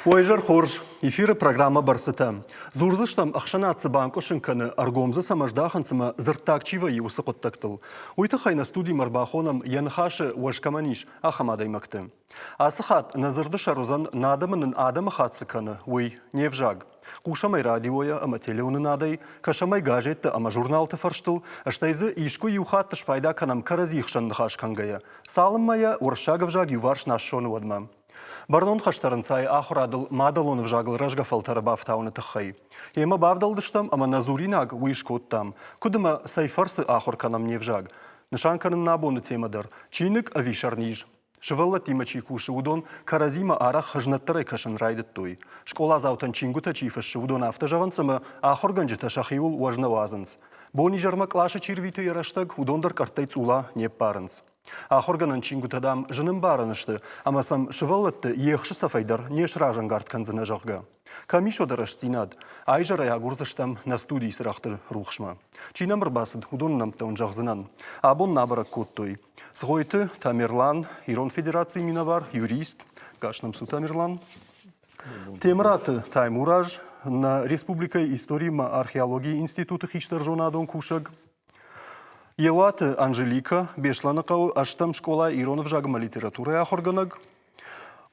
Уӕ изӕр хорз! Эфиры программӕ «Бӕрцытӕ». Дзурдзыстӕм, ӕхсӕнад цы банкъуысын кӕны, ӕргом дзы цӕмӕ здахынц ӕмӕ дзырддаг чи вӕййы, уыцы хъуыддӕгтыл. Уый тыххӕй нӕ студимӕ ӕрбахонӕм, йӕ ныхасы уӕз кӕмӕн ис, ахӕм адӕймӕгты. Ацы хатт нӕ дзырды сӕр уыдзӕн, нӕ адӕмы нын адӕмы хатт цы кӕны, уый, не взаг. Хъусӕм ӕй радиойӕ ӕмӕ телеуынынадӕй, кӕсӕм ӕй газеттӕ ӕмӕ журналты фӕрстыл, стӕй дзы искуы иу хатт спайда кӕнӕм кӕрӕдзи хсӕн ныхас кӕнгӕйӕ, цалынмӕ йӕ уырыссаг ӕвзаг иуварс нӕ ссоны, уӕдмӕ. Бӕрнон хӕстӕр ӕнцайы ахуырадыл мадӕлон ӕвзагыл рӕзгӕ фӕлтӕры бафтауыны тыххӕй. Йемӕ бавдӕлдыстӕм ӕмӕ нӕ дзуринаг уый скодтам, куыд ӕмӕ цӕй фӕрцы ахуыр кӕнӕм не взаг. Нысан кӕнын нӕ абоны темӕ дӕр – чиныг ӕви сӕрниз? Сывӕллӕттимӕ чи кусы, уыдон кӕрӕдзимӕ арӕх хӕзнӕддӕрӕй кӕсын райдыдтой. Скъоладзаутӕн чингуытӕ чи фыссы, уыдон афтӕ зӕгъынц, ӕмӕ ахуыргӕнджытӕ сӕхиуыл уӕз нӕ уадзынц. Бон-изӕрмӕ къласы чи рвиты йӕ рӕстӕг, уыдон дӕр къӕрттӕй цъула не ппарынц. Ахуыргӕнӕн чингуытӕ, дам, зын ӕмбарӕн сты, ӕмӕ сӕм сывӕллӕтты ехсы цӕфӕй дӕр не сразӕнгард кӕндзынӕ, зӕгъгӕ. Кӕм ис уӕдӕ рӕстдзинад? Айзӕрӕй агурдзыстӕм нӕ студийы цырӕгъты рухсмӕ. Чи нӕм ӕрбацыд, уыдоны нӕмттӕ уын зӕгъдзынӕн. Абон нӕ абӕрӕг кодтой. Цгъойты Тамерлан, Ирон Федерацийы минӕвар, юрист. Гас нӕм цу, Тамерлан. Темыраты Таймураз, нӕ республикӕйы истори ӕмӕ археологийы институты хистӕр зонадон кусӕг. Елаты Анжеликӕ, Беслӕныхъӕуы ӕстӕм скъолайы ирон ӕвзаг ӕмӕ литературӕйы ахуыргӕнӕг.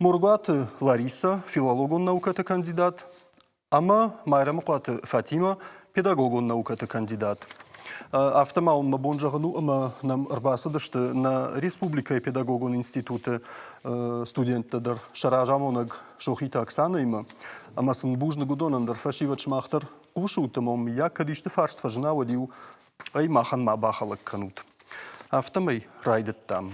Моргуаты Ларисӕ, филологон наукӕты кандидат, ӕмӕ Майрӕмыхъуаты Фатимӕ, педагогон наукӕты кандидат. Афтӕ ма уын мӕ бон зӕгъын у, ӕмӕ нӕм ӕрбацыдысты нӕ республикӕйы педагогон институты студенттӕ дӕр сӕ разамонӕг Сохиты Оксанӕимӕ. Ӕмӕ сын бузныг уыдонӕн дӕр, фӕсивӕд сымах дӕр хъусут ӕмӕ мыййаг кӕд исты фарст фӕзына, уӕд-иу ӕй махӕн ма бахӕлӕг кӕнут. Афтӕмӕй райдыдтам.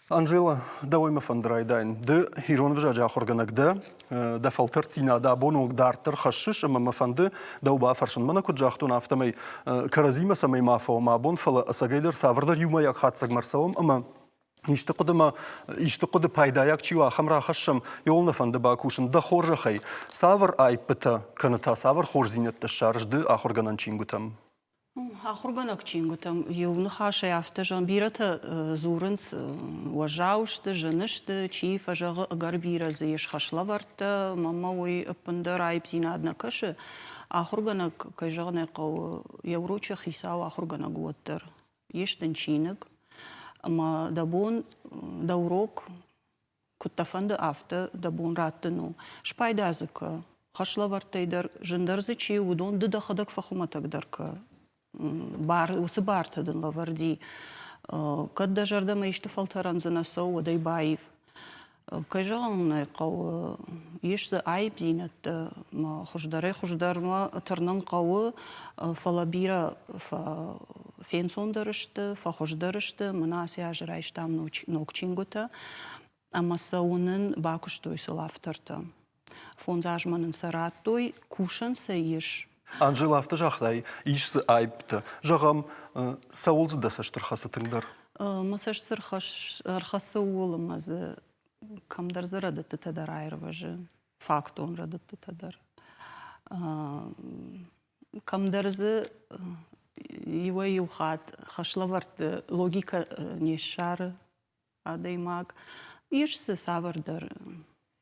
Анжела, дӕуӕй мӕ фӕнды райдайын. Ды ирон ӕвзаджы ахуыргӕнӕг дӕ, дӕ фӕлтӕрддзинад абоны онг дарддӕр хӕссыс ӕмӕ мӕ фӕнды дӕу бафӕрсын. Мӕнӕ куыд загътон, афтӕмӕй кӕрӕдзимӕ цӕмӕй ма фӕуӕм абон, фӕлӕ ӕцӕгӕйдӕр цавӕрдӕр иумӕйаг хатдзӕгмӕ ӕрцӕуӕм ӕмӕ исты хъуыдымӕ, исты хъуыды пайдайаг чи у, ахӕм рахӕссӕм, иуыл нӕ фӕнды бакусын. Дӕ хорзӕхӕй, цавӕр аиппытӕ кӕнӕ та цавӕр хорздзинӕдтӕ ссарыс ды ахуыргӕнӕн чингуытӕм? Ахуыргӕнӕг чингуытӕм иу ныхасӕй афтӕ зӕгъын, бирӕтӕ дзурынц, уӕззау сты, зын сты, чи фӕзӕгъы, ӕгӕр бирӕ дзы ис хӕслӕвӕрдтӕ, мӕнмӕ уый ӕппындӕр аипдзинад нӕ кӕсы. Ахуыргӕнӕг, кӕй зӕгъын ӕй хъӕуы, йӕ урочы хицау ахуыргӕнӕг уӕддӕр. Ис дын чиныг, ӕмӕ дӕ бон дӕ урок куыд дӕ фӕнды, афтӕ дӕ бон раттын у. Спайда дзы кӕ. Хӕслӕвӕрдтӕй дӕр зындӕр дзы чи у, уыдон ды дӕхӕдӕг фӕхуымӕтӕгдӕр кӕ. Бар, уыцы бартӕ дын лӕвӕрди. Кӕд дӕ зӕрдӕмӕ исты фӕлтӕрӕн дзы нӕ цӕуы, уӕд ӕй баив. Кӕй зӕгъын ӕй хъӕуы, ис дзы аипдзинӕдтӕ, хуыздӕрӕй-хуыздӕрмӕ тырнын хъӕуы, фӕлӕ бирӕ фенцондӕр сты, фӕхуыздӕр сты. Мӕнӕ ацы аз райстам ног чингуытӕ ӕмӕ сӕ уынын бакуыстой сыл автортӕ. Фондз азмӕ нын сӕ радтой, кусӕн сӕ ис. Анжела, афтӕ загътай, ис дзы аипптӕ. Зӕгъӕм, цӕуыл дзы дӕ цӕст ӕрхӕцы тынгдӕр? Мӕ цӕст дзы ӕрхӕцы ууыл, ӕмӕ дзы кӕмдӕр дзы рӕдыдтытӕ дӕр аирвӕзы, фактон рӕдыдтытӕ дӕр. Кӕмдӕр дзы иуӕй-иу хатт хӕслӕвӕрдты логикӕ не ссары адӕймаг. Ис дзы цавӕрдӕр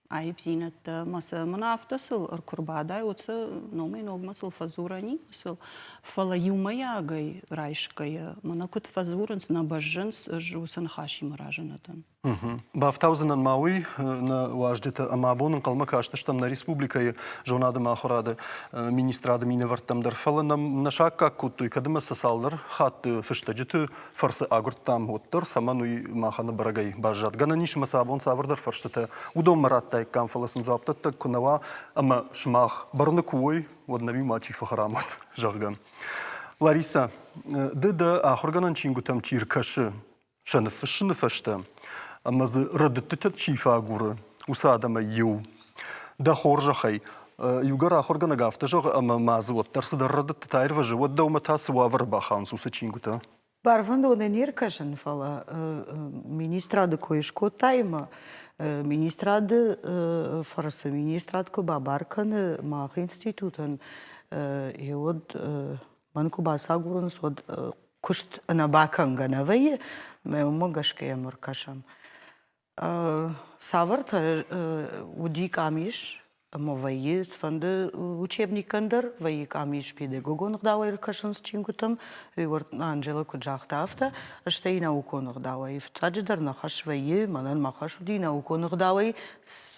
аипдзинӕдтӕ ӕмӕ сӕ мӕнӕ афтӕ сыл куы рбадай, уӕд сӕ номӕй-ногмӕ сыл фӕдзурӕн и сыл. Фӕлӕ иумӕйагӕй райсгӕйӕ, мӕнӕ куыд фӕдзурынц, нӕ бӕззынц, ӕз уыцы ныхасимӕ разы нӕ дӕн. Бафтаудзынӕн ма уый, нӕ уазджытӕ ӕмӕ абон ӕнхъӕлмӕ кастыстӕм нӕ республикӕйы зонад ӕмӕ ахуырады министрады минӕвӕрттӕм дӕр, фӕлӕ нӕм нӕ саккаг кодтой, кӕд ӕмӕ сӕ цалдӕр хатты фыстӕджыты фӕрцы агуырдтам, уӕддӕр цӕмӕн уый махӕн бӕрӕгӕй баззад. Гӕнӕн ис ӕмӕ сӕ абон цавӕрдӕр фӕрстытӕ уыдонмӕ радтаиккам, фӕлӕ сын дзуапдӕттӕг куы нӕ уа ӕмӕ сымах бӕрны куы уой, уӕд нӕм-иу мачи фӕхӕрам уӕд, зӕгъгӕ. Ларисӕ, ды дӕ ахуыргӕнӕн чингуытӕм чи ркӕсы, сӕ ныффыссыны фӕстӕ ӕмӕ дзы рӕдыдтытӕ чи фӕагуры, уыцы адӕмӕй иу. Дӕ хорзӕхӕй, иугӕр ахуыргӕнӕг афтӕ зӕгъы ӕмӕ ма дзы уӕддӕр цыдӕр рӕдыдтытӕ аирвӕзы, уӕд дӕумӕ та цы уавӕры бахауынц уыцы чингуытӕ? Барвӕндонӕй не ркӕсын, фӕлӕ министрады кой скодтай ӕмӕ министрады фӕрцы министрад куы бабар кӕны мах институтӕн, уӕд мӕн куы бацагурынц, уӕд куыст ӕнӕбакӕнгӕ нӕ вӕййы, мӕ уымӕ гӕсгӕ йӕм ӕркӕсӕм. Цавӕртӕ уыди къамис ӕмӕ вӕййы цыфӕнды учебникӕн дӕр, вӕййы къамис педагогон ӕгъдауӕй ӕркӕсынц чингуытӕм, Анжела куыд загъта, афтӕ, стӕй наукон ӕгъдауӕй. Фыццаджыдӕр нӕ хӕс вӕййы, мӕнӕн мӕ хӕс уыди наукон ӕгъдауӕй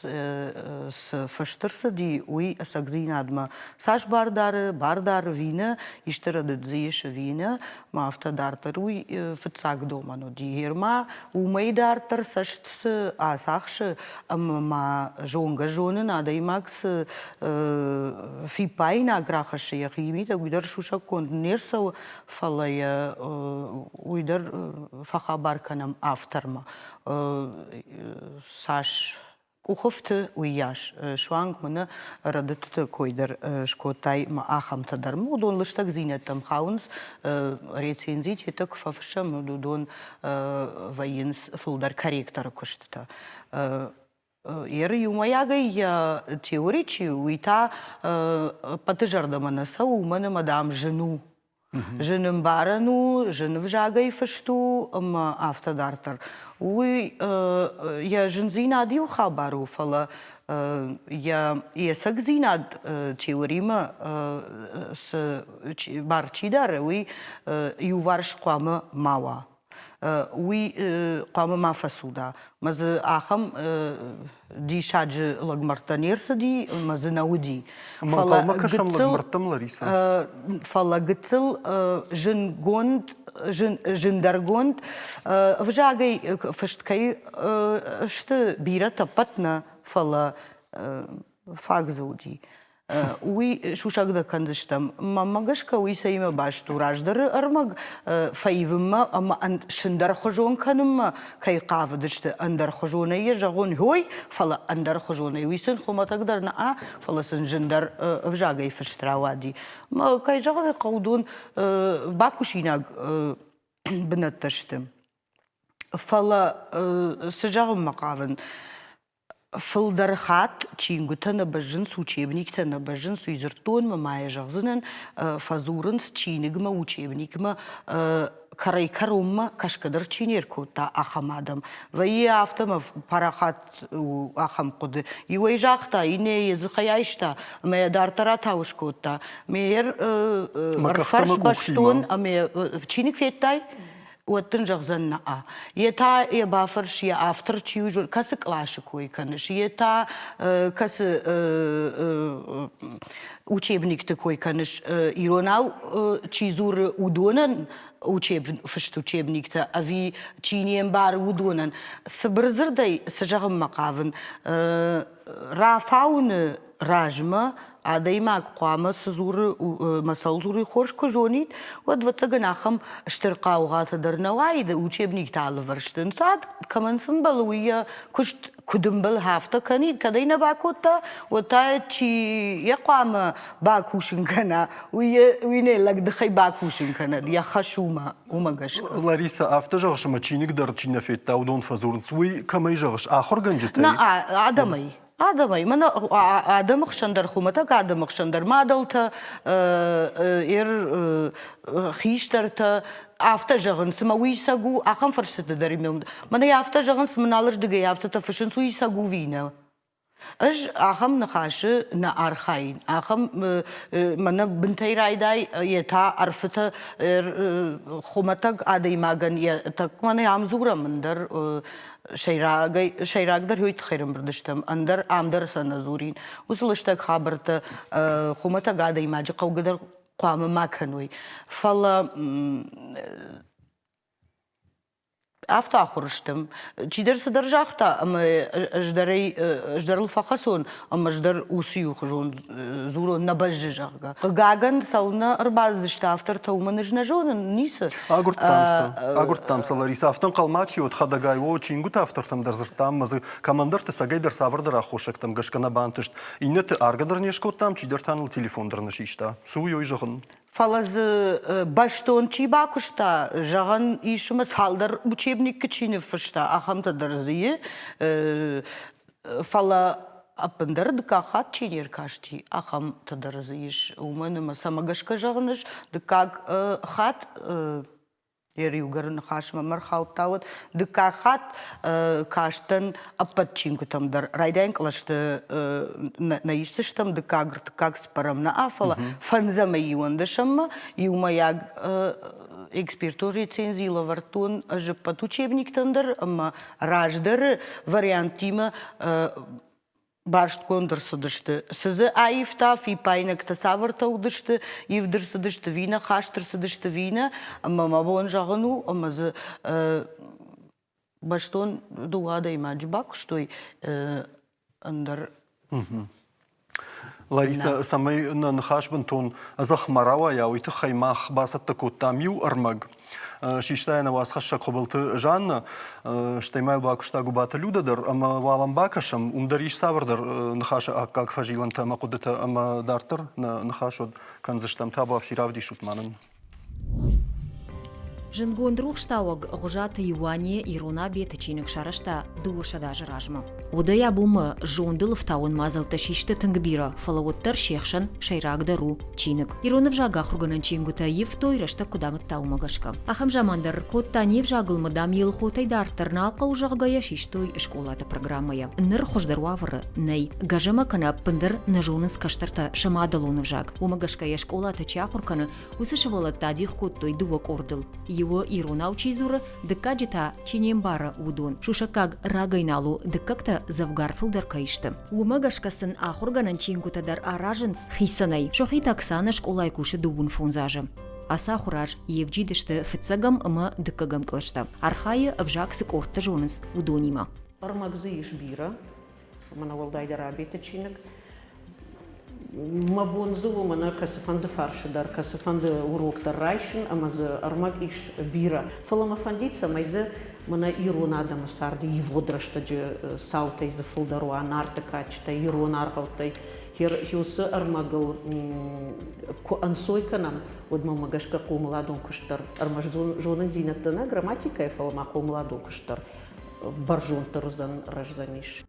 цы фыст ӕрцыди, уый ӕцӕгдзинадмӕ цас бар дары, бар дары ӕви нӕ, исты рӕдыд дзы ис ӕви нӕ, ма афтӕ дарддӕр уый фыццаг домӕн уыди. Гъер-ма уымӕй дарддӕр цӕст цы ацахсы ӕмӕ ма зонгӕ-зонын адӕймаг цы фиппаинаг рахӕссы йӕхи мидӕг, уый дӕр сусӕггонд не рцӕуы, фӕлӕ йӕ уый дӕр фӕхабар кӕнӕм автормӕ. Цас къухыфты уыйас. Суанг мӕнӕ рӕдыдтыты кой дӕр скодтай мӕ ахӕмтӕ дӕр. Уыдон лыстӕгдзинӕдтӕм хауынц, рецензитӕ куы фӕфыссӕм, уыдон вӕййынц фылдӕр корректоры куыстытӕ. Еры иумӕйагӕй йӕ теори чи у, уый та ӕппӕты зӕрдӕмӕ нӕ цӕуы, уымӕн ӕмӕ, дам, зын у. Зын ӕмбарӕн у, зын ӕвзагӕй фыст у ӕмӕ афтӕ дарддӕр. Уый йӕ зындзинад иу хабар у, фӕлӕ йӕ йе цӕгдзинад теоримӕ цы бар чи дары, уый иуварс хъуамӕ ма уа. Уый хъуамӕ ма фӕцуда. Мӕ дзы ахӕм диссаджы лӕгмӕрдтӕ не рцыди ӕмӕ дзы нӕ уыди. Фӕлӕ кӕсӕм лӕгмӕрдтӕм, Ларисӕ? Фӕлӕ гыццыл зынгонд, зындӕргонд ӕвзагӕй фыст кӕй сты, бирӕтӕ ӕппӕт нӕ, фӕлӕ фаг дзы уыди. Уый сусӕг нӕ кӕндзыстӕм. Мӕнмӕ гӕсгӕ уый цӕимӕ баст у? Раздӕры ӕрмӕг фӕивынмӕ ӕмӕ сындӕрхуызон кӕнынмӕ кӕй хъавыдысты, ӕндӕрхуызонӕй йӕ зӕгъон, ой, фӕлӕ ӕндӕрхуызонӕй. Уый сын хуымӕтӕг дӕр нӕ, фӕлӕ сын зындӕр ӕвзагӕй фыст рауади. Кӕй зӕгъын ӕй хъӕуы, уыдон бакусинаг бынӕттӕ сты. Фӕлӕ цы зӕгъынмӕ хъавын? Фылдӕр хатт чингуытӕ нӕ бӕззынц, учебниктӕ нӕ бӕззынц, уый дзырдтон ма ма йӕ зӕгъдзынӕн, фӕдзурынц чиныгмӕ, учебникмӕ кӕрӕй-кӕронмӕ кӕсгӕ дӕр чи не ркодта, ахӕм адӕм. Вӕййы афтӕ ӕмӕ парахат у ахӕм хъуыды. Иуӕй загъта, иннӕ йӕ дзыхӕй айста ӕмӕ йӕ дарддӕр атауыс кодта. Ме ӕрфӕрс бӕстон ӕмӕ чиныг федтай? уӕд дын зӕгъдзӕн нӕ. Йе та йӕ бафӕрс, йӕ автор чи у, кӕцы къласы кой кӕныс, йе та кӕцы учебникты кой кӕныс, иронау чи дзуры, уыдонӕн учеб, фыст учебниктӕ ӕви чи не мбары, уыдонӕн. Цыбыр дзырдӕй цы зӕгъынмӕ хъавын, рафауыны размӕ адӕймаг хъуамӕ цы дзуры мӕ цӕуыл дзуры, хорз куы зонид, уӕд, ӕвӕццӕгӕн, ахӕм стыр хъаугъатӕ дӕр нӕ уаид учебникты алывӕрсты. Ӕнцад кӕмӕн цы мбӕлы, уый йӕ куыст куыд ӕмбӕлы, афтӕ кӕнид. Кӕд ӕй нӕ бакодта, уӕд та чи йӕ хъуамӕ бакусын кӕна, уый, уый нӕ лӕгдыхӕй бакусын кӕнӕд, йӕ хӕс уымӕ, уымӕ гӕсгӕ. Лариса, афтӕ зӕгъыс, ӕмӕ чиныг дӕр чи нӕ федта, уыдон фӕдзурынц. Уый кӕмӕй зӕгъыс, ахуыргӕнджытӕй? Нӕ, адӕмӕй. Адӕмӕй, мӕнӕ адӕмы хсӕн дӕр, хуымӕтӕг адӕмы хсӕн дӕр мадӕлтӕ, хистӕртӕ афтӕ зӕгъынц, цыма уый цӕг у, ахӕм фӕрстыты дӕр мӕнӕ афтӕ зӕгъынц, мын алырдыгӕй афтӕтӕ фыссынц, уый цӕг у ӕви нӕ? Ӕз ахӕм ныхасы нӕ архайын, ахӕм мӕнӕ бынтӕй райдай, йе та ӕрфытӕ хуымӕтӕг адӕймагӕн йӕ тӕккӕ мӕнӕ ам дзурӕм ӕндӕр сӕйрагӕй, сӕйрагдӕр уый тыххӕй ӕрӕмбырд стӕм, ӕндӕр ам дӕр сӕ нӕ дзурин. Уыцы лыстӕг хабӕрттӕ хуымӕтӕг адӕймаджы хъӕугӕ дӕр хъуамӕ ма кӕной. Фӕлӕ афтӕ ахуыр стӕм. Чидӕр цыдӕр загъта, ӕмӕ ӕз дӕр ӕй ӕз дӕр ыл фӕхӕцон, ӕмӕ ӕз дӕр уыцы иухуызон дзурон, нӕ бӕззы, зӕгъгӕ. Хъыгагӕн, цӕуылнӕ ӕрбацыдысты автортӕ, уымӕн ӕз нӕ зонын ницы. Агуырдтам сӕ, агуырдтам сӕ, Лариса. Афтӕ ӕнхъӕлмӕ чи уыд, хӕдӕгай, о, чингуыты автортӕм дӕр дзырдтам, ӕмӕ дзы кӕмӕндӕрты цӕгӕйдӕр цавӕрдӕр аххосӕгтӕм гӕсгӕ нӕ бантыст. Иннӕты аргӕ дӕр не скодтам, чидӕр та ныл телефон дӕр нӕ систа. Цы у ой зӕгъын? Фӕлӕ дзы бӕстон чи бакуыста, зӕгъӕн ис ӕмӕ цалдӕр учебникы чи ныффыста, ахӕмтӕ дӕр дзы и. Фӕлӕ ӕппындӕр дыккаг хатт чи не ркасти, ахӕмтӕ дӕр дзы ис. Уымӕн ӕмӕ цӕмӕ гӕсгӕ зӕгъын ӕз, дыккаг хатт. Йӕ риугӕры ныхасмӕ мӕ рхаудта, уӕд дыккаг хатт кастӕн ӕппӕт чингуытӕм дӕр. Райдайӕн кълӕсты нӕ исдзыстӕм дыккаг, ӕртыккаг, цыппӕрӕм нӕ, фӕлӕ фӕндзӕмӕй иуӕндӕсӕммӕ иумӕйаг экспертон рецензи лӕвӕрдтон ӕз ӕппӕт учебниктӕн дӕр ӕмӕ раздӕры варианттимӕ барстгонд ӕрцыдысты. Цы дзы аивта, фиппаинӕгтӕ цавӕртӕ уыдысты, ивд ӕрцыдысты ӕви нӕ, хаст ӕрцыдысты ӕви нӕ, ӕмӕ мӕ бон зӕгъын у, ӕмӕ дзы бӕстон дыууӕ адӕймаджы бакуыстой ӕндӕр. Ларисӕ, цӕмӕй нӕ ныхас бынтон ӕдзӕхх ма рауайа, уый тыххӕй мах бацӕттӕ кодтам иу ӕрмӕг. Систа йӕ нӕ уацхӕссӕг Хуыбылты Жаннӕ, стӕй ма йыл бакуыста Гуыбаты Людӕ дӕр, ӕмӕ уал ӕм бакӕсӕм, уым дӕр ис цавӕрдӕр ныхасы аккаг фӕзилӕнтӕ ӕмӕ хъуыдытӕ, ӕмӕ дарддӕр нӕ ныхас уӕд кӕндзыстӕм. Табуафси, равдисут ма нын. Зындгонд рухстауӕг Гъуызаты Иуане ирон абеты чиныг сарӕзта 200 азы размӕ. Уӕдӕй абонмӕ зондыл ӕфтауӕн мадзӕлттӕ систы тынг бирӕ, фӕлӕ уӕддӕр се хсӕн сӕйрагдӕр у чиныг. Ирон ӕвзаг ахуыргӕнӕн чингуытӕ ивтой, рӕстӕг куыд амыдта, уымӕ гӕсгӕ. Ахӕм заман дӕр ӕркодта не взагыл мадам Елхотӕй дарддӕр нал хъӕуы, зӕгъгӕйӕ систой скъолаты программӕйӕ. Ныр хуыздӕр уавӕры нӕй. Гӕзӕмӕ кӕнӕ ӕппындӕр нӕ зонынц кӕстӕртӕ сӕ мадӕлон ӕвзаг. Уымӕ гӕсгӕ йӕ скъолаты чи ахуыр кӕны, уыцы сывӕллӕттӕ адих кодтой дыууӕ къордыл. Иуы иронау чи дзуры, дыккаджы та чи не мбары, уыдон. Сусӕггаг рагӕй нал у, дыккӕгтӕ дзӕвгар фылдӕр кӕй сты. Уымӕ гӕсгӕ сын ахуыргӕнӕн чингуытӕ дӕр аразынц хицӕнӕй. Сохиты Оксанӕ скъолайы кусы 25 азы. Ацы ахуыр аз йе вджид сты фыццӕгӕм ӕмӕ дыккӕгӕм кълӕстӕ. Архайы, ӕвзаг цы къордтӕ зонынц, уыдонимӕ. Ӕрмӕг дзы ис бирӕ, мӕнӕ уӕлдайдӕр абеты чиныг. Мӕ бон дзы у мӕнӕ кӕцыфӕнды фарсы дӕр, кӕцыфӕнды урок дӕр райсын ӕмӕ дзы ӕрмӕг ис бирӕ. Фӕлӕ мӕ фӕндид, цӕмӕй дзы мӕнӕ ирон адӕмы царды ивгъуыд рӕстӕджы цаутӕй дзы фылдӕр уа, Нарты кадджытӕй, ирон аргъӕуттӕй. Уыцы ӕрмӕгыл куы ӕнцой кӕнӕм, уӕд мӕнмӕ гӕсгӕ хъомыладон куыст дӕр ӕрмӕст зонындзинӕдтӕ нӕ грамматикӕйы, фӕлӕ ма хъомыладон куыст дӕр бӕрзонддӕр уыдзӕн, рӕздзӕнис.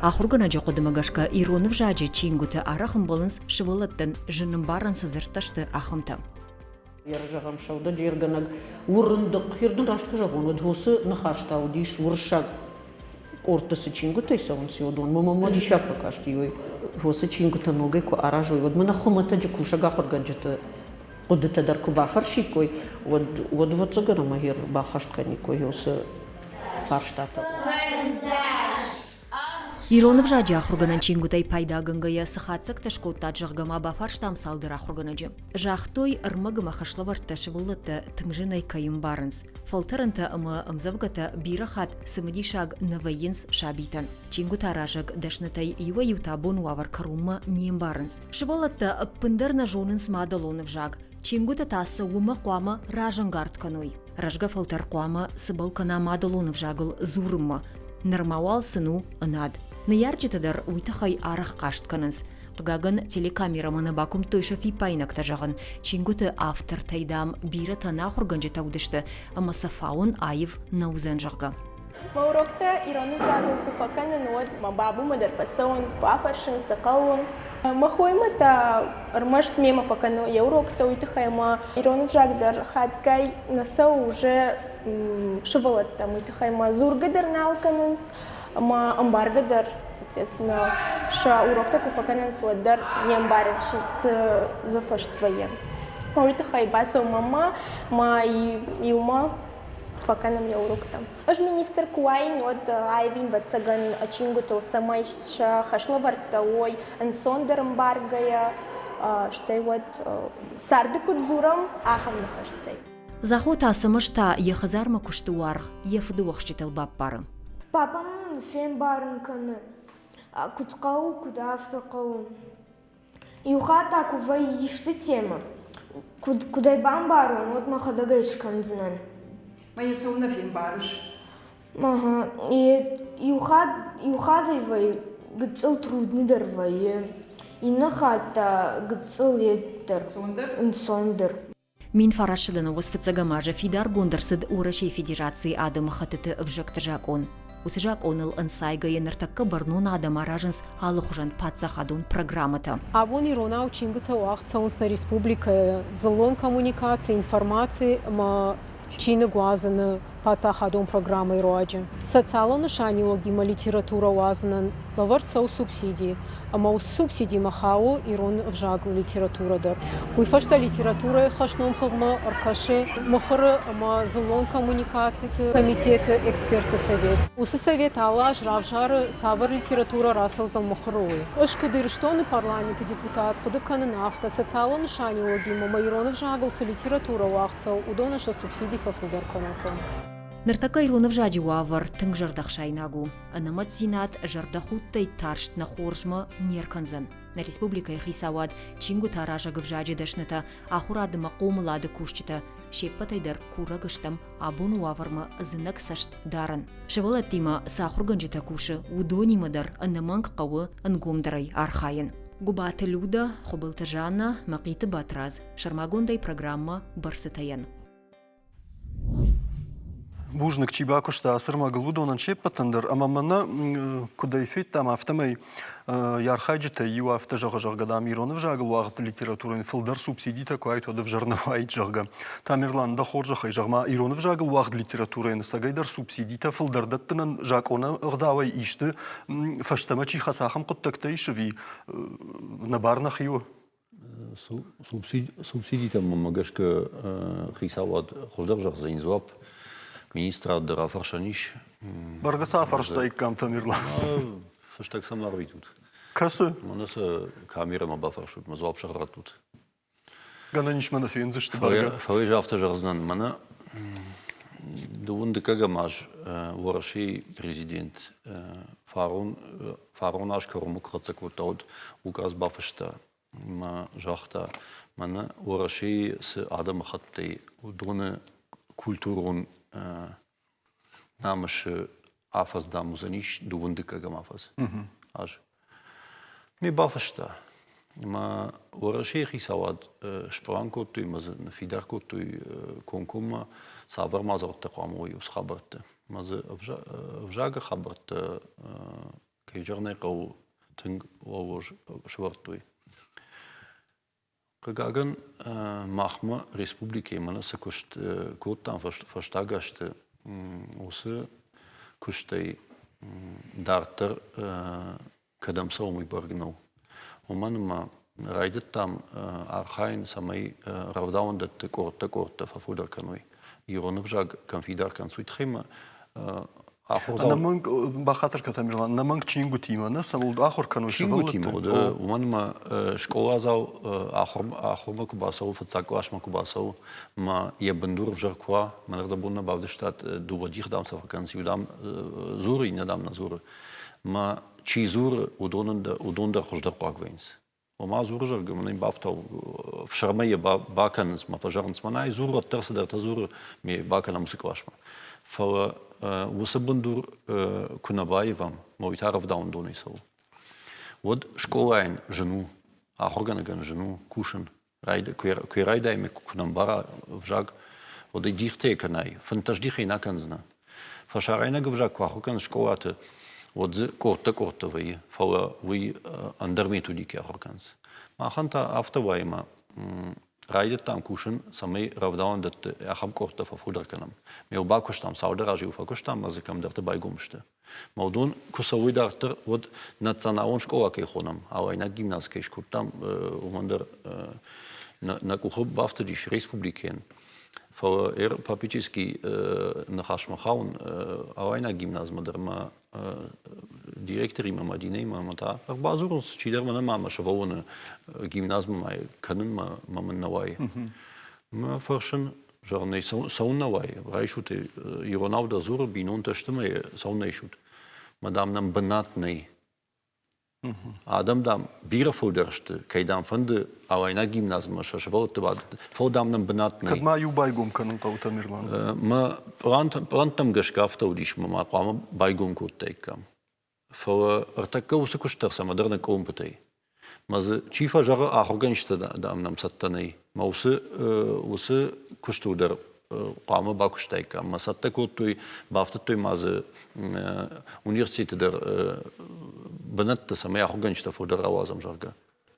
Ахуыргӕнӕджы хъуыдымӕ гӕсгӕ ирон ӕвзаджы чингуыты арӕх ӕмбӕлынц сывӕллӕттӕн зынӕмбарӕн цы дзырдтӕ сты, ахӕмтӕ. Зӕгъӕм, сӕудӕджергӕнӕг уырындыхъ, Ирдын раст куы зӕгъон, уӕд уыцы ныхӕстӕ уыдис уырыссаг къордты цы чингуытӕй цӕуынц, уыдон. Мӕ диссаг фӕкасти, уыцы чингуытӕ ногӕй куы аразой, уӕд мӕнӕ хуымӕтӕджы кусӕг ахуыргӕнджыты хъуыдытӕ дӕр куы бафӕрсиккой, уӕд, уӕд ӕвӕццӕгӕн ӕмӕ баххӕст кӕниккой уыцы фарстатӕ. Ирон ӕвзаджы ахуыргӕнӕн чингуытӕй пайдагӕнгӕйӕ цы хатдзӕгтӕ скодтат, зӕгъгӕ ма бафарстам цалдӕр ахуыргӕнӕджы. Загътой, ӕрмӕг ӕмӕ хӕслӕвӕрдтӕ сывӕллӕттӕ тынг зынӕй кӕй ӕмбарынц. Фӕлтӕрӕнтӕ ӕмӕ ӕмдзӕвгӕтӕ бирӕ хатт цымыдисаг нӕ вӕййынц сабитӕн. Чингуытӕ аразӕг дӕснытӕй иуӕй-иутӕ абоны уавӕр кӕронмӕ не мбарынц. Сывӕллӕттӕ ӕппындӕр нӕ зонынц мадӕлон ӕвзаг. Чингуытӕ та сӕ уымӕ хъуамӕ разӕнгард кӕной. Рӕзгӕ фӕлтӕр хъуамӕ цыбӕл кӕна мадӕлон ӕвзагыл дзурынмӕ. Нырма уал сын у ӕнад. Ныййарджытӕ дӕр уый тыххӕй арӕх хъаст кӕнынц. Хъыгагӕн, телекамерӕмӕ нӕ бакуымдтой сӕ фиппаинӕгтӕ зӕгъын. Чингуыты автортӕй, дам, бирӕтӕ нӕ ахуыргӕнджытӕ уыдысты ӕмӕ сӕ фауын аив нӕ уыдзӕн, зӕгъгӕ. Мӕ уроктӕ ирон ӕвзагыл куы фӕкӕнын, уӕд мӕ бабумӕ дӕр фӕцӕуын, бафӕрсын, цы хъӕуы. Мӕ хоимӕ та ӕрмӕст мемӕ фӕкӕны йӕ уроктӕ, уый тыххӕй ӕмӕ ирон ӕвзаг дӕр хатгай нӕ цӕуы уже сывӕллӕттӕм, уый тыххӕй ӕмӕ дзургӕ дӕр нал кӕнынц ӕмӕ ӕмбаргӕ дӕр, соответственно, сӕ уроктӕ куы фӕкӕнынц, уӕд дӕр не мбарынц, цы дзы фыст вӕййы. Уый тыххӕй бацӕуы мӕнмӕ, мӕ иумӕ фӕкӕнӕм йӕ уроктӕ. Ӕз министр куы уаин, уӕд аивин, ӕвӕццӕгӕн, чингуытыл, цӕмӕй сӕ хӕслӕвӕрдтӕ уой ӕнцондӕр ӕмбаргӕйӕ, стӕй уӕд царды куыд дзурӕм, ахӕм ныхӕстӕй. Дзахо та Ацӕмӕз та йӕ хӕдзармӕ куысты уаргъ йӕ фыды уӕхсчытыл баппары. Папа мын фембарын кӕны, куыд хъӕуы, куыд афтӕ хъӕуы. Иу хатт та куы вӕййы исты темӕ, куыд, куыд ӕй бамбарон, уӕд мӕхӕдӕг ӕй скӕндзынӕн. Мӕ йӕ цӕуылнӕ фембарыс? Ага, иу хатт, иу хатт ӕй вӕййы гыццыл трудныйдӕр вӕййы, иннӕ хатт та гыццыл йеддӕр, ӕнцондӕр. 1900 фыццӕгӕм азы фидаргонд ӕрцыд Уӕрӕсейы Федерацийы адӕмыхӕттыты ӕвзӕгты закъон. Уыцы закъоныл ӕнцайгӕйӕ ныртӕккӕ бӕрнон адӕм аразынц алыхуызӕн паддзахадон программӕтӕ. Абон иронау чингуытӕ уагъд цӕуынц нӕ республикӕйы дзыллон коммуникаци, информаци ӕмӕ Чиныг уадзыны паддзахадон программӕйы руаджы. Социалон нысаниуӕгимӕ литературӕ уадзынӕн лӕвӕрд цӕуы субсиди, ӕмӕ уыцы субсидимӕ хауы ирон ӕвзагыл литературӕ дӕр. Уый фӕстӕ литературӕйы хӕсномхыгъдмӕ ӕркӕсы мыхуыры ӕмӕ дзыллон коммуникациты комитеты экспертты совет. Уыцы совет алы аз равзары, цавӕр литературӕ рацӕудзӕн мыхуыры, уый. Ӕз куыд Ирыстоны парламенты депутат хъуыды кӕнын афтӕ, социалон нысаниуӕгимӕ ӕмӕ ирон ӕвзагыл цы литературӕ уагъд цӕуы, уыдонӕн сӕ субсиди фӕфылдӕр кӕнын хъӕуы. Ныртӕккӕ ирон ӕвзаджы уавӕр тынг зӕрдӕхсаинаг у. Ӕнӕмӕтдзинад зӕрдӕхудтӕй тарст нӕ хорзмӕ не ркӕндзӕн. Нӕ республикӕйы хицауад, чингуытӕаразӕг ӕвзаджы дӕснытӕ, ахуырад ӕмӕ хъомылады кусджытӕ се ппӕтӕй дӕр курӕг стӕм абоны уавӕрмӕ ӕдзынӕг цӕст дарын. Сывӕллӕттимӕ цы ахуыргӕнджытӕ кусы, уыдонимӕ дӕр ӕнӕмӕнг хъӕуы ӕнгомдӕрӕй архайын. Гуыбаты Людӕ, Хуыбылты Жаннӕ, Мӕхъиты Батрадз. Сӕрмагондӕй программӕ «Бӕрцытӕ-йӕн». Бузныг, чи бакуыста ацы ӕрмӕгыл, уыдонӕн се ппӕтӕн дӕр. Ӕмӕ мӕнӕ куыдӕй федтам, афтӕмӕй йӕ архайджытӕй иу афтӕ зӕгъы, зӕгъгӕ, дам, ирон ӕвзагыл уагъд литературӕйӕн фылдӕр субсидитӕ куы уаид, уӕд ӕвзӕр нӕ уаид, зӕгъгӕ. Тамерлан, дӕ хорзӕхӕй, зӕгъ-ма, ирон ӕвзагыл уагъд литературӕйӕн ӕцӕгӕйдӕр субсидитӕ фылдӕр дӕттынӕн закъоны ӕгъдауӕй исты фӕстӕмӕ чи хӕцы, ахӕм хъуыддӕгтӕ ис ӕви нӕ бар нӕхи у? Субсидитӕм мӕнмӕ гӕсгӕ хицауад хуыздӕр зӕгъдзӕн дзуапп. Министрад дӕр афӕрсӕн ис. Бӕргӕ сӕ афарстаиккам, Тамерлан. Фыстӕг сӕм арвитут. Кӕцы? Мӕнӕ сӕ камерӕмӕ бафӕрсут, мӕ дзуапп сӕ раттут. Гӕнӕн ис, мӕнӕ фендзысты бӕргӕ. Фӕлӕ ӕз афтӕ зӕгъдзынӕн, мӕнӕ дыууын дыккӕгӕм аз Уӕрӕсейы президент фарон Фарон аз кӕронмӕ куы хӕццӕ кодта, уӕд указ бафыста ӕмӕ загъта, мӕнӕ Уӕрӕсейы цы адӕмыхаттӕй уыдоны культурон намысы афӕдз, дам, уыдзӕнис дыууын дыккӕгӕм афӕдз аз. Ме бафыста. Ӕмӕ Уӕрӕсейы хицауад спълан кодтой ӕмӕ дзы ныффидар кодтой комкоммӕ цавӕр мадзӕлттӕ хъуамӕ уой уыцы хабӕртты. Ӕмӕ дзы ӕвзагы хабӕрттӕ, кӕй зӕгъын ӕй хъӕуы, тынг уӕлвоз сӕвӕрдтой. Хъыгагӕн, махмӕ республикӕйы мӕнӕ цы куыст кодтам фӕстаг азты, уыцы куыстӕй дарддӕр кӕдӕм цӕуӕм, уый бӕрӕг нӕу. Уымӕн ӕмӕ райдыдтам архайын, цӕмӕй рӕвдауӕндӕтты къордтӕ-къордтӕ фӕфылдӕр кӕной. Ирон ӕвзаг кӕм фидар кӕнынц, уый тыххӕй ма ахуырдзау... Ӕнӕмӕнг, бахатыр кӕн, Тамерлан, ӕнӕмӕнг чингуытимӕ нӕ цӕуыл ахуыр кӕной Чингуытимӕ, уымӕн ӕмӕ скъоладзау ахуырмӕ куы бацӕуы, фыццаг къласмӕ куы бацӕуы, ӕмӕ йӕ бындур ӕвзӕр куы уа, мӕнӕ рдӕбон нӕ бавдыстат, дыууӕ дих дам сӕ фӕкӕнынц, иу дам дзуры, иннӕ дам нӕ дзуры. Ӕмӕ чи дзуры, уыдон дӕр хуыздӕр хъуаг вӕййынц. Ома дзуры, зӕгъгӕ, мын ӕй бафтау, ӕфсӕрмӕй йӕ бакӕнынц, мӕ фӕзӕгъынц, мӕнӕй дзуры, уӕддӕр цыдӕртӕ дзуры, ме бакӕнӕм уыцы къласмӕ. Фӕлӕ уыцы бындур куы нӕ баивӕм, мӕ уый та рӕвдауӕндонӕй цӕуы, уӕд скъолайӕн зын у, ахуыргӕнӕгӕн зын у кусын. Куы райдайӕм, куы нӕ мбара ӕвзаг, уӕд ӕй дихтӕ кӕнай, 15 дихӕй нӕ кӕндзынӕ. Фӕсарӕйнаг ӕвзаг куы ахуыр кӕныс скъолаты, уӕд дзы къордтӕ-къордтӕ вӕййы, фӕлӕ уый ӕндӕр методикӕ ахуыр кӕнынц. Махӕн та афтӕ уайы ӕмӕ райдыдтам кусын, цӕмӕй рӕвдауӕндӕтты ахӕм къордтӕ фӕфылдӕр кӕнӕм. Ме бакуыстам, цалдӕр азы-иу фӕкуыстам ӕмӕ дзы кӕмдӕрты байгом сты. Ӕмӕ уыдон куы цӕуой дарддӕр, уӕд националон скъола кӕй хонӕм, алайнаг гимназ кӕй скодтам, уымӕн дӕр нӕ къухы бафтыдис республикӕйӕн. Фӕлӕ эр попечительский ныхасмӕ хауын алайнаг гимназмӕ дӕр мӕ директоримӕ Мадинӕимӕ ӕмӕ та ӕрбадзурынц, чидӕр мӕнӕ ма мӕ сывӕллоны гимназмӕ кӕнынмӕ мӕ мын нӕ уайы. Мӕ фӕрсын, зӕгъын ӕй цӕуыннӕ уайы, райсут ӕй, иронау дӕр дзуры, бинонтӕ сты мӕ цӕуыннӕ исут? Мӕ, дам, нӕм бынат нӕй. Адӕм, дам, бирӕ фылдӕр сты, кӕй, дам, фӕнды алайнаг гимназмӕ сӕ сывӕллӕтты бад, фӕлӕ, дам, нӕм бынат нӕй. Кӕд ма иу байгом кӕнын хъӕуы Тамерлан? Мӕ пълантӕм гӕсгӕ афтӕ уыдис, мӕ ма хъуамӕ байгом кодтаиккам. Фӕлӕ ӕртӕккӕ уыцы куыст дӕр цӕмӕдӕр нӕ къуылымпытӕй. Мӕ дзы чи фӕзӕгъы, ахуыргӕнджытӕ, дам, нӕм цӕттӕ нӕй. Мӕ уыцы, уыцы куыстыл дӕр хъуамӕ бакуыстаиккам. Мӕ цӕттӕ кодтой, бафтыдтой ма дзы университеты дӕр бынӕттӕ, цӕмӕй ахуыргӕнджытӕ фылдӕр рауадзӕм, зӕгъгӕ.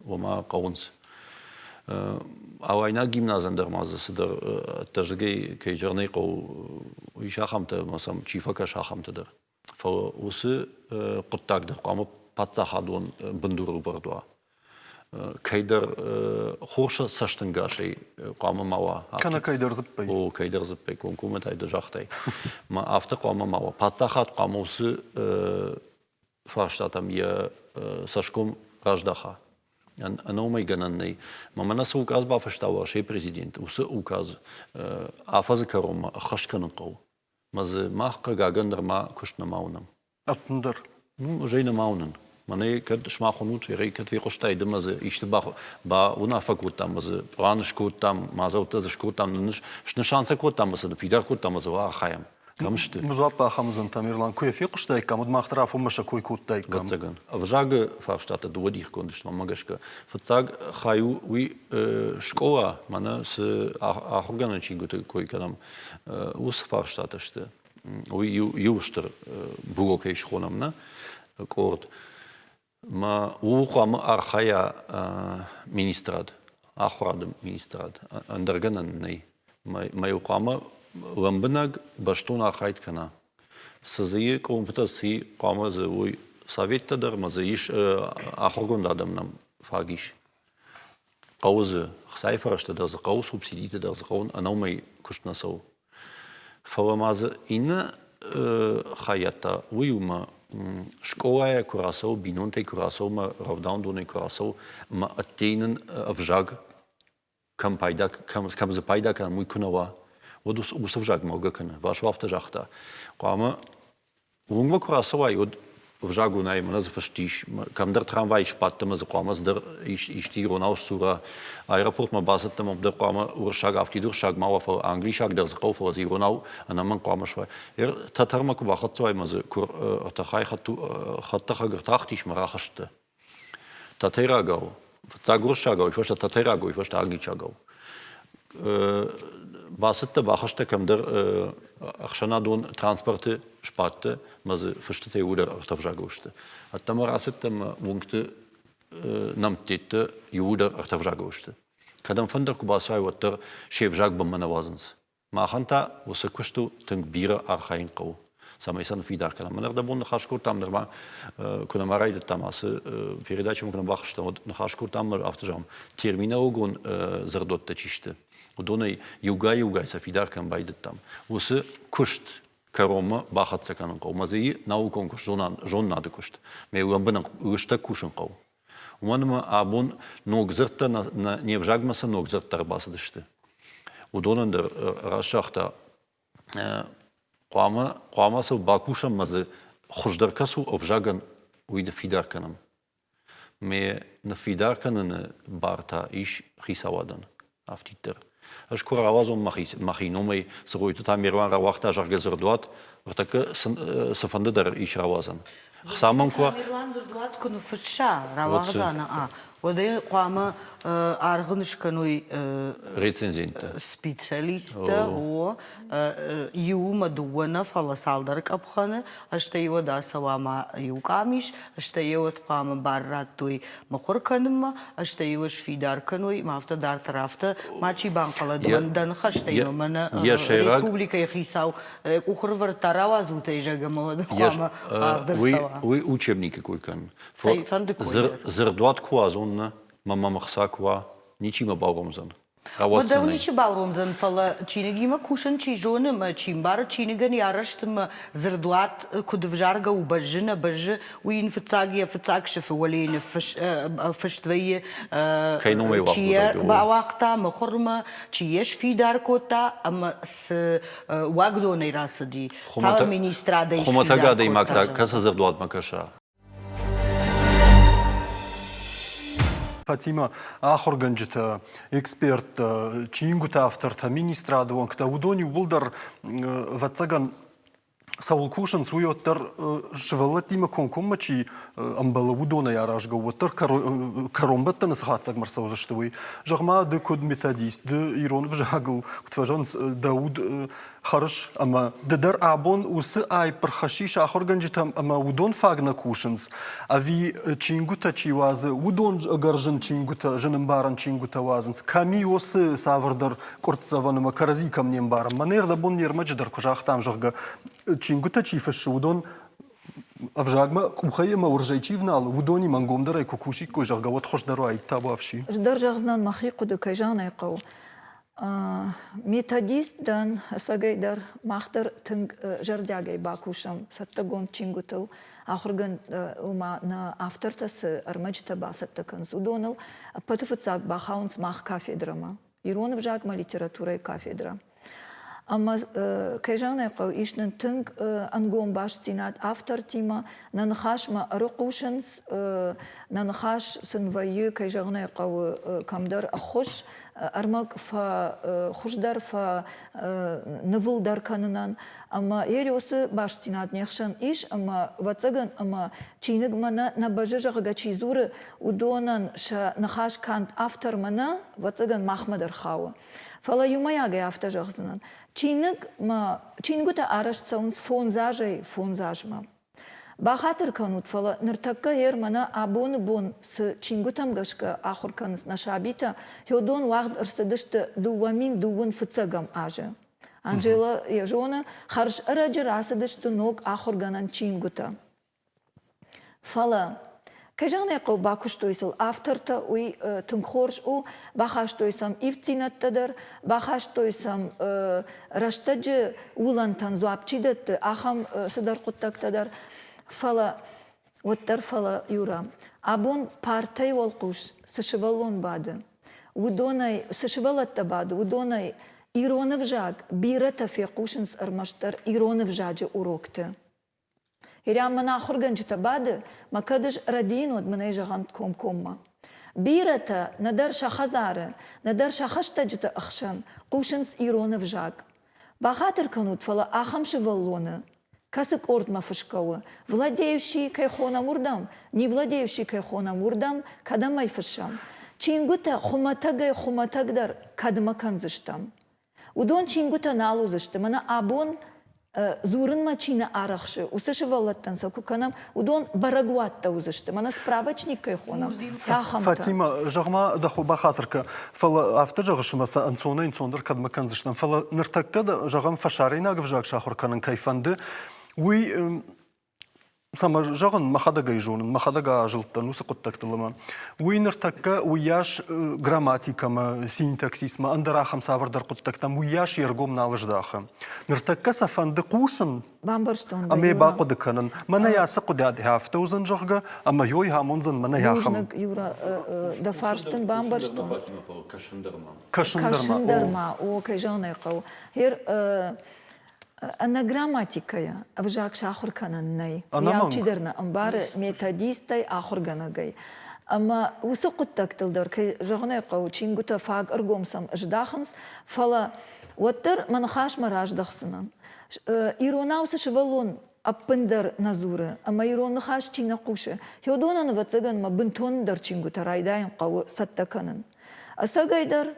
Ома хъӕуынц. Алайнаг гимназӕн дӕр ма дзы цыдӕр ӕддӕзыгӕй, кӕй зӕгъын ӕй хъӕуы, ис ахӕмтӕ ӕмӕ сӕм чи фӕкӕсы, ахӕмтӕ дӕр. Фӕлӕ уыцы хъуыддаг дӕр хъуамӕ паддзахадон бындурыл вӕрд уа. Кӕйдӕр хорз цӕстӕнгасӕй хъуамӕ ма уа. Кӕнӕ кӕйдӕр дзыппӕй. О, кӕйдӕр дзыппӕй, комкоммӕ та ды загътай. Ма афтӕ хъуамӕ ма уа. Паддзахад хъуамӕ уыцы фарстатӕм йӕ цӕсгом раздаха. Ӕнӕуымӕй гӕнӕн нӕй. Мӕ мӕнӕ цы указ бафыста Уӕрӕсейы президент, уыцы указ афӕдзы кӕронмӕ ӕххӕст кӕнын хъӕуы. Мӕ дзы мах, хъыгагӕн, нырма куыст нӕма уынӕм. Ӕппындӕр? Ну, ӕз ӕй нӕма уынын. Мӕнӕ кӕд сымах уынут, ӕй кӕд фехъуыстай ды мӕ дзы исты бауынаффӕ кодтам, мӕ дзы пълан скодтам, мадзӕлттӕ дзы скодтам, снысан сӕ кодтам, мӕ сын фидар кодтам, мӕ дзы архайӕм. Кӕм сты? Дзуапп ахӕм уыдзӕн, Тамерлан. Куы йӕ фехъуыстаиккам, уӕд мах дӕр афонмӕ сӕ кой кодтаиккам. Ӕвӕццӕгӕн. Ӕвзагы фарстатӕ дыууӕ дихгонд сты, мӕнмӕ гӕсгӕ. Фыццаг хай у уый скъола, мӕнӕ цы ахуыргӕнӕн чингуыты кой кӕнӕм, уыцы фарстатӕ сты. Уый иу стыр блокӕй схонӕм нӕ къорд. Мӕ ууыл хъуамӕ архайа министрад, ахуырады министрад. Ӕндӕр гӕнӕн нӕй. Мӕ иу хъуамӕ лӕмбынӕг бӕстон архайд кӕна. Цы дзы и къуылымпытӕ, цы и, хъуамӕ дзы уой советтӕ дӕр ӕмӕ дзы ис ахуыргонд адӕм нӕм фаг ис. Хъӕуы дзы хцайы фӕрӕзтӕ дӕр дзы хъӕуы, субсидитӕ дӕр дзы хъӕуы, ӕнӕуымӕй куыст нӕ цӕуы. Фӕлӕ ма дзы иннӕ хайад та уый у мӕ скъолайӕ куы рацӕуы, бинонтӕй куы рацӕуы мӕ рӕвдауӕндонӕй куы рацӕуы ӕмӕ ӕддейы нын ӕвзаг кӕм пайда, кӕм, кӕм дзы пайда кӕнӕм, уый куы нӕ уа, уӕд уыцы ӕвзаг мӕлгӕ кӕны. Васо афтӕ загъта, хъуамӕ Уынгмӕ куы рацӕуай, уӕд ӕвзагонӕй мӕнӕ дзы фыст ис, кӕмдӕр трамвай сбадт ӕмӕ дзы хъуамӕ цыдӕр исты иронау сдзура. Аэропортмӕ бацыдтӕн ӕмӕ дӕр хъуамӕ уырыссаг афтид уырыссаг ма уа, фӕлӕ англисаг дӕр дзы хъӕуы, фӕлӕ дзы иронау ӕнӕмӕнг хъуамӕ суа. Тӕтӕрмӕ куы бахӕццӕ уай ӕмӕ дзы куы ӕртӕхӕй хӕдтӕхӕг ӕртахтис мӕ рахызтӕ. Тӕтӕйрагау, фыццаг уырыссагау, уый фӕстӕ тӕтӕйрагау, уый фӕстӕ англисагау. Бацыдтӕ, бахызтӕ кӕмдӕр ӕхсӕнадон транспорты сбадтӕ мӕ дзы фыстытӕ иууылдӕр ӕртӕвзагыл сты. Ӕддӕмӕ рацыдтӕ мӕ уынгты нӕмттӕ иууылдӕр ӕртӕвзагыл сты. Кӕдӕмфӕндӕр куы бацӕуай, уӕддӕр се взаг бынмӕ нӕ уадзынц. Махӕн та уыцы куыстыл тынг бирӕ архайын хъӕуы, цӕмӕй сӕ ныффидар кӕнӕм. Мӕн ӕрдӕбон ныхас кодтам, нырма куы нӕма райдыдтам ацы передачӕмӕ куы нӕ бахызтам, уӕд ныхас кодтам афтӕ зӕгъӕм, терминологон дзырдуӕттӕ чи сты, уыдонӕй иугай-иугай сӕ фидар кӕнын байдыдтам. Уыцы куыст кӕронмӕ бахӕццӕ кӕнын хъӕуы. Мӕ дзы наукон куыст, зонынады куыст. Мӕ лӕмбынӕг лыстӕг кусын хъӕуы. Уымӕн ӕмӕ абон ног дзырдтӕ не взагмӕ цы ног дзырдтӕ ӕрбацыдысты, уыдонӕн дӕр раст загъта, хъуамӕ, хъуамӕ сыл бакусӕм ӕмӕ дзы хуыздӕр кӕцы у ӕвзагӕн, уый ныффидар кӕнӕм. Ме ныффидар кӕныны бар та ис хицауадӕн афтиддӕр. Ӕз куы рауадзон мӕхи, мӕхи номӕй Цгъойты Тамерлан рауагъта, зӕгъгӕ, дзырдуат, ныртӕккӕ цыфӕнды дӕр ис рауадзӕн. Хца мӕм куы Тамерлан дзырдуат куы ныффысса, рауагъда нӕ, уӕд ӕй хъуамӕ аргъ ын скӕной рецензенттӕ. Специалисттӕ, о, иумӕ дыууӕ нӕ, фӕлӕ цалдӕр къӕпхӕны, стӕй уӕд ацӕуа ма иу къамис, стӕй уӕд хъуамӕ бар радтой мыхуыр кӕнынмӕ, стӕй-иу сфидар кӕной, ма афтӕ дарддӕр афтӕ мачи банхъӕлӕд мӕн дӕ ныхӕстӕй мӕнӕ республикӕйы хицау къухӕрвӕрдта рауадзут ӕй, зӕгъгӕ, ӕмӕ уӕд хъуамӕ тагъд ӕрцӕуа. Уый учебникы кой кӕнын. Цӕйфӕнды кой дӕр. Дзырдуат куы уадзон, нӕ, мӕ мӕм ӕхца куы уа, ничи мӕ бауромдзӕн. Уӕдӕ ничи бауромдзӕн, фӕлӕ чиныгимӕ кусын чи зоны ӕмӕ чи мбары чиныгӕн йӕ арӕзтмӕ дзырдуат куыд ӕвзаргӕ у, бӕззы, нӕ бӕззы, уый йын фыццаг йӕ фыццаг сыфы уӕлейы фыст вӕййы, Кӕй номӕй чи йӕ бауагъта мыхуырмӕ, чи йӕ сфидар кодта ӕмӕ цы уагдонӕй рацыди, цавӕр министрадӕй Хуымӕтӕг адӕймаг та кӕцы дзырдуатмӕ кӕса? Фатимӕ, ахуыргӕнджытӕ, эксперттӕ, чингуыты автортӕ, министрады уӕнгтӕ, уыдон иууылдӕр, ӕвӕццӕгӕн, Цӕуыл кусынц, уый уӕддӕр сывӕллӕттимӕ комкоммӕ чи ӕмбӕлы, уыдонӕй аразгӕ у, уӕддӕр кӕронбӕттӕны цы хатдзӕгмӕ рцӕудзысты, уый. Зӕгъ-ма, ды куыд методист, ды ирон ӕвзагыл, куыд фӕзӕгъынц, дӕ уд хӕрыс ӕмӕ ды дӕр абон уыцы аипп ӕрхӕссис ахуыргӕнджытӕм ӕмӕ уыдон фаг нӕ кусынц, ӕви чингуытӕ чи уадзы, уыдон ӕгӕр зын чингуытӕ, зынӕмбарӕн чингуытӕ уадзынц, кӕм и уыцы цавӕрдӕр къуырцдзӕвӕн ӕмӕ кӕрӕдзи кӕм не мбарӕм. Мӕнӕ ӕрдӕбон не рмӕджы дӕр куы загътам, зӕгъгӕ, чингуытӕ чи фыссы, уыдон ӕвзагмӕ къухӕй ӕмӕ уырзӕй чи вналы, уыдонимӕ ӕнгомдӕрӕй куы кусиккой, зӕгъгӕ, уӕд хуыздӕр уаид табуафси. Ӕз дӕр зӕгъдзынӕн мӕхи хъуыды, кӕй зӕгъын ӕй хъӕуы. Методист дӕн, ӕцӕгӕй дӕр мах дӕр тынг зӕрдиагӕй бакусӕм цӕттӕгонд чингуытыл, ахуыргӕнд, ома нӕ автортӕ цы ӕрмӕджытӕ бацӕттӕ кӕнынц, уыдоныл ӕппӕты фыццаг бахауынц мах кафедрӕмӕ. Ирон ӕвзагмӕ литературӕйы кафедрӕ. Ӕмӕ, кӕй зӕгъын ӕй хъӕуы, ис нын тынг ӕнгом бастдзинад автортимӕ, нӕ ныхасмӕ ӕрыхъусынц, нӕ ныхас сын вӕййы, кӕй зӕгъын ӕй хъӕуы, кӕмдӕр ӕххуыс, ӕрмӕг фӕхуыздӕр, фӕнывылдӕр кӕнынӕн. Ӕмӕ Ересы бастдзинад не хсӕн ис, ӕмӕ, ӕвӕццӕгӕн, ӕмӕ чиныгмӕ нӕ, нӕ бӕззы, зӕгъгӕ, чи дзуры, уыдонӕн сӕ ныхас канд автормӕ нӕ, ӕвӕццӕгӕн, махмӕ дӕр хауы. Фӕлӕ иумӕйагӕй афтӕ зӕгъдзынӕн, чиныгмӕ, чингуытӕ арӕзт цӕуынц фондз азӕй фондз азмӕ. Бахатыр кӕнут, фӕлӕ ныртӕккӕ гъер мӕнӕ абоны бон цы чингуытӕм гӕсгӕ ахуыр кӕнынц нӕ сабитӕ, уыдон уагъд ӕрцыдысты 2002 фыццӕгӕм азы. Анжела йӕ зоны, хӕрз ӕрӕджы рацыдысты ног ахуыргӕнӕн чингуытӕ. Фӕлӕ, кӕй зӕгъын ӕй хъӕуы, бакуыстой сыл автортӕ, уый тынг хорз у, бахастой сӕм ивддзинӕдтӕ дӕр, бахастой сӕм рӕстӕджы уылӕнтӕн дзуапп чи дӕтты, ахӕм цыдӕр хъуыддӕгтӕ дӕр. Фӕлӕ, уӕддӕр фӕлӕ, Юра, абон партӕйы уӕлхъус цы сывӕллон бады, уыдонӕй, цы сывӕллӕттӕ бады, уыдонӕй ирон ӕвзаг бирӕтӕ фехъусынц ӕрмӕстдӕр ирон ӕвзаджы урокты. Ирӕн мын ахуыргӕнджытӕ бады, мӕ кӕд ӕз рӕдийын, уӕд мын ӕй зӕгъӕнт комкоммӕ. Бирӕтӕ нӕдӕр сӕ хӕдзары, нӕдӕр сӕ хӕстӕджыты ӕхсӕн хъусынц ирон ӕвзаг. Бахатыр кӕнут, фӕлӕ ахӕм сывӕллоны, кӕцы къордмӕ фысгӕ у, владеющий кӕй хонӕм, уырдӕм, не владеющий кӕй хонӕм, уырдӕм, кӕдӕм ӕй фыссӕм? Чингуытӕ хуымӕтӕгӕй-хуымӕтӕгдӕр кӕдмӕ кӕндзыстӕм? Уыдон чингуытӕ нал уыдзысты. Мӕнӕ абон дзурынмӕ чи нӕ арӕхсы, уыцы сывӕллӕттӕн сӕ куы кӕнӕм, уыдон бӕрӕгуӕттӕ уыдзысты. Мӕнӕ справочник кӕй хонӕм, цахӕмтӕ. Фатима, зӕгъ-ма, дӕ хо бахатыр кӕ, фӕлӕ афтӕ зӕгъыс, ӕмӕ сӕ ӕнцонӕй-ӕнцондӕр кӕдмӕ кӕндзыстӕм. Фӕлӕ ныртӕккӕ, зӕгъӕм, фӕсарӕйнаг ӕвзаг сахуыр кӕнын кӕй фӕнды, уый цӕмӕ зӕгъын, мӕхӕдӕг ӕй зонын, мӕхӕдӕг азылдтӕн уыцы хъуыддӕгтыл ӕмӕ уый ныртӕккӕ уыйас грамматикӕмӕ, синтаксисмӕ, ӕндӕр ахӕм цавӕрдӕр хъуыддӕгтӕм уыйас йе ргом нал здахы. Ныртӕккӕ сӕ фӕнды хъусын Бамбӕрстон ӕмӕ йӕ бахъуыды кӕнын. Мӕнӕ ацы хъуыдиад афтӕ уыдзӕн, зӕгъгӕ, ӕмӕ йой амондзӕн мӕнӕ ахӕм. Бузныг, Юра, дӕ фарст дын бамбӕрстон. Кӕсын дӕр ма. Кӕсын дӕр ма, о, кӕй зӕгъын ӕй хъӕуы. Гъер Ӕнӕ грамматикӕйӕ ӕвзаг сахуыр кӕнӕн нӕй. Уый алчидӕр нӕ ӕмбары методисттӕй, ахуыргӕнӕгӕй. Ӕмӕ уыцы хъуыддӕгтыл дӕр, кӕй зӕгъын ӕй хъӕуы, чингуытӕ фаг ӕргом сӕм здахынц, фӕлӕ уӕддӕр мӕ ныхасмӕ раздӕхдзынӕн. Иронау цы сывӕллон ӕппындӕр нӕ дзуры ӕмӕ ирон ныхас чи нӕ хъусы, уыдонӕн, ӕвӕццӕгӕн, мӕ бынтондӕр чингуытӕ райдайын хъӕуы цӕттӕ кӕнын. Ӕцӕгӕйдӕр,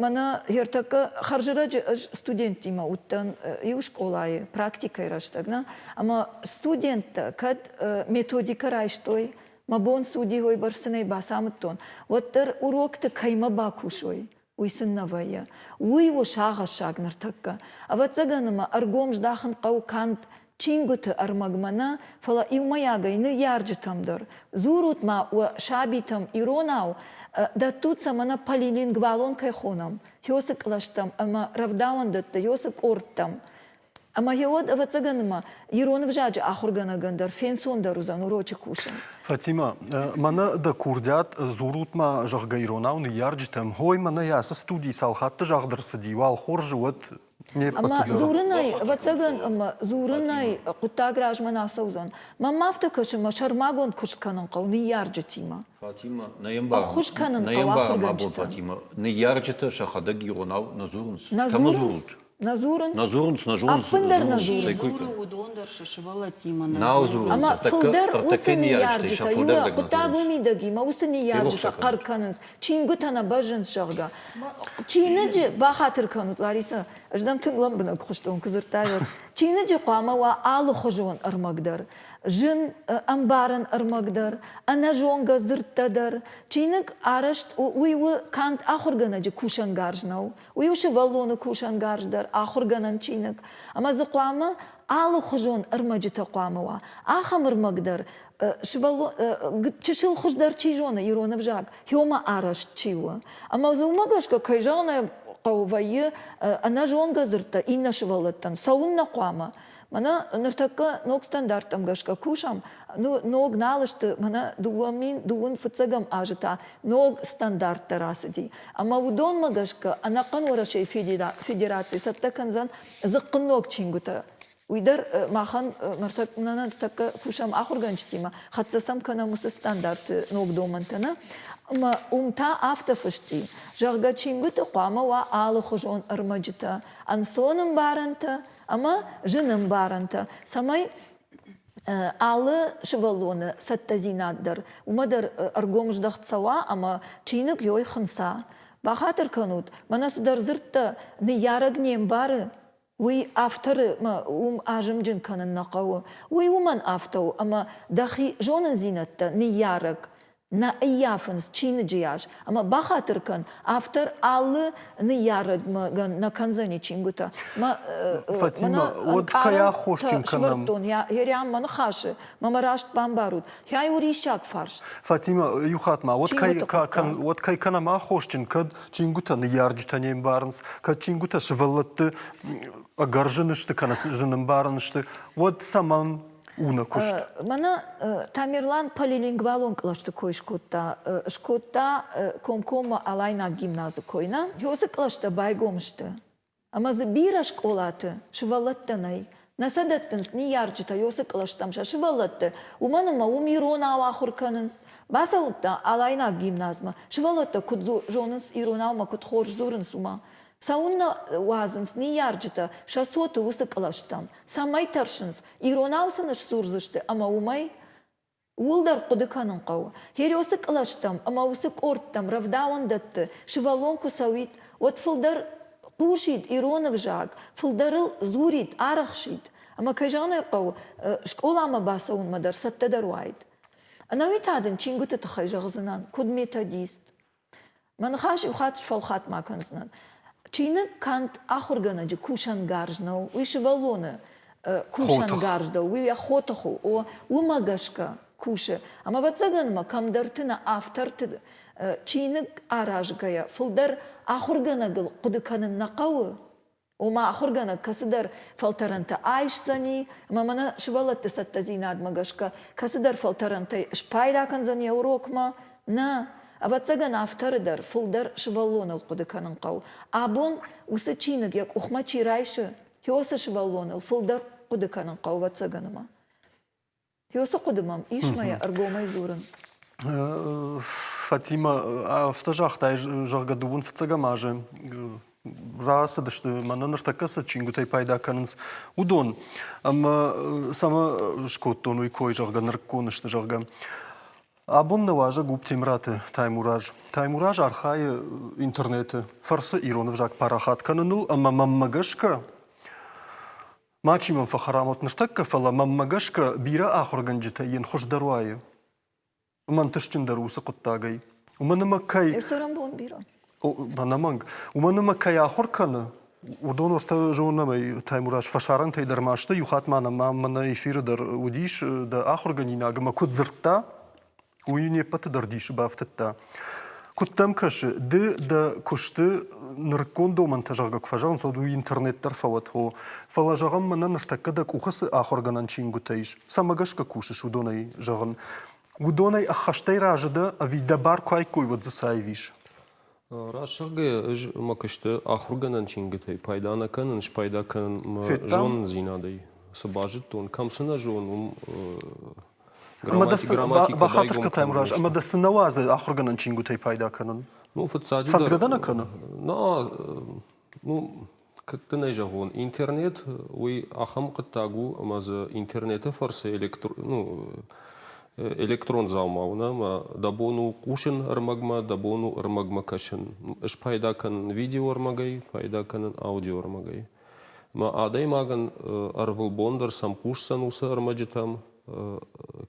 мӕнӕ ӕртӕккӕ хӕрзӕрӕджы ӕз студенттимӕ уыдтӕн иу скъолайы практикӕйы рӕстӕг, нӕ? Ӕмӕ студенттӕ кӕд методикӕ райстой, мӕ бон цы уыди, уыйбӕрц сын ӕй бацамыдтон, уӕддӕр урокты кӕимӕ бакусой, уый сын нӕ вӕййы. Уый у сагъӕссаг ныртӕккӕ. Ӕвӕццӕгӕн ӕмӕ ӕргом здахын хъӕуы канд чингуыты ӕрмӕгмӕ нӕ, фӕлӕ иумӕйагӕй ныййарджытӕм дӕр. Дзурут-ма уӕ сабитӕм иронау, дӕттут сӕ мӕнӕ полилингвалон кӕй хонӕм, хёсы кълӕстӕм ӕмӕ рӕвдауӕндӕтты хёсы къордтӕм. Ӕмӕ гъеуӕд, ӕвӕццӕгӕн ӕмӕ ирон ӕвзаджы ахуыргӕнӕгӕн дӕр фенцондӕр уыдзӕн урочы кусын. Фатимӕ, мӕнӕ дӕ курдиат дзурут-ма, зӕгъгӕ, иронау ныййарджытӕм. Хой, мӕнӕ ацы студийы цал хатты загъд ӕрцыди, уал хорзы уӕд Ӕмӕ дзурынӕй, ӕвӕццӕгӕн, ӕмӕ дзурынӕй хъуыддаг размӕ нӕ ацӕудзӕн. Мӕнмӕ афтӕ кӕсы, мӕ сӕрмагонд куыст кӕнын хъӕуы ныййарджытимӕ. Фатимӕ, нӕ ӕмбарӕм, Ӕххуыс кӕнын нӕ хъӕуы ӕмбарӕм абон, ахуыргӕнджытӕн. Фатимӕ. Ныййарджытӕ сӕхӕдӕг иронау нӕ дзурынц. Нӕ Кӕмӕ дзурынц? дзурут? Нӕ дзурынц? Нӕ дзурынц, нӕ дзурынц. Ӕппындӕр нӕ дзурынц. Дзуры, уыдон дӕр сӕ сывӕллӕттимӕ нӕ Нал дзурынц. Ӕмӕ фылдӕр уыцы ныййарджытӕ, Юра, хъуыддаг уый мидӕг и, мӕ уыцы ныййарджытӕ хъӕр кӕнынц, чингуытӕ нӕ бӕззынц, зӕгъгӕ. Чиныджы, бахатыр кӕнут, Ларисӕ, ӕз дӕм тынг лӕмбынӕг хъуыстон, куы дзырдтай, уӕд. Чиныджы хъуамӕ уа алыхуызон ӕрмӕг дӕр. Зын ӕмбарӕн ӕрмӕг дӕр, ӕнӕзонгӕ дзырдтӕ дӕр. Чиныг арӕзт у, уый у канд ахуыргӕнӕджы кусӕнгарз нӕу, Уый у сывӕллоны кусӕнгарз дӕр, ахуыргӕнӕн чиныг. Ӕмӕ дзы хъуамӕ алыхуызон ӕрмӕджытӕ хъуамӕ уа. Ахӕм ӕрмӕг дӕр сывӕллон чысыл хуыздӕр чи зоны ирон ӕвзаг, хиомӕ арӕзт чи у. Ӕмӕ дзы уымӕ гӕсгӕ, кӕй зӕгъын ӕй хъӕуы, вӕййы ӕнӕзонгӕ дзырдтӕ иннӕ сывӕллӕттӕн. Цӕуыннӕ хъуамӕ? Мӕнӕ ныртӕккӕ ног стандарттӕм гӕсгӕ кусӕм, ног нал сты, мӕнӕ 2000 фыццӕгӕм азы та ног стандарттӕ рацыди. Ӕмӕ уыдонмӕ гӕсгӕ ӕнӕхъӕн Уӕрӕсейы Федераци цӕттӕ кӕндзӕн дзыхъхъынног чингуытӕ. Уый дӕр махӕн ныртӕккӕ кусӕм ахуыргӕнджытимӕ, хӕццӕ сӕм кӕнӕм уыцы стандарты ног домӕнтӕ, нӕ? Ӕмӕ уым та афтӕ фыст и, зӕгъгӕ, чингуыты хъуамӕ уа алыхуызон ӕрмӕджытӕ, ӕнцон ӕмбарӕнтӕ, ӕмӕ зын ӕмбарӕнтӕ, цӕмӕй алы сывӕллоны цӕттӕдзинад дӕр уымӕ дӕр ӕргом здӕхт цӕуа ӕмӕ чиныг ёй хынца. Бахатыр кӕнут, мӕнӕ цыдӕр дзырдтӕ ныййарӕг не мбары, уый авторы уым азымджын кӕнын нӕ хъӕуы. Уый уымӕн афтӕ у, ӕмӕ дӕхи зонындзинӕдтӕ ныййарӕг нӕ ӕййафынц чиныджы йас, ӕмӕ бахатыр кӕн, автор алы ныййарӕгмӕ нӕ кӕндзӕни чингуытӕ. Фатимӕ, уӕд кӕй аххосджын кӕнӕм? Ерям мӕ ныхасы, мӕ мӕ раст бамбарут. Хӕй у риссаг фарст. Фатимӕ, иу хатт ма, уӕд кӕй, уӕд кӕй кӕнӕм аххосджын, кӕд чингуытӕ ныййарджытӕ не мбарынц, кӕд чингуытӕ сывӕллӕтты ӕгӕр зын сты кӕнӕ зын ӕмбарын сты, уӕд цӕмӕн у нӕ куыст? Мӕнӕ Тамерлан полилингвалон кълӕсты кой скодта. Скодта комкоммӕ Алайнаг гимназы кой, нӕ? Уыцы кълӕстӕ байгом сты. Ӕмӕ дзы бирӕ скъолаты сывӕллӕттӕ нӕй. Нӕ сӕ дӕттынц ныййарджытӕ уыцы кълӕстӕм сӕ сывӕллӕтты, уымӕн ӕмӕ уым иронау ахуыр кӕнынц. Бацӕуыдта Алайнаг гимназмӕ, сывӕллӕттӕ куыд зонынц иронау ӕмӕ куыд хорз дзурынц, уымӕ. Цӕуыннӕ уадзынц ныййарджытӕ сӕ цоты уыцы кълӕстӕм? Цӕмӕй тӕрсынц, иронау сын сдзурдзысты ӕмӕ уымӕй ууыл дӕр хъуыды кӕнын хъӕуы. Хересы кълӕстӕм ӕмӕ уыцы къордтӕм рӕвдауӕндӕтты сывӕллон куы цӕуид, уӕд фылдӕр хъусид ирон ӕвзаг, фылдӕр ыл дзурид, арӕхсид. Ӕмӕ, кӕй зӕгъын ӕй хъӕуы, скъоламӕ бацӕуынмӕ дӕр цӕттӕдӕр уаид. Ӕнӕуи та дын чингуыты тыххӕй зӕгъдзынӕн, куыд методист. Мӕ ныхас иу хатт сфӕлхатт ма кӕндзынӕн. Чиныг канд ахуыргӕнӕджы кусӕнгарз нӕу, уый сывӕллоны кусӕнгарз дӕу, уый йӕ хотых у, о, уымӕ гӕсгӕ кусы. Ӕмӕ ӕвӕццӕгӕн ма кӕмдӕрты нӕ авторты чиныг аразгӕйӕ фылдӕр ахуыргӕнӕгыл хъуыды кӕнын нӕ хъӕуы, Ома ахуыргӕнӕг кӕцыдӕр фӕлтӕрӕнтӕ айсдзӕни, ӕмӕ мӕнӕ сывӕллӕтты цӕттӕдзинадмӕ гӕсгӕ кӕцыдӕр фӕлтӕрӕнтӕй спайда кӕндзӕн йӕ урокмӕ? Нӕ. Ӕвӕццӕгӕн авторы дӕр фылдӕр сывӕллоныл хъуыды кӕнын хъӕуы. Абон уыцы чиныг йӕ къухмӕ чи райсы, уыцы сывӕллоныл фылдӕр хъуыды кӕнын хъӕуы, ӕвӕццӕгӕн ӕмӕ. Уыцы хъуыды мӕм ис мӕ йӕ ӕргомӕй дзурын. Фатимӕ, афтӕ загътай, зӕгъгӕ, дыууын фыццӕгӕм азы рацыдысты, мӕнӕ ныртӕккӕ цы чингуытӕй пайда кӕнынц, уыдон. Ӕмӕ цӕмӕ скодтон уый кой, зӕгъгӕ, нырыккон сты, зӕгъгӕ. Абон нӕ уазӕг у Темыраты Таймураз. Таймураз архайы интернеты фӕрцы ирон ӕвзаг парахат кӕныныл ӕмӕ мӕнмӕ гӕсгӕ Мачи мӕм фӕхӕрам уӕд ныртӕккӕ, фӕлӕ мӕнмӕ гӕсгӕ бирӕ ахуыргӕнджытӕй йын хуыздӕр уайы. Уымӕн тысджындӕр уыцы хъуыддагӕй. Уымӕн ӕмӕ кӕй... Цӕрӕнбон бирӕ. Ӕнӕмӕнг. Уымӕн ӕмӕ кӕй ахуыр кӕны, уыдон ӕртӕ зонӕм ӕй, Таймураз, фӕсарӕнтӕй дӕр ма сты. Иу хатт ма нӕм мӕнӕ эфиры дӕр уыдис дӕ ахуыргӕнинаг ӕмӕ куыд дзырдта, Уый не ппӕты дӕр дисы бафтыдта. Куыд дӕм кӕсы, ды дӕ куысты нырыккон домӕнтӕ, зӕгъгӕ, куы фӕзӕгъынц, уӕд уый интернет дӕр фӕуӕд, о. Фӕлӕ, зӕгъӕм, мӕнӕ ныртӕккӕ дӕ къухы цы ахуыргӕнӕн чингуытӕ ис, цӕмӕ гӕсгӕ кусыс уыдонӕй, зӕгъын, уыдонӕй ӕххӕстӕй разы дӕ ӕви дӕ бар куы айккой, уӕд дзы цы аив ис? Раст зӕгъгӕйӕ, ӕз мӕ куысты ахуыргӕнӕн чингуытӕй пайда нӕ кӕнын, спайда кӕнын мӕ зонындзинадӕй. Цы базыдтон, кӕм цы нӕ зонын, уым грамматикӕ Бахатыр кӕн, Таймураз, ӕмӕ дӕ цы нӕ уадзы ахуыргӕнӕн чингуытӕй пайда кӕнын? Ну, фыццаджыдӕр... Фӕндгӕ дӕ нӕ кӕны? Нӕ, ну, Кӕд дын ӕй зӕгъон, интернет уый ахӕм хъуыддаг у, ӕмӕ дзы интернеты фӕрцы электро, ну, электрон дзаума у, нӕ, ӕмӕ дӕ бон у хъусын ӕрмӕгмӕ, дӕ бон у ӕрмӕгмӕ кӕсын. Спайда кӕнын видеоӕрмӕгӕй, пайда кӕнын аудиоӕрмӕгӕй. Ӕмӕ адӕймагӕн ӕрвылбон дӕр сӕм хъусдзӕн уыцы ӕрмӕджытӕм,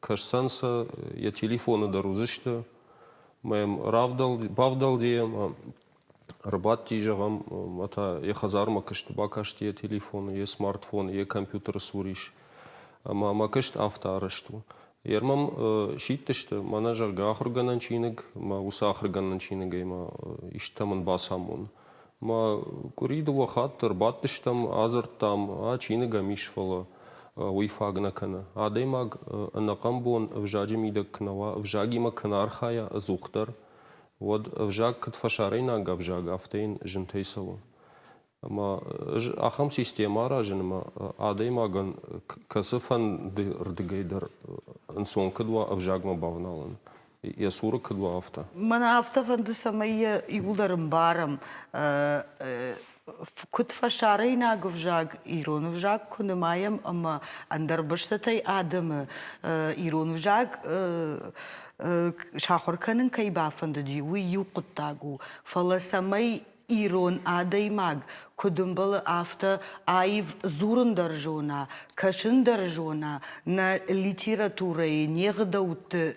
кӕсдзӕн сӕ, йӕ телефоны дӕр уыдзысты. Ӕмӕ йӕм бавдӕлди ӕмӕ ӕрбадти, зӕгъӕм, ӕмӕ та йӕ хӕдзармӕ куысты бакасти йӕ телефоны, йе смартфон, йӕ компьютеры цур ис. Ӕмӕ мӕ куыст афтӕ арӕзт у. Йе мӕм сидтысты, мӕнӕ, зӕгъгӕ, ахуыргӕнӕн чиныг, мӕ уыцы ахуыргӕнӕн чиныгӕй мӕ истытӕ мын бацамон. Мӕ къуыри дыууӕ хатты ӕрбадтыстӕм, адзырдтам, а чиныг ӕм ис, фӕлӕ уый фаг нӕ кӕны. Адӕймаг ӕнӕхъӕн бон ӕвзаджы мидӕг куы нӕ уа, ӕвзагимӕ куы нӕ архайа ӕдзухдӕр, уӕд ӕвзаг куыд фӕсарӕйнаг ӕвзаг, афтӕ йын зынтӕй цӕуы. Ӕмӕ ӕз ахӕм системӕ аразын, ӕмӕ адӕймагӕн кӕцыфӕнды рдыгӕй дӕр ӕнцон куыд уа ӕвзагмӕ бавналын, йӕ цуры куыд уа, афтӕ. Мӕн афтӕ фӕнды, цӕмӕй йӕ иууылдӕр ӕмбарӕм, куыд фӕсарӕйнаг ӕвзаг, ирон ӕвзаг куы нымайӕм ӕмӕ ӕндӕр бӕстӕтӕй адӕмы ирон ӕвзаг сахуыр кӕнын кӕй бафӕндыди, уый иу хъуыддаг у. Фӕлӕ цӕмӕй ирон адӕймаг куыд ӕмбӕлы, афтӕ аив дзурын дӕр зона, кӕсын дӕр зона, нӕ литературӕйы, не гъдӕутты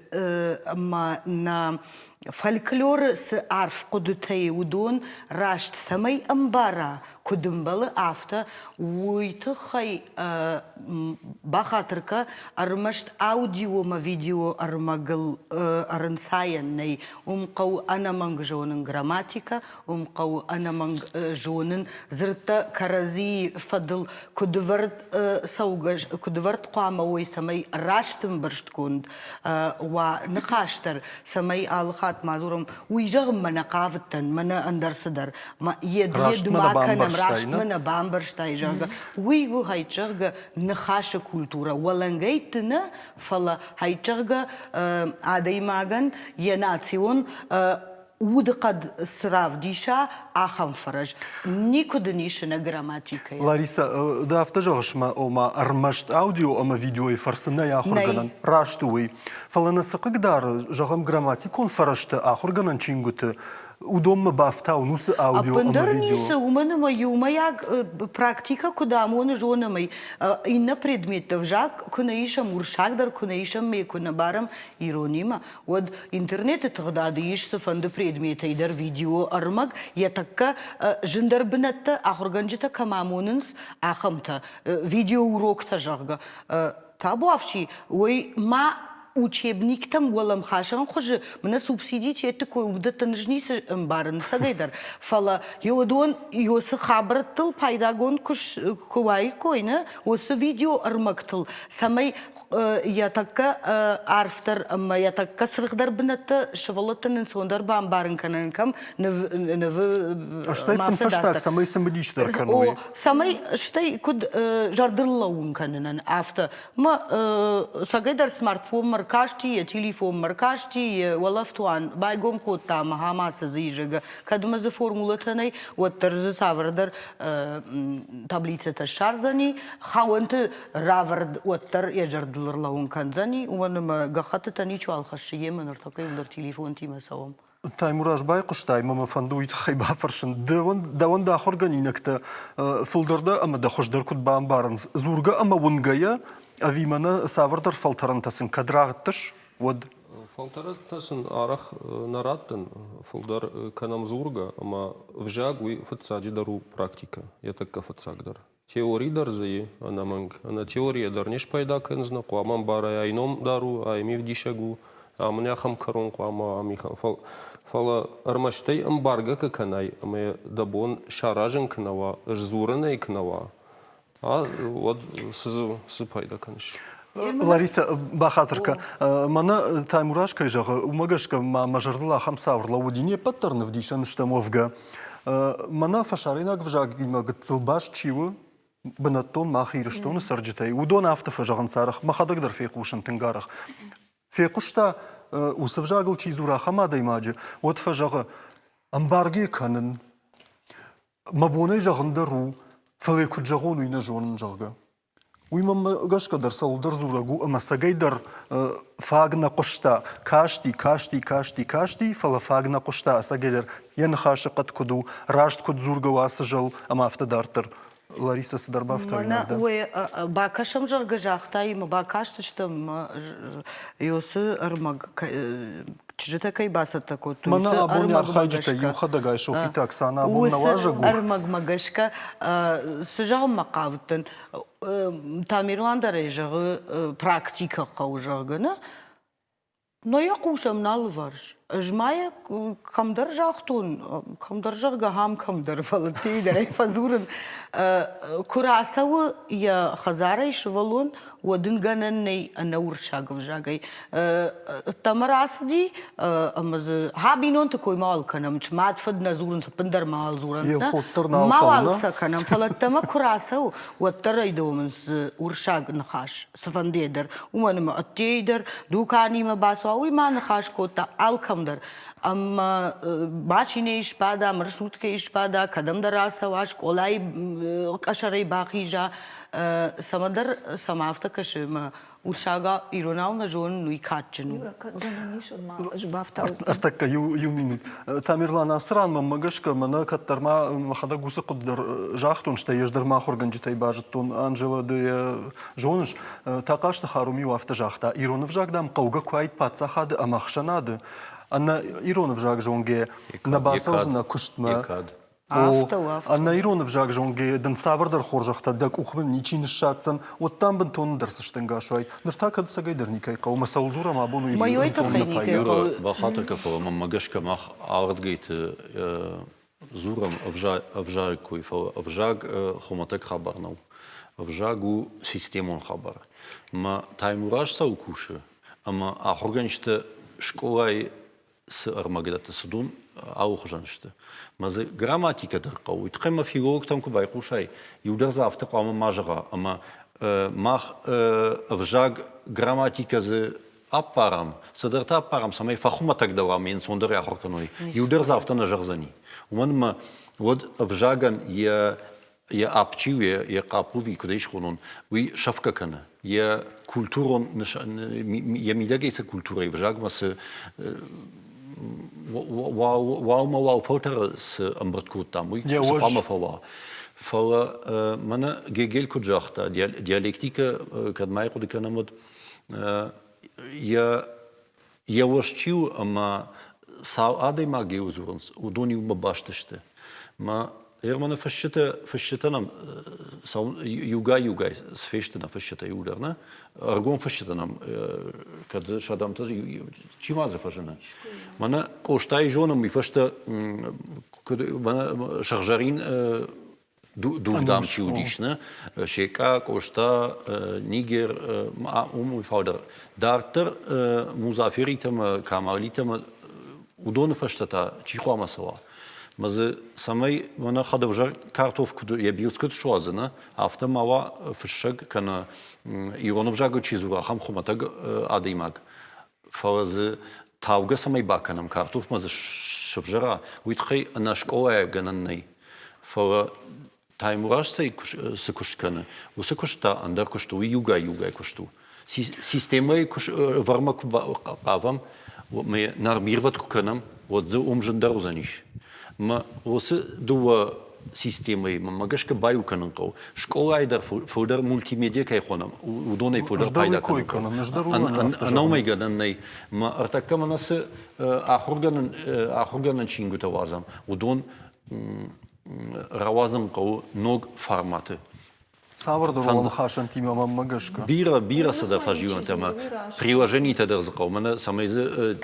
ӕмӕ нӕ фольклоры цы арф хъуыдытӕ и, уыдон раст цӕмӕй ӕмбара, куыд ӕмбӕлы, афтӕ, уый тыххӕй бахатыр кӕ, ӕрмӕст аудиомӕ видеоӕрмӕгыл ӕрынцайӕн нӕй. Уым хъӕуы ӕнӕмӕнг зонын грамматикӕ, уым хъӕуы ӕнӕмӕнг зонын дзырдтӕ кӕрӕдзийы фӕдыл куыд ӕвӕрд цӕугӕ, куыд ӕвӕрд хъуамӕ уой, цӕмӕй раст ӕмбӕрстгонд уа ныхас дӕр, цӕмӕй алы хатт ма дзурӕм, уый зӕгъынмӕ нӕ хъавыдтӕн, мӕнӕ ӕндӕр цыдӕр. Йед ма кӕнӕм, растмӕ нӕ бамбӕрстай, зӕгъгӕ. Уый у, зӕгъгӕ, ныхасы культурӕ. Уӕлӕнгӕйтты нӕ, фӕлӕ, зӕгъгӕ, адӕймагӕн йӕ национ удыхъӕд цы равдиса, ахӕм фӕрӕз. Никуы дын ис ӕнӕ грамматикӕйӕ. Лариса, ды афтӕ зӕгъыс, мӕ ома ӕрмӕст аудио ӕмӕ видеойы фӕрцы нӕй ахуыргӕнӕн. Раст у уый. Фӕлӕ нӕ цы хъыгдары, зӕгъӕм, грамматикон фӕрӕзтӕ ахуыргӕнӕн чингуыты, уыдонмӕ бафтауын уыцы аудио ӕмӕ Ӕппындӕр видео? ницы, уымӕн ӕмӕ иумӕйаг практикӕ куыд амоны, зонӕм ӕй. Иннӕ предметтӕ ӕвзаг куы нӕ исӕм, уырыссаг дӕр куы нӕ исӕм, ме куы нӕ барӕм иронимӕ, уӕд интернеты тыгъдады ис цыфӕнды предметӕй дӕр видеоӕрмӕг, йӕ тӕккӕ зындӕр бынӕттӕ ахуыргӕнджытӕ кӕм амонынц, ахӕмтӕ, видеоуроктӕ, зӕгъгӕ. Табуафси, уый ма учебниктӕм уӕлӕмхасӕн хуызы мӕнӕ субсидитӕ кой уыдӕттӕн ӕз ницы ӕмбарын ӕцӕгӕйдӕр, фӕлӕ уыдон цы хабӕрттыл пайдагонд куы уаиккой, нӕ, уыцы видеоӕрмӕгтыл, цӕмӕй йӕ тӕккӕ арфдӕр ӕмӕ йӕ тӕккӕ цыргъдӕр бынӕттӕ сывӕллӕттӕн ӕнцондӕр бамбарын кӕнын кӕм нывы Стӕй фӕстаг цӕмӕй цымыдисдӕр кӕной. Цӕмӕй стӕй куыд зӕрдыл лӕууын кӕнынӕн, афтӕ. Мӕ цӕгӕйдӕр смартфонмӕ ркасти, йӕ телефонмӕ ркасти, йӕ уӕлӕфтуан байгом кодта ӕмӕ хӕмӕ дзы изӕгӕ. Кӕд мӕ дзы формулӕтӕ нӕй, уӕддӕр дзы цавӕрдӕр таблицӕтӕ ссардзӕни, хауӕнты равӕрд уӕддӕр йӕ зӕрдыл ӕрлӕууын кӕндзӕни, уымӕн ӕмӕ гӕххӕттытӕ ничиуал хӕссы йемӕ, ныртӕккӕ иуылдӕр телефонтимӕ цӕуӕм. Таймураз, байхъуыстай ӕмӕ мӕ фӕнды уый тыххӕй бафӕрсын. Дӕуӕн дӕ ахуыргӕнинӕгтӕ фылдӕр дӕ ӕмӕ дӕ хуыздӕр куыд бамбарынц, дзургӕ ӕмӕ уынгӕйӕ, ӕви мӕнӕ цавӕрдӕр фӕлтӕрӕнтӕ сын кӕд раттыс, уӕд? Фӕлтӕрӕнтӕ сын арӕх нӕ раттын, фылдӕр кӕнӕм дзургӕ, ӕмӕ ӕвзаг уый фыццаджыдӕр у практикӕ, йӕ тӕккӕ фыццагдӕр. Теори дӕр дзы и, ӕнӕмӕнг. Ӕнӕ теорийӕ дӕр не спайда кӕндзынӕ, хъуамӕ ӕмбарай, ай ном дӕр у, ай мивдисӕг у, ам ын ахӕм кӕрон хъуамӕ уа, ам ихӕм. Фӕлӕ ӕрмӕстӕй ӕмбаргӕ куы кӕнай ӕмӕ дӕ бон саразын куы нӕ уа, сдзурын ӕй куы нӕ уа, уӕд цы дзы цы пайда кӕныс? Лариса, бахатыр кӕ. Мӕнӕ Таймураз кӕй зӕгъы, уымӕ гӕсгӕ ма мӕ зӕрдыл ахӕм цау ӕрлӕууыди. Не ппӕт дӕр нывдисӕн стӕм уӕвгӕ. Мӕнӕ фӕсарӕйнаг ӕвзагимӕ гыццыл баст чи у, бынӕттон мах Ирыстоны цӕрджытӕй, уыдон афтӕ фӕзӕгъынц арӕх, мӕхӕдӕг дӕр фехъусын тынг арӕх. Фехъуыста, уыцы ӕвзагыл чи дзура, ахӕм адӕймаджы, уӕд фӕзӕгъы, ӕмбаргӕ кӕнын. Мӕ бонӕй зӕгъын дӕр у. Фӕлӕ куыд зӕгъон, уый нӕ зонын, зӕгъгӕ. Уый мӕнмӕ гӕсгӕ дӕр цӕуылдӕр дзурӕг у ӕмӕ цӕгӕй дӕр фаг нӕ хъуыста. Касти, касти, касти, касти, фӕлӕ фаг нӕ хъуыста ӕцӕгӕй дӕр йӕ ныхасы хъӕд куыд у, раст куыд дзургӕ у ацы зӕл ӕмӕ афтӕ дарддӕр. Ларисӕ цыдӕр бафтауинаг дӕ? Мӕнӕ бакӕсӕм, зӕгъгӕ, загътай ӕмӕ бакастыстӕм Иосы ӕрмӕг чызджытӕ кӕй бацӕттӕ кодтой. Мӕнӕ абоны архайджытӕ иухӕдӕгӕй Софиты Оксана абон нӕ уазӕг у. Ӕрмӕгмӕ гӕсгӕ цы зӕгъынмӕ хъавыдтӕн, Тамерлан дӕр ӕй зӕгъы, практикӕ хъӕуы, зӕгъгӕ, нӕ? Но йӕ хъусӕм нӕ алыварс. Ӕз ма йӕ кӕмдӕр загътон, кӕмдӕр, зӕгъгӕ, ахӕм кӕмдӕр, фӕлӕ дӕр фӕдзурын. Куы рацӕуы йӕ хӕдзарӕй сывӕллон, уӕд ын гӕнӕн нӕй ӕнӕ уырыссаг ӕвзагӕй. Ӕддӕмӕ рацыди ӕмӕ дзы ха бинонты кой мауал кӕнӕм, мад фыд нӕ дзурынц, ӕппындӕр мауал дзурӕнт. Мауал сӕ кӕнӕм, фӕлӕ ӕддӕмӕ куы рацӕуы, уӕддӕр ӕй домынц уырыссаг ныхас цыфӕндыйӕ дӕр. Уымӕн ӕмӕ ӕддейы дӕр дуканимӕ бацуа, уый ма ныхас кодта алкӕм дӕр. Ӕмӕ машинӕйы сбада, маршруткӕйы сбада, кӕдӕмдӕр ацӕуа, скъолайы къӕсӕрӕй бахиза, цӕмӕдӕр цӕмӕ афтӕ кӕсы, ӕмӕ урсагау иронау нӕ зонын, уый кадджын у. Ӕртӕккӕ иу минут. Тамерлан, ацы ран мӕнмӕ гӕсгӕ, мӕнӕ кӕддӕр ма мӕхӕдӕг уыцы хъуыды дӕр загътон, стӕй ӕз дӕр мӕ ахуыргӕнджытӕй базыдтон, Анжела, ды йӕ зоныс, Тахъазты Харум-иу афтӕ загъта, ирон ӕвзаг, дам, хъӕугӕ куы уаид паддзахады ӕмӕ ӕхсӕнады, ӕнӕ ирон ӕвзаг зонгӕ нӕ бацӕудзынӕ куыстмӕ. Афтӕ у, афтӕ. Ӕнӕ ирон ӕвзаг зонгӕ дын цавӕрдӕр хорзӕхтӕ дӕ къухмӕ ничи ныссадздзӕн, уӕд дӕм бынтон ӕндӕр цӕстӕнгас уаид. Ныр та кӕд ӕцӕгӕйдӕр никӕй хъӕуы, мӕ цӕуыл дзурӕм абон, уый Мӕйой тыххӕй никӕй хъӕуы. Бахатыр кӕ, фӕлӕ мӕнмӕ гӕсгӕ мах ардгӕйты дзурӕм ӕвзаджы кой, фӕлӕ ӕвзаг хуымӕтӕг хабар нӕу. Ӕвзаг у системон хабар. Мӕ Таймураз цӕуыл кусы, ӕмӕ ахуыргӕнджытӕ скъолайы цы ӕрмӕг дӕтты, цы дон алыхуызӕн сты. Мӕ дзы грамматикӕ дӕр хъӕуы. Уый тыххӕй мӕ филологтӕм куы байхъусай, иу дӕр дзы афтӕ хъуамӕ ма зӕгъа, ӕмӕ мах ӕвзаг грамматикӕ дзы аппарӕм, цыдӕртӕ аппарӕм, цӕмӕй фӕхуымӕтӕгдӕр уа ӕмӕ ӕнцондӕр ахуыр кӕной. Иу дӕр дзы афтӕ нӕ зӕгъдзӕни. Уымӕн ӕмӕ уӕд ӕвзагӕн йӕ йӕ апп чи у, йӕ къаппуви, куыд ӕй схонон, уый сӕфгӕ кӕны. Йӕ культурон йӕ мидӕгӕй цы культурӕйы ӕвзагмӕ цы уалмӕ уал фӕлтӕры цы ӕмбырд кодтам, уый цы хъуамӕ фӕуа. Фӕлӕ мӕнӕ Гегель куыд загъта, диалектикӕ, кӕд ма хъуыды кӕнӕм, уӕд йӕ йӕ уӕз чи у ӕмӕ цал адӕймагӕй дзурынц, уыдон иумӕ баст сты. Мӕ Германы фысджытӕ, фысджытӕ нӕм иугай-иугай цы фесты нӕ фысджытӕ иуылдӕр, нӕ? Ӕргом фысджытӕ нӕм кӕд сӕдӕмтӕ чи ма дзы фӕзыны? Мӕнӕ Къостайы зонӕм, уый фӕстӕ мӕнӕ сыгъзӕрин дуг, дам, чи уыдис, нӕ? Секъа, Къоста, Нигер, уым уый фалдӕр. Дарддӕр Музаферитӕ ӕмӕ Камалитӕ ӕмӕ уыдоны фӕстӕ та чи хъуамӕ цӕуа? Мӕ дзы цӕмӕй мӕнӕ хӕдӕвзӕр картоф куыд йӕ бирц куыд суадзы, нӕ? Афтӕ ма уа фыссӕг кӕнӕ ирон ӕвзагыл чи дзура, ахӕм хуымӕтӕг адӕймаг. Фӕлӕ дзы таугӕ цӕмӕй бакӕнӕм, картофмӕ дзы сывзӕра, уый тыххӕй ӕнӕ скъолайӕ гӕнӕн нӕй. Фӕлӕ Таймураз цӕй цы куыст кӕны, уыцы куыст та ӕндӕр куыст у, уый иугай-иугай куыст у. Системӕйы вӕрмӕ куы хъавӕм, нормирвӕд куы кӕнӕм, уӕд дзы уым зындӕр уыдзӕнис. Мӕ уыцы дыууӕ системӕйы мӕнмӕ гӕсгӕ баиу кӕнын хъӕуы. Скъолайы дӕр фылдӕр мультимедиа кӕй хонӕм, уыдонӕй фылдӕр пайда кӕнын хъӕуы. Ӕнӕуымӕй гӕнӕн нӕй. Мӕ ӕртӕккӕ мӕнӕ цы ахуыргӕнӕн ахуыргӕнӕн чингуытӕ уадзӕм, уыдон рауадзын хъӕуы ног форматы. Цавӕрдӕр уӕлӕмхасӕнтимӕ мӕнмӕ гӕсгӕ? Бирӕ, бирӕ цыдӕр фӕзилӕнтӕ ӕмӕ приложенитӕ дӕр дзы хъӕуы, мӕнӕ цӕмӕй дзы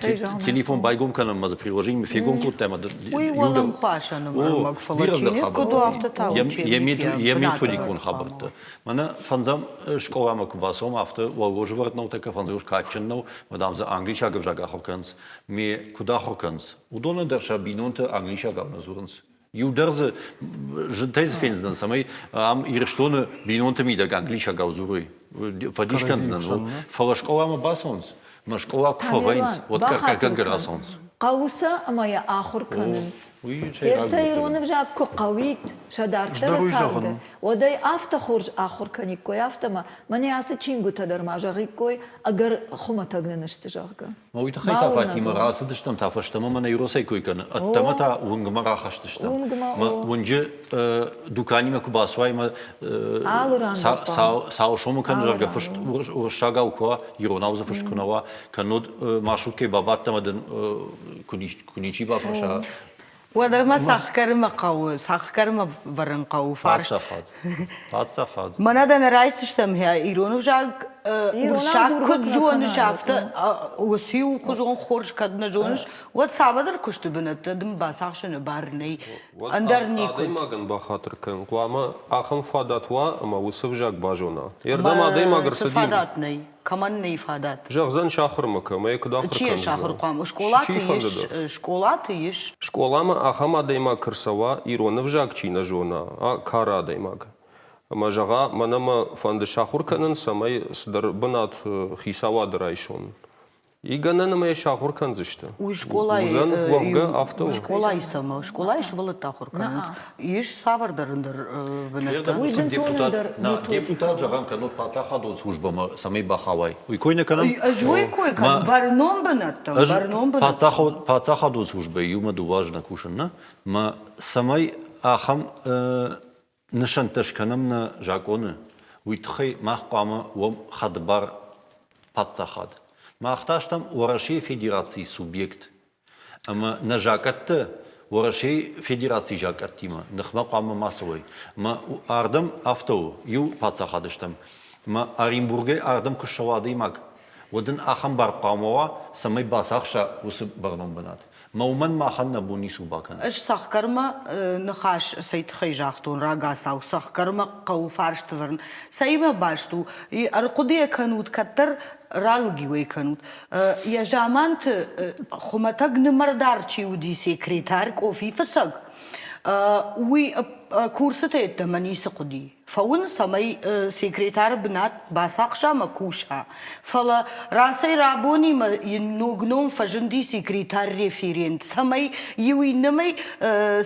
телефон байгом кӕнӕм ӕмӕ дзы приложение фегом кодтай ӕмӕ Уый уӕлӕмхасӕны ӕрмӕг, фӕлӕ чиныг куыд у, афтӕ та йӕ методикон хабӕрттӕ. Мӕнӕ фӕндзӕм скъоламӕ куы бацӕуӕм, афтӕ уӕлгожвӕрд нӕу, тӕккӕ фӕндзӕм кадджын нӕу, ӕмӕ дам дзы англисаг ӕвзаг ахуыр кӕнынц. Ме куыд ахуыр кӕнынц? Уыдонӕн дӕр сӕ бинонтӕ англисагау нӕ дзурынц. Иу дӕр дзы зынтӕй дзы фендзынӕн, цӕмӕй ам Ирыстоны бинонты мидӕг англисагау дзурой. Фӕдис кӕндзынӕн, фӕлӕ скъоламӕ бацӕуынц, мӕ скъола куы фӕвӕййынц, уӕд кӕркӕгӕнгӕ рацӕуынц. Хъӕуы сӕ ӕмӕ йӕ ахуыр кӕнынц. Гъер сӕ ирон ӕвзаг куы хъӕуид сӕ дарддӕры царды, уӕд ӕй афтӕ хорз ахуыр кӕниккой, афтӕ ма мӕнӕ ацы чингуытӕ дӕр ма зӕгъиккой, ӕгӕр хуымӕтӕг нын сты, зӕгъгӕ. Уый тыххӕй та Фатимӕ рацыдыстӕм та фӕстӕмӕ мӕнӕ Иросӕй кой кӕны, ӕддӕмӕ та уынгмӕ рахызтыстӕм. Уынджы дуканимӕ куы бацуай ӕмӕ сау сомы кӕны, зӕгъгӕ, фыст уырыссагау куы уа, иронау дзы фыст куы нӕ уа, кӕннод маршруткӕйы бабадт ӕмӕ дын куы ничи бафӕрса. Уӕдӕ мӕ цӕхгӕрмӕ хъӕуы, цӕхгӕрмӕ вӕрын хъӕуы фарст. Паддзахад. Паддзахад. Мӕнӕ дӕ нӕ райсдзыстӕм ирон ӕвзаг уырыссаг куыд зоныс, афтӕ уыцы иухуызон хорз кӕд нӕ зоныс, уӕд цавӕрдӕр куысты бынӕттӕ дын бацахсыны бар нӕй. Ӕндӕр никуы. Адӕймагӕн бахатыр кӕн, хъуамӕ ахӕм фадат уа, ӕмӕ уыцы ӕвзаг базона. Йе адӕймаг ӕрцыди. Цы фадат нӕй? Кӕмӕн нӕй фадат? Зӕгъдзӕн сахуырмӕ кӕм ӕй куыд ахуыр Чи кӕндзынӕ? сахуыр хъуамӕ? Скъолаты ис, скъолаты ис. Скъоламӕ ахӕм адӕймаг куы рцӕуа, ирон ӕвзаг чи нӕ зона, кары адӕймаг. Ӕмӕ зӕгъа, мӕнӕ мӕ фӕнды сахуыр кӕнын, цӕмӕй цыдӕр бынат хицауады райсон. И гӕнӕн ӕмӕ йӕ сахуыр кӕндзысты. Уый скъолайы Уыдзӕн уӕвгӕ афтӕ у. Скъолайы цӕмӕ? Скъолайы сывӕллӕттӕ ахуыр кӕнынц. Ис цавӕрдӕр ӕндӕр бынӕттӕ? Уый бынтон ӕндӕр Депутат зӕгъӕм кӕнут паддзахадон службӕмӕ, цӕмӕй бахауай. Уый кой нӕ кӕнӕм? Ӕз уый кой кӕнын. Бӕрнон бынӕттӕм, бӕрнон бынӕттӕм. Паддзахадон службӕйы иумӕ дыууӕ азы нӕ кусын, нӕ? Мӕ цӕмӕй ахӕм нысӕнттӕ скӕнӕм нӕ закъоны, уый тыххӕй мах хъуамӕ уӕм хӕдбар паддзахад. Мах та стӕм Уӕрӕсейы Федерацийы субъект. Ӕмӕ нӕ закъӕттӕ Уӕрӕсейы Федерацийы закъӕттимӕ ныхмӕ хъуамӕ ма цӕуой. Мӕ ардӕм афтӕ у, иу паддзахад стӕм. Мӕ Оренбургӕй ардӕм куы ссӕуа адӕймаг, уӕд ын ахӕм бар хъуамӕ уа, цӕмӕй бацахса уыцы бӕрнон бынат. Мӕ уымӕн махӕн нӕ бон ницы у бакӕнын. Ӕз цӕхгӕрмӕ ныхас цӕй тыххӕй загътон рагацау, цӕхгӕрмӕ хъӕуы фарст ӕвӕрын. Цӕимӕ баст у? Ӕрхъуыдыйӕ кӕнут, кӕддӕр ралыг-иу кӕнут. Йӕ заманты хуымӕтӕг нымӕрдар чи уыди, секретарь, къофифыцӕг, уый курсытӕ йеддӕмӕ ницы хъуыди. фӕуын, цӕмӕй секретары бынат бацахса ӕмӕ куса. Фӕлӕ рацӕй-рабонимӕ йын ног ном фӕзынди секретарь-референт, цӕмӕй иу иннӕмӕй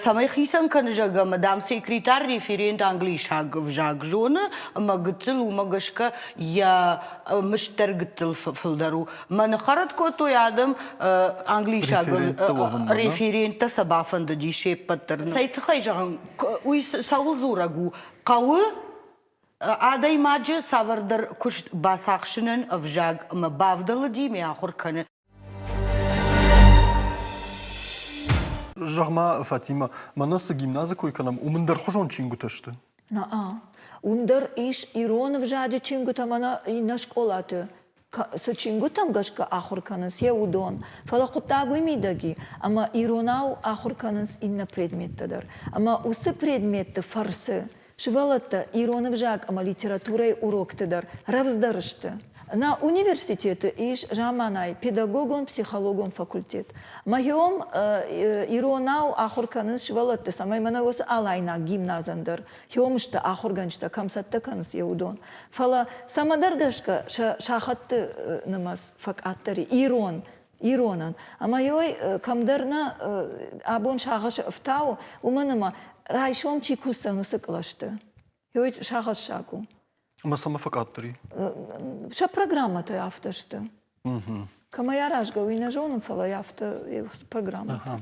цӕмӕй хицӕн кӕны, зӕгъгӕ, ӕмӕ, дам, секретарь-референт англисаг ӕвзаг зоны ӕмӕ гыццыл уымӕ гӕсгӕ йӕ мызд дӕр гыццыл фылдӕр у. Мӕ ныххӕрӕт кодтой адӕм англисаг референттӕ сӕ бафӕндыди се ппӕт дӕр. Цӕй тыххӕй зӕгъын, уый цӕуыл дзурӕг у? Хъӕуы адӕймаджы цавӕрдӕр куыст бацахсынӕн ӕвзаг ӕмӕ бавдӕлыди ме ахуыр кӕны. Зӕгъ-ма, Фатимӕ, мӕнӕ цы гимназы кой кӕнӕм, уым ӕндӕрхуызон чингуытӕ сты? На-а. Уым дӕр ис ирон ӕвзаджы чингуытӕ мӕнӕ иннӕ скъолаты цы чингуытӕм гӕсгӕ ахуыр кӕнынц, йе уыдон. Фӕлӕ хъуыддаг уый мидӕг и, ӕмӕ иронау ахуыр кӕнынц иннӕ предметтӕ дӕр. Ӕмӕ уыцы предметты фӕрцы сывӕллӕттӕ ирон ӕвзаг ӕмӕ литературӕйы урокты дӕр рӕвдздӕр сты. Нӕ университеты ис заманай педагогон-психологон факультет. Мӕхиом иронау ахуыр кӕнынц сывӕллӕтты, цӕмӕй мӕнӕ уыцы алайнаг гимназӕн дӕр хиом сты ахуыргӕнджытӕ кӕм цӕттӕ кӕнынц, йе уыдон. Фӕлӕ цӕмӕдӕр гӕсгӕ сӕ сахӕтты нымӕц фӕкъаддӕр и ирон иронӕн. Ӕмӕ ой кӕмдӕр нӕ абон сагъӕсы ӕфтауы, уымӕн ӕмӕ райсом чи кусдзӕн уыцы кълӕсты. Ой сагъӕссаг у. Ӕмӕ цӕмӕ фӕкъаддӕр и? Сӕ программӕтӕ афтӕ сты. Кӕмӕй аразгӕ, уый нӕ зонын, фӕлӕ афтӕ программӕтӕ.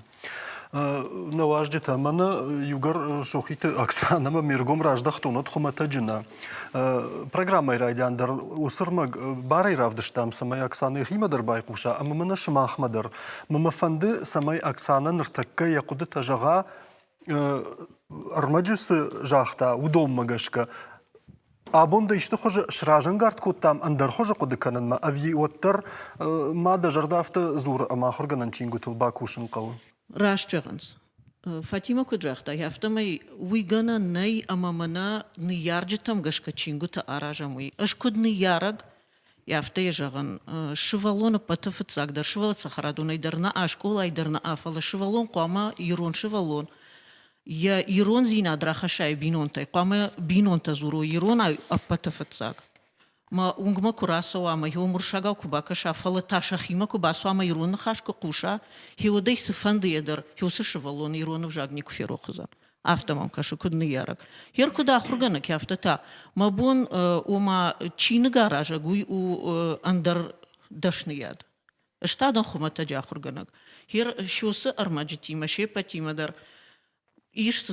Нӕ уазджытӕ, мӕнӕ иугӕр Сохиты Оксанӕмӕ ме ргом раздӕхтон, уӕд хуымӕтӕджы нӕ. Программӕйы райдиан дӕр уыцы ӕрмӕг барӕй равдыстам, цӕмӕй Оксанӕ йӕхимӕ дӕр байхъуса ӕмӕ мӕнӕ сымахмӕ дӕр. Мӕ фӕнды, цӕмӕй Оксанӕ ныртӕккӕ йӕ хъуыдытӕ зӕгъа, ӕрмӕджы цы загъта, уыдонмӕ гӕсгӕ. Абон дӕ исты хуызы сразӕнгард кодтам ӕндӕр хуызы хъуыды кӕнынмӕ ӕви уӕддӕр ма дӕ зӕрдӕ афтӕ дзуры ӕмӕ ахуыргӕнӕн чингуытыл бакусын хъӕуы? Раст зӕгъынц. Фатимӕ куыд загъта, афтӕмӕй уый гӕнӕн нӕй ӕмӕ мӕнӕ ныййарджытӕм гӕсгӕ чингуытӕ аразӕм уый. Ӕз куыд ныййарӕг, афтӕ йӕ зӕгъын, сывӕллон ӕппӕты фыццагдӕр сывӕллӕт цӕхӕрадонӕй дӕр нӕ, скъолайы дӕр нӕ, фӕлӕ сывӕллон хъуамӕ ирон сывӕллон йӕ ирондзинад рахӕсса йӕ бинонтӕй, хъуамӕ бинонтӕ дзурой иронау ӕппӕты фыццаг. Мӕ уынгмӕ куы рацӕуа ӕмӕ йӕ уырыссагау куы бакӕса, фӕлӕ та сӕхимӕ куы бацуа ӕмӕ ирон ныхас куы хъуса, хиуӕдӕй цыфӕндыйӕ дӕр уыцы сывӕллон ирон ӕвзаг никуы ферох уыдзӕн. Афтӕ мӕм кӕсы, куыд ныййарӕг. Йер куыд ахуыргӕнӕг, афтӕ та мӕ бон, ома чиныгаразӕг, уый у ӕндӕр дӕсныйад. Ӕз та дӕн хуымӕтӕджы ахуыргӕнӕг. Йер уыцы ӕрмӕджытимӕ, се ппӕтимӕ дӕр ис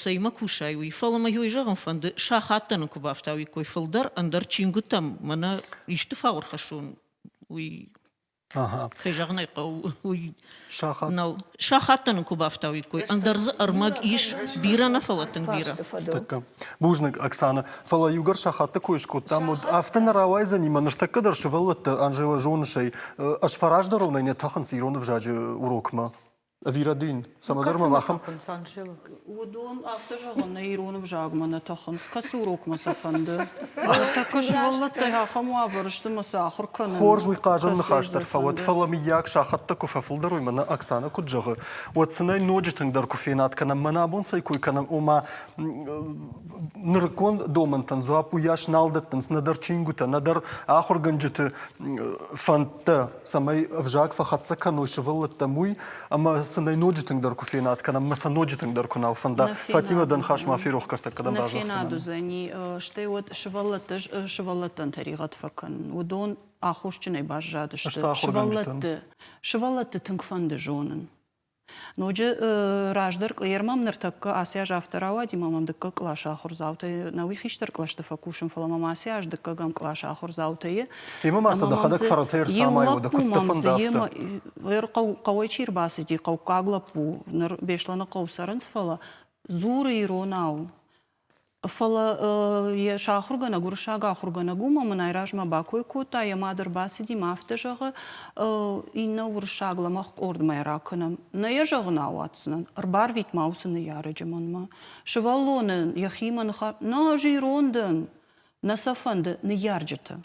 цӕимӕ кусай, уый. Фӕлӕ мӕ уый зӕгъын фӕнды, сахаттӕ нын куы бафтауиккой фылдӕр, ӕндӕр чингуытӕм мӕнӕ исты фау ӕрхӕссон, уый кӕй зӕгъын ӕй хъӕуы, уый нӕу. Сахаттӕ нын куы бафтауиккой, ӕндӕр дзы ӕрмӕг ис бирӕ нӕ, фӕлӕ тынг бирӕ. Бузныг, Оксана. Фӕлӕ иугӕр сахатты кой скодтам, уӕд афтӕ нӕ рауайдзӕни, мӕ ныртӕккӕ дӕр сывӕллӕттӕ, Анжела, зоныс ӕй, ӕз фӕраздӕронӕй нӕ тӕхынц ирон ӕвзаджы урокмӕ. Ӕви рӕдийын? Цӕмӕдӕр мӕм ахӕм... Уыдон афтӕ зӕгъын, нӕ ирон ӕвзагмӕ нӕ тӕхынц. Кӕцы урокмӕ сӕ фӕнды? Ныртӕккӕ сывӕллӕттӕ ахӕм уавӕры сты мӕ сӕ ахуыр кӕнын. Хорз, уый хъазӕн ныхас дӕр фӕуӕд, фӕлӕ мыййаг сахӕттӕ куы фӕфылдӕр уой, мӕнӕ Оксана куыд зӕгъы, уӕд сын ӕй ноджы тынгдӕр куы фенад кӕнӕм, мӕнӕ абон цӕй кой кӕнӕм, ома нырыккон домӕнтӕн дзуапп уыйас нал дӕттынц нӕдӕр чингуытӕ, нӕдӕр ахуыргӕнджыты фӕндтӕ, цӕмӕй ӕвзаг фӕхӕццӕ кӕной сывӕллӕттӕм, уый, ӕмӕ сын ӕй ноджы тынгдӕр куы фенад кӕнӕм, ӕмӕ сӕ ноджы тынгдӕр куы нал фӕнда. Фатимӕ, дӕ ныхас ма ферох кӕртӕг кӕдӕм Нӕ фенад уыдзӕни, стӕй уӕд сывӕллӕттӕ сывӕллӕттӕн тӕригъӕд фӕкӕнын. Уыдон аххосджынӕй баззадысты. Сывӕллӕтты, сывӕллӕтты тынг фӕнды зонын. Ноджы раздӕр Кълер мӕм ныртӕккӕ ацы аз афтӕ рауади, ӕмӕ мӕм дыккаг къласы ахуырдзаутӕ, нӕуи хистӕр кълӕсты фӕкусын, фӕлӕ мӕм ацы аз дыккӕгӕм къласы ахуырдзаутӕ Темӕ ма сӕ дӕхӕдӕг фӕрӕтӕй ӕрцамай, уӕдӕ куыд дӕ фӕнды, афтӕ. Хъӕуӕй чи ӕрбацыди, хъӕуккаг лӕппу, ныр Беслӕны хъӕуы цӕрынц, фӕлӕ дзуры иронау. Фӕлӕ йӕ сӕ ахуыргӕнӕг, уырыссаг ахуыргӕнӕг у, ӕмӕ мын айразмӕ бакой кодта, йӕ мад ӕрбацыди мӕ афтӕ зӕгъы, иннӕ уырыссаг лӕмӕгъ къордмӕ йӕ ракӕнӕм. Нӕ йӕ зӕгъын ауадздзынӕн, ӕрбарвит ма уыцы ныййарӕджы мӕнмӕ. Сывӕллоны йӕхимӕ ныха, нӕ, ӕз ирон дӕн, нӕ сӕ фӕнды ныййарджыты.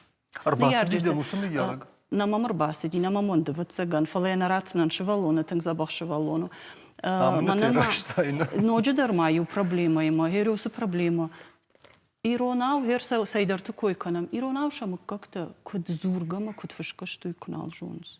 Ӕрбацыди дӕм уыцы ныййарӕг? Нӕ мӕм ӕрбацыди, нӕ мӕм уӕнды, ӕвӕццӕгӕн, фӕлӕ йӕ нӕ ратдзынӕн сывӕллоны, тынг дзӕбӕх сывӕллон у. Ноджыдӕр ма иу проблемӕимӕ, гъер уыцы проблемӕ. Иронау, гъер цӕйдӕрты кой кӕнӕм, иронау сӕ мыггӕгтӕ куыд дзургӕ ӕмӕ куыд фысгӕ сты, уый куы нал зонынц.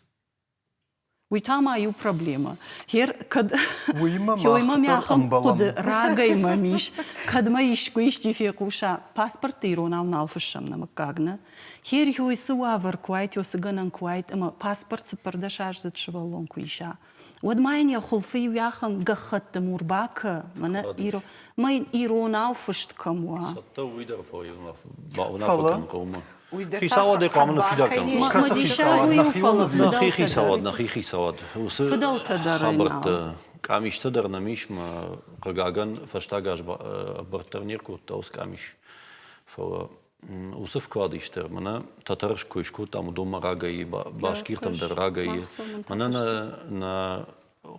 Уый та ма иу проблемӕ. Хер кӕд Уыимӕ мах дӕр ӕмбӕлӕм. Хъуыды рагӕй мӕм ис, кӕд мӕ искуы исчи фехъуса, паспортты иронау нал фыссӕм нӕ мыггаг, нӕ? Хер цы уавӕр куы уайт, цы гӕнӕн куы уайт, ӕмӕ паспорт цыппӕрдӕсаздзыд сывӕллон куы иса, уӕд ма йын йӕ хуылфы иу ахӕм гӕххӕтты мур бакӕ, мӕнӕ иро, мӕ йын иронау фыст кӕм уа. Цӕттӕ уый дӕр уынаффӕ кӕнын хъӕуы. Хицауадӕй хъуамӕ ныффидар кӕнын. Кӕцы хицауад? Нӕхи хицауад, нӕхи хицауад. Уыцы хабӕрттӕ, къамистӕ дӕр нӕм ис, мӕ хъыгагӕн, фӕстаг аз ӕмбырд дӕр не ркодта уыцы къамис. Фӕлӕ уыцы вклад ис дӕр. Мӕнӕ тӕтӕр кой скодтам, уыдонмӕ рагӕй, башкиртӕм дӕр рагӕй. Мӕнӕ нӕ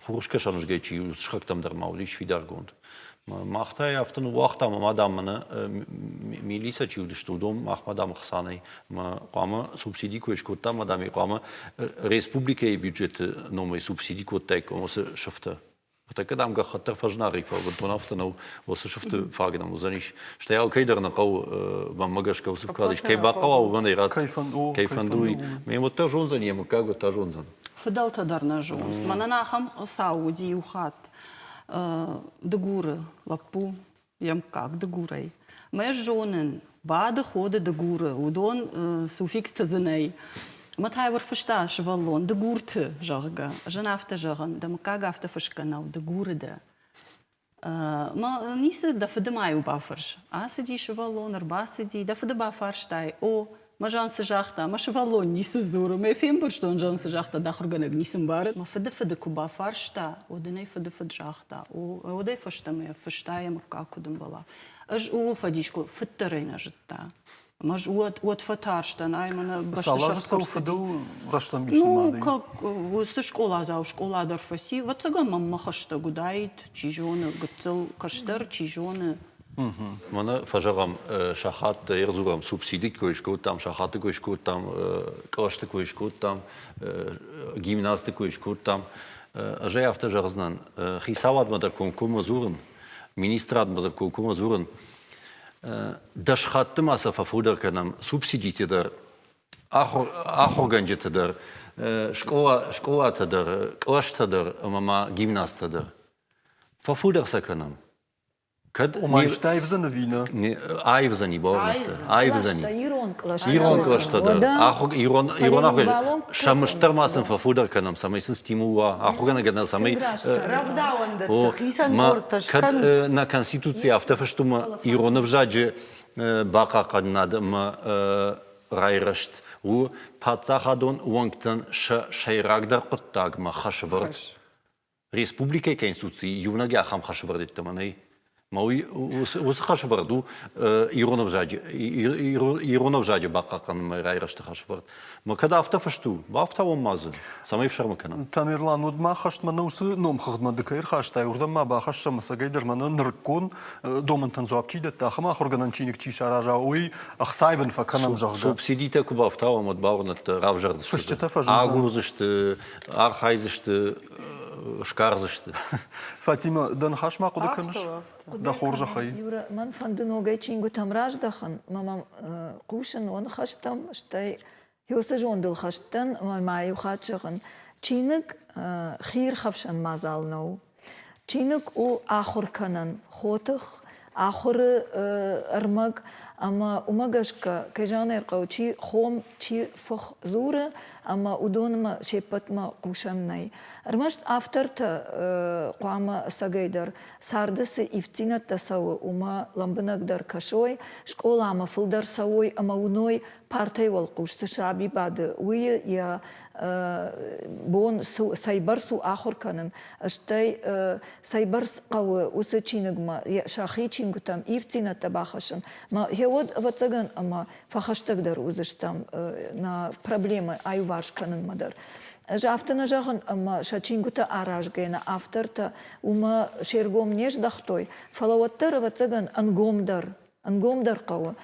хурскӕсӕнызгӕй чи у, сыхӕгтӕм дӕр ма уыдис фидаргонд. Мах та йӕ афтӕ ныууагътам, ӕмӕ дам мӕнӕ милицӕ чи уыдысты, уыдон махмӕ дам ӕхца нӕй. Ӕмӕ хъуамӕ субсиди куы скодтам, ӕмӕ дам хъуамӕ республикӕйы бюджеты номӕй субсиди кодтаиккам уыцы сыфтӕ. Ныртӕккӕ дам гӕххӕтт дӕр фӕзынаргъ и, фӕлӕ бынтон афтӕ нӕу, уыцы сыфты фаг нӕм уыдзӕнис. Стӕй алкӕй дӕр нӕ хъӕуы, мӕнмӕ гӕсгӕ уыцы вклад ис. Кӕй бахъӕуа, уымӕн ӕй ратт. Кӕй фӕнды, уый. Ме уӕддӕр зондзӕн, йӕ мыггаг уӕддӕр зондзӕн. Фыдӕлтӕ дӕр нӕ зонынц. Мӕнӕн ахӕм цау уыди иу хатт. Дыгуры лӕппу, йӕ мыггаг Дыгурӕй. Мӕ зонын, Бады Ходы Дыгуры, уыдон суффиксты дзы нӕй. Мӕ та ӕрфыста сывӕллон Дыгурты, зӕгъгӕ. Ӕз ын афтӕ зӕгъын, дӕ мыггаг афтӕ фысгӕ нӕу, Дыгуры дӕ. Ницы, дӕ фыды ма-иу бафӕрс. Ацыди сывӕллон, ӕрбацыди, дӕ фыды бафарстай, о, мӕ Жан цы загъта, мӕ сывӕллон ницы дзуры, мӕ фембӕрстон, Жан цы загъта, дӕ ахуыргӕнӕг ницы мбары. Мӕ фыды фыды куы бафарста, уӕд ын ӕй фыды фыд загъта, о, уӕдӕй фӕстӕмӕ фыста йӕ мыггаг куыд ӕмбӕла. Ӕз ууыл фӕдис кодтон, фыд дӕр ӕй нӕ зыдта. Ӕмӕ ӕз уӕд, уӕд фӕтарстӕн, ай мӕнӕ бӕсты Цал азы цӕуы фыдыл рӕстӕмбис Ну, нымадӕй? как уыцы скъоладзау скъола дӕр фӕци, ӕвӕццӕгӕн мӕм мӕ хӕстӕг уыдаид, чи зоны, гыццыл кӕстӕр, чи зоны. Мӕнӕ фӕзӕгъӕм, сахаттӕ ӕрдзурӕм, субсиди кой скодтам, сахаты кой скодтам, кълӕсты кой скодтам, гимназты кой скодтам. Ӕз ӕй афтӕ зӕгъдзынӕн, хицауадмӕ дӕр комкоммӕ дзурын, министрадмӕ дӕр комкоммӕ дзурын. Дӕс хатты ма сӕ фӕфылдӕр кӕнӕм субсидитӕ дӕр, ахуыргӕнджытӕ дӕр, скъолатӕ дӕр, кълӕстӕ дӕр ӕмӕ ма гимназтӕ дӕр. Фӕфылдӕр сӕ кӕнӕм. Кӕд Ома исты аивдзӕн ӕви нӕ? Аивдзӕни, бауырныдта. Аивдзӕни. Ирон кълӕстӕ. Ирон кълӕстӕ дӕр. Ирон, ирон ахуыр сӕ мызддӕр ма сын фӕфылдӕр кӕнӕм, цӕмӕй сын стимул уа ахуыргӕнӕгӕн, цӕмӕй Рӕвдауӕндӕтты хицӕн къордтӕ кӕд нӕ Конституци афтӕ фыст у, ӕмӕ ирон ӕвзаджы бахъахъхъӕнынад ӕмӕ райрӕзт у паддзахадон уӕнгтӕн сӕ сӕйрагдӕр хъуыддагмӕ хӕсвӕрд. Республикӕйы Конституцийы иунӕг ахӕм хӕсвӕрд йеддӕмӕ нӕй. Мӕ уый уыцы хӕсвӕрд у ирон ӕвзаджы ирон ӕвзаджы бахъахъхъӕнынмӕ райрӕзты хӕсвӕрд. Мӕ кӕд афтӕ фыст у, бафтауӕм ма дзы, цӕмӕй фсӕрмы кӕнӕм. Тамерлан, уӕд ма хӕстмӕ нӕ уыцы номхыгъдмӕ ды кӕй ӕрхастай, уырдӕм ма бахӕссӕм ӕцӕгӕйдӕр мӕнӕ нырыккон домӕнтӕн дзуапп чи дӕтта, ахӕм ахуыргӕнӕн чиныг чи сараза, уый ӕхцайы бын фӕкӕнӕм, зӕгъгӕ. Субсидитӕ куы бафтауӕм, уӕд бауырнӕдтӕ равзӕрдзысты. Фысджытӕ фӕзындзӕн. Агурдзысты, архайдзысты, сгардзысты. Фатимӕ, дӕ ныхас ма хъуыды кӕныс? Дӕ хорзӕхӕй. Юра, мӕн фӕнды ногӕй чингуытӕм раздӕхын, мӕ мӕм хъусын уӕ ныхӕстӕм, стӕй уыцы зондыл хӕст дӕн ӕмӕ ма иу хатт зӕгъын, чиныг хиирхӕфсӕн мадзал нӕу. Чиныг у ахуыр кӕнӕн хотых, ахуыры ӕрмӕг ӕмӕ уымӕ гӕсгӕ, кӕй зӕгъын ӕй хъӕуы, чи хом, чи фых дзуры ӕмӕ уыдонмӕ се ппӕтмӕ хъусӕн нӕй. Ӕрмӕст автортӕ хъуамӕ ӕцӕгӕйдӕр царды цы ивддзинӕдтӕ цӕуы, уымӕ лӕмбынӕгдӕр кӕсой, скъоламӕ фылдӕр цӕуой ӕмӕ уыной, партӕйы уӕлхъус цы саби бады, уый йӕ бон цӕйбӕрц у ахуыр кӕнын, стӕй цӕйбӕрц хъӕуы уыцы чиныгмӕ сӕхи чингуытӕм ивддзинӕдтӕ бахӕссын. Мӕ гъеуӕд, ӕвӕццӕгӕн, ӕмӕ фӕхӕстӕгдӕр уыдзыстӕм нӕ проблемӕ аиуварс кӕнынмӕ дӕр. Ӕз афтӕ нӕ зӕгъын, ӕмӕ сӕ чингуытӕ аразгӕйӕ нӕ автортӕ уымӕ се ргом не здӕхтой, фӕлӕ уӕддӕр, ӕвӕццӕгӕн, ӕнгомдӕр ӕнгомдӕр хъӕуы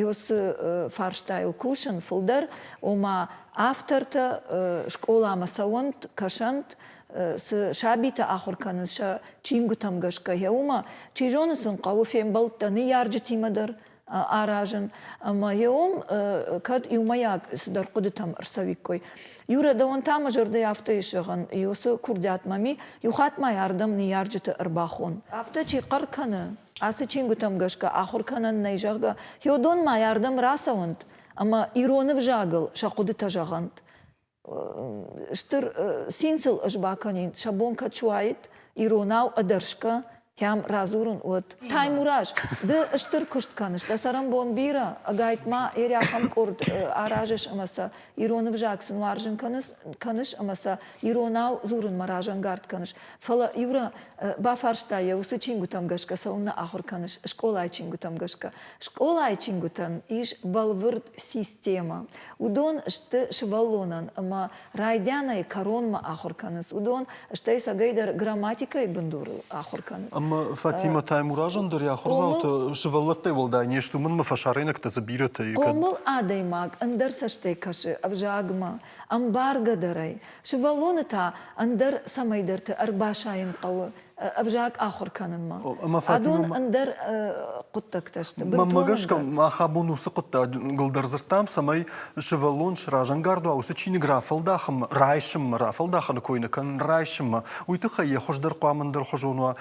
уыцы фарстайыл кусын фылдӕр, ома автортӕ скъоламӕ цӕуӕнт, кӕсӕнт, цы сабитӕ ахуыр кӕнынц сӕ чингуытӕм гӕсгӕ, гъе уымӕ, чи зоны сын хъӕуы фембӕлдтӕ ныййарджытимӕ дӕр аразын, ӕмӕ гъе уым кӕд иумӕйаг цыдӕр хъуыдытӕм ӕрцӕуиккой. Юрӕ, дӕуӕн та мӕ зӕрдӕйы афтӕ ис зӕгъӕн, уыцы курдиат мӕм и, иу хатт ма йӕ ардӕм ныййарджыты ӕрбахон. Афтӕ чи хъӕр кӕны, Ацы чингуытӕм гӕсгӕ ахуыр кӕнӕн нӕй, зӕгъгӕ, хеуыдонмӕ ардӕм рацӕуӕнт ӕмӕ ирон ӕвзагыл сӕ хъуыдытӕ зӕгъӕнт. Стыр цин сыл ӕз бакӕнин, сӕ бон кӕд суаид иронау ӕдӕрсгӕ кӕм радзурын, уӕд. Таймураз, ды стыр куыст кӕныс, дӕ цӕрӕнбон бирӕ, ӕгайтма ерӕхӕм къорд аразыс ӕмӕ сӕ ирон ӕвзаг сын уарзын кӕныс, кӕныс ӕмӕ сӕ иронау дзурынмӕ разӕнгард кӕныс. Фӕлӕ, Юра, бафарста йӕ, уыцы чингуытӕм гӕсгӕ цӕуылнӕ ахуыр кӕныс скъолайы чингуытӕм гӕсгӕ? Скъолайы чингуытӕн ис бӕлвырд системӕ. Уыдон сты сывӕллонӕн ӕмӕ райдианӕй кӕронмӕ ахуыр кӕнынц. Уыдон стӕй цӕгӕйдӕр грамматикӕйы бындурыл ахуыр кӕнынц. Ӕмӕ Фатимӕ Таймуразӕн дӕр йӕ ахуырдзаутӕ сывӕллӕттӕй уӕлдай не сты, уымӕн ӕмӕ фӕсарӕйнӕгтӕ дзы бирӕтӕ и. Хъомыл адӕймаг ӕндӕр цӕстӕй кӕсы ӕвзагмӕ, ӕмбаргӕдӕрӕй. Сывӕллоны та ӕндӕр цӕмӕйдӕрты ӕрбасайын хъӕуы ӕвзаг ахуыр кӕнынмӕ. Адон ӕндӕр хъуыддӕгтӕ сты. Мӕнмӕ гӕсгӕ, мах абон уыцы хъуыддагыл дӕр дзырдтам, цӕмӕй сывӕллон сразӕнгард уа уыцы чиныг рафӕлдахынмӕ, райсынмӕ, рафӕлдахыны кой нӕ кӕнын, райсынмӕ. Уый тыххӕй йӕ хуыздӕр хъуамӕ ӕндӕрхуызон уа.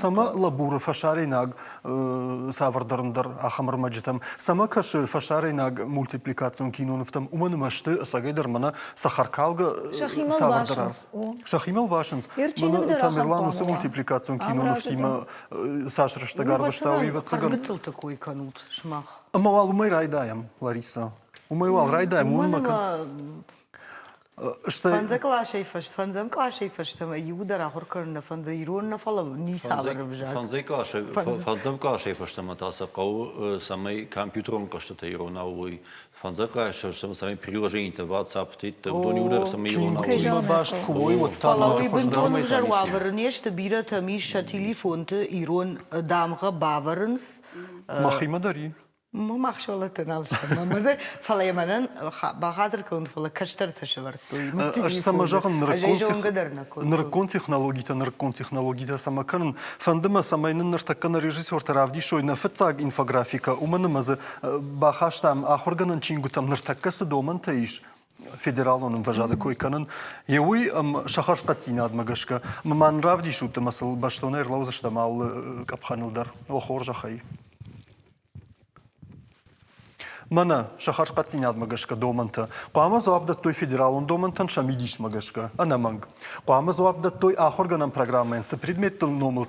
Цӕмӕ лӕбуры фӕсарӕйнаг цавӕрдӕр ӕндӕр ахӕм ӕрмӕджытӕм, цӕмӕ кӕсы фӕсарӕйнаг мультипликацион кинонывтӕм, уымӕн ӕмӕ сты ӕцӕгӕйдӕр мӕнӕ цӕхӕркалгӕ цавӕрдӕр Сӕхимӕ лвасынц. Мӕнӕ Тамерлан уыцы мультипликацион кинонывтимӕ цас рӕстӕг арвыста, уый ӕвӕццӕгӕн. Гыццылты кой кӕнут сымах. Ӕмӕ уал уымӕй райдайӕм, Ларисӕ. Уымӕй уал райдайӕм, уымӕн Стӕй фӕндзӕм къласӕй фӕст, фӕндзӕм къласӕй фӕстӕмӕ иуы дӕр ахуыр кӕнын нӕ фӕнды ирон нӕ, фӕлӕ ницавӕр ӕвзаг. Фӕндзӕм къласӕй фӕстӕмӕ та сӕ хъӕуы, цӕмӕй компьютерон хъӕзтытӕ иронау уой. Фӕндзӕм къласӕй фӕстӕмӕ цӕмӕй приложенитӕ, WhatsApp-тӕ, уыдон иуылдӕр цӕмӕй иронау уой. баст куы уой, уӕд та Фӕлӕ уый бынтон ӕвзӕр уавӕры не сты, бирӕтӕм ис сӕ телефонты ирон дамгъӕ бавӕрынц. Махимӕ дӕр и. Мах сывӕллӕттӕ нал стӕм. Фӕлӕ йӕ мӕнӕн бахатыр кӕнут, фӕлӕ кӕстӕртӕ сӕвӕрдтой. Ӕз цӕмӕ зӕгъын, нырыккон технологитӕ, нырыккон технологитӕ цӕмӕ кӕнын, фӕнды мӕ, цӕмӕй нын ныртӕккӕ нӕ режиссертӕ равдисой нӕ фыццаг инфографикӕ, уымӕн ӕмӕ дзы бахастам ахуыргӕнӕн чингуытӕм ныртӕккӕ цы домӕнтӕ ис, федералон ӕмвӕзады кой кӕнын, йе уый сӕ хӕрзхъӕддзинадмӕ гӕсгӕ. Ӕмӕ ма нын равдисут ӕмӕ сыл бӕстонӕй ӕрлӕудзыстӕм алы къӕпхӕныл дӕр. О хорзӕхӕй. Мӕнӕ сӕ хӕрзхъӕддзинадмӕ гӕсгӕ домӕнтӕ. Хъуамӕ дзуапп дӕттой федералон домӕнтӕн сӕ мидисмӕ гӕсгӕ, ӕнӕмӕнг. Хъуамӕ дзуапп дӕттой ахуыргӕнӕн программӕйӕн цы предметтыл номыл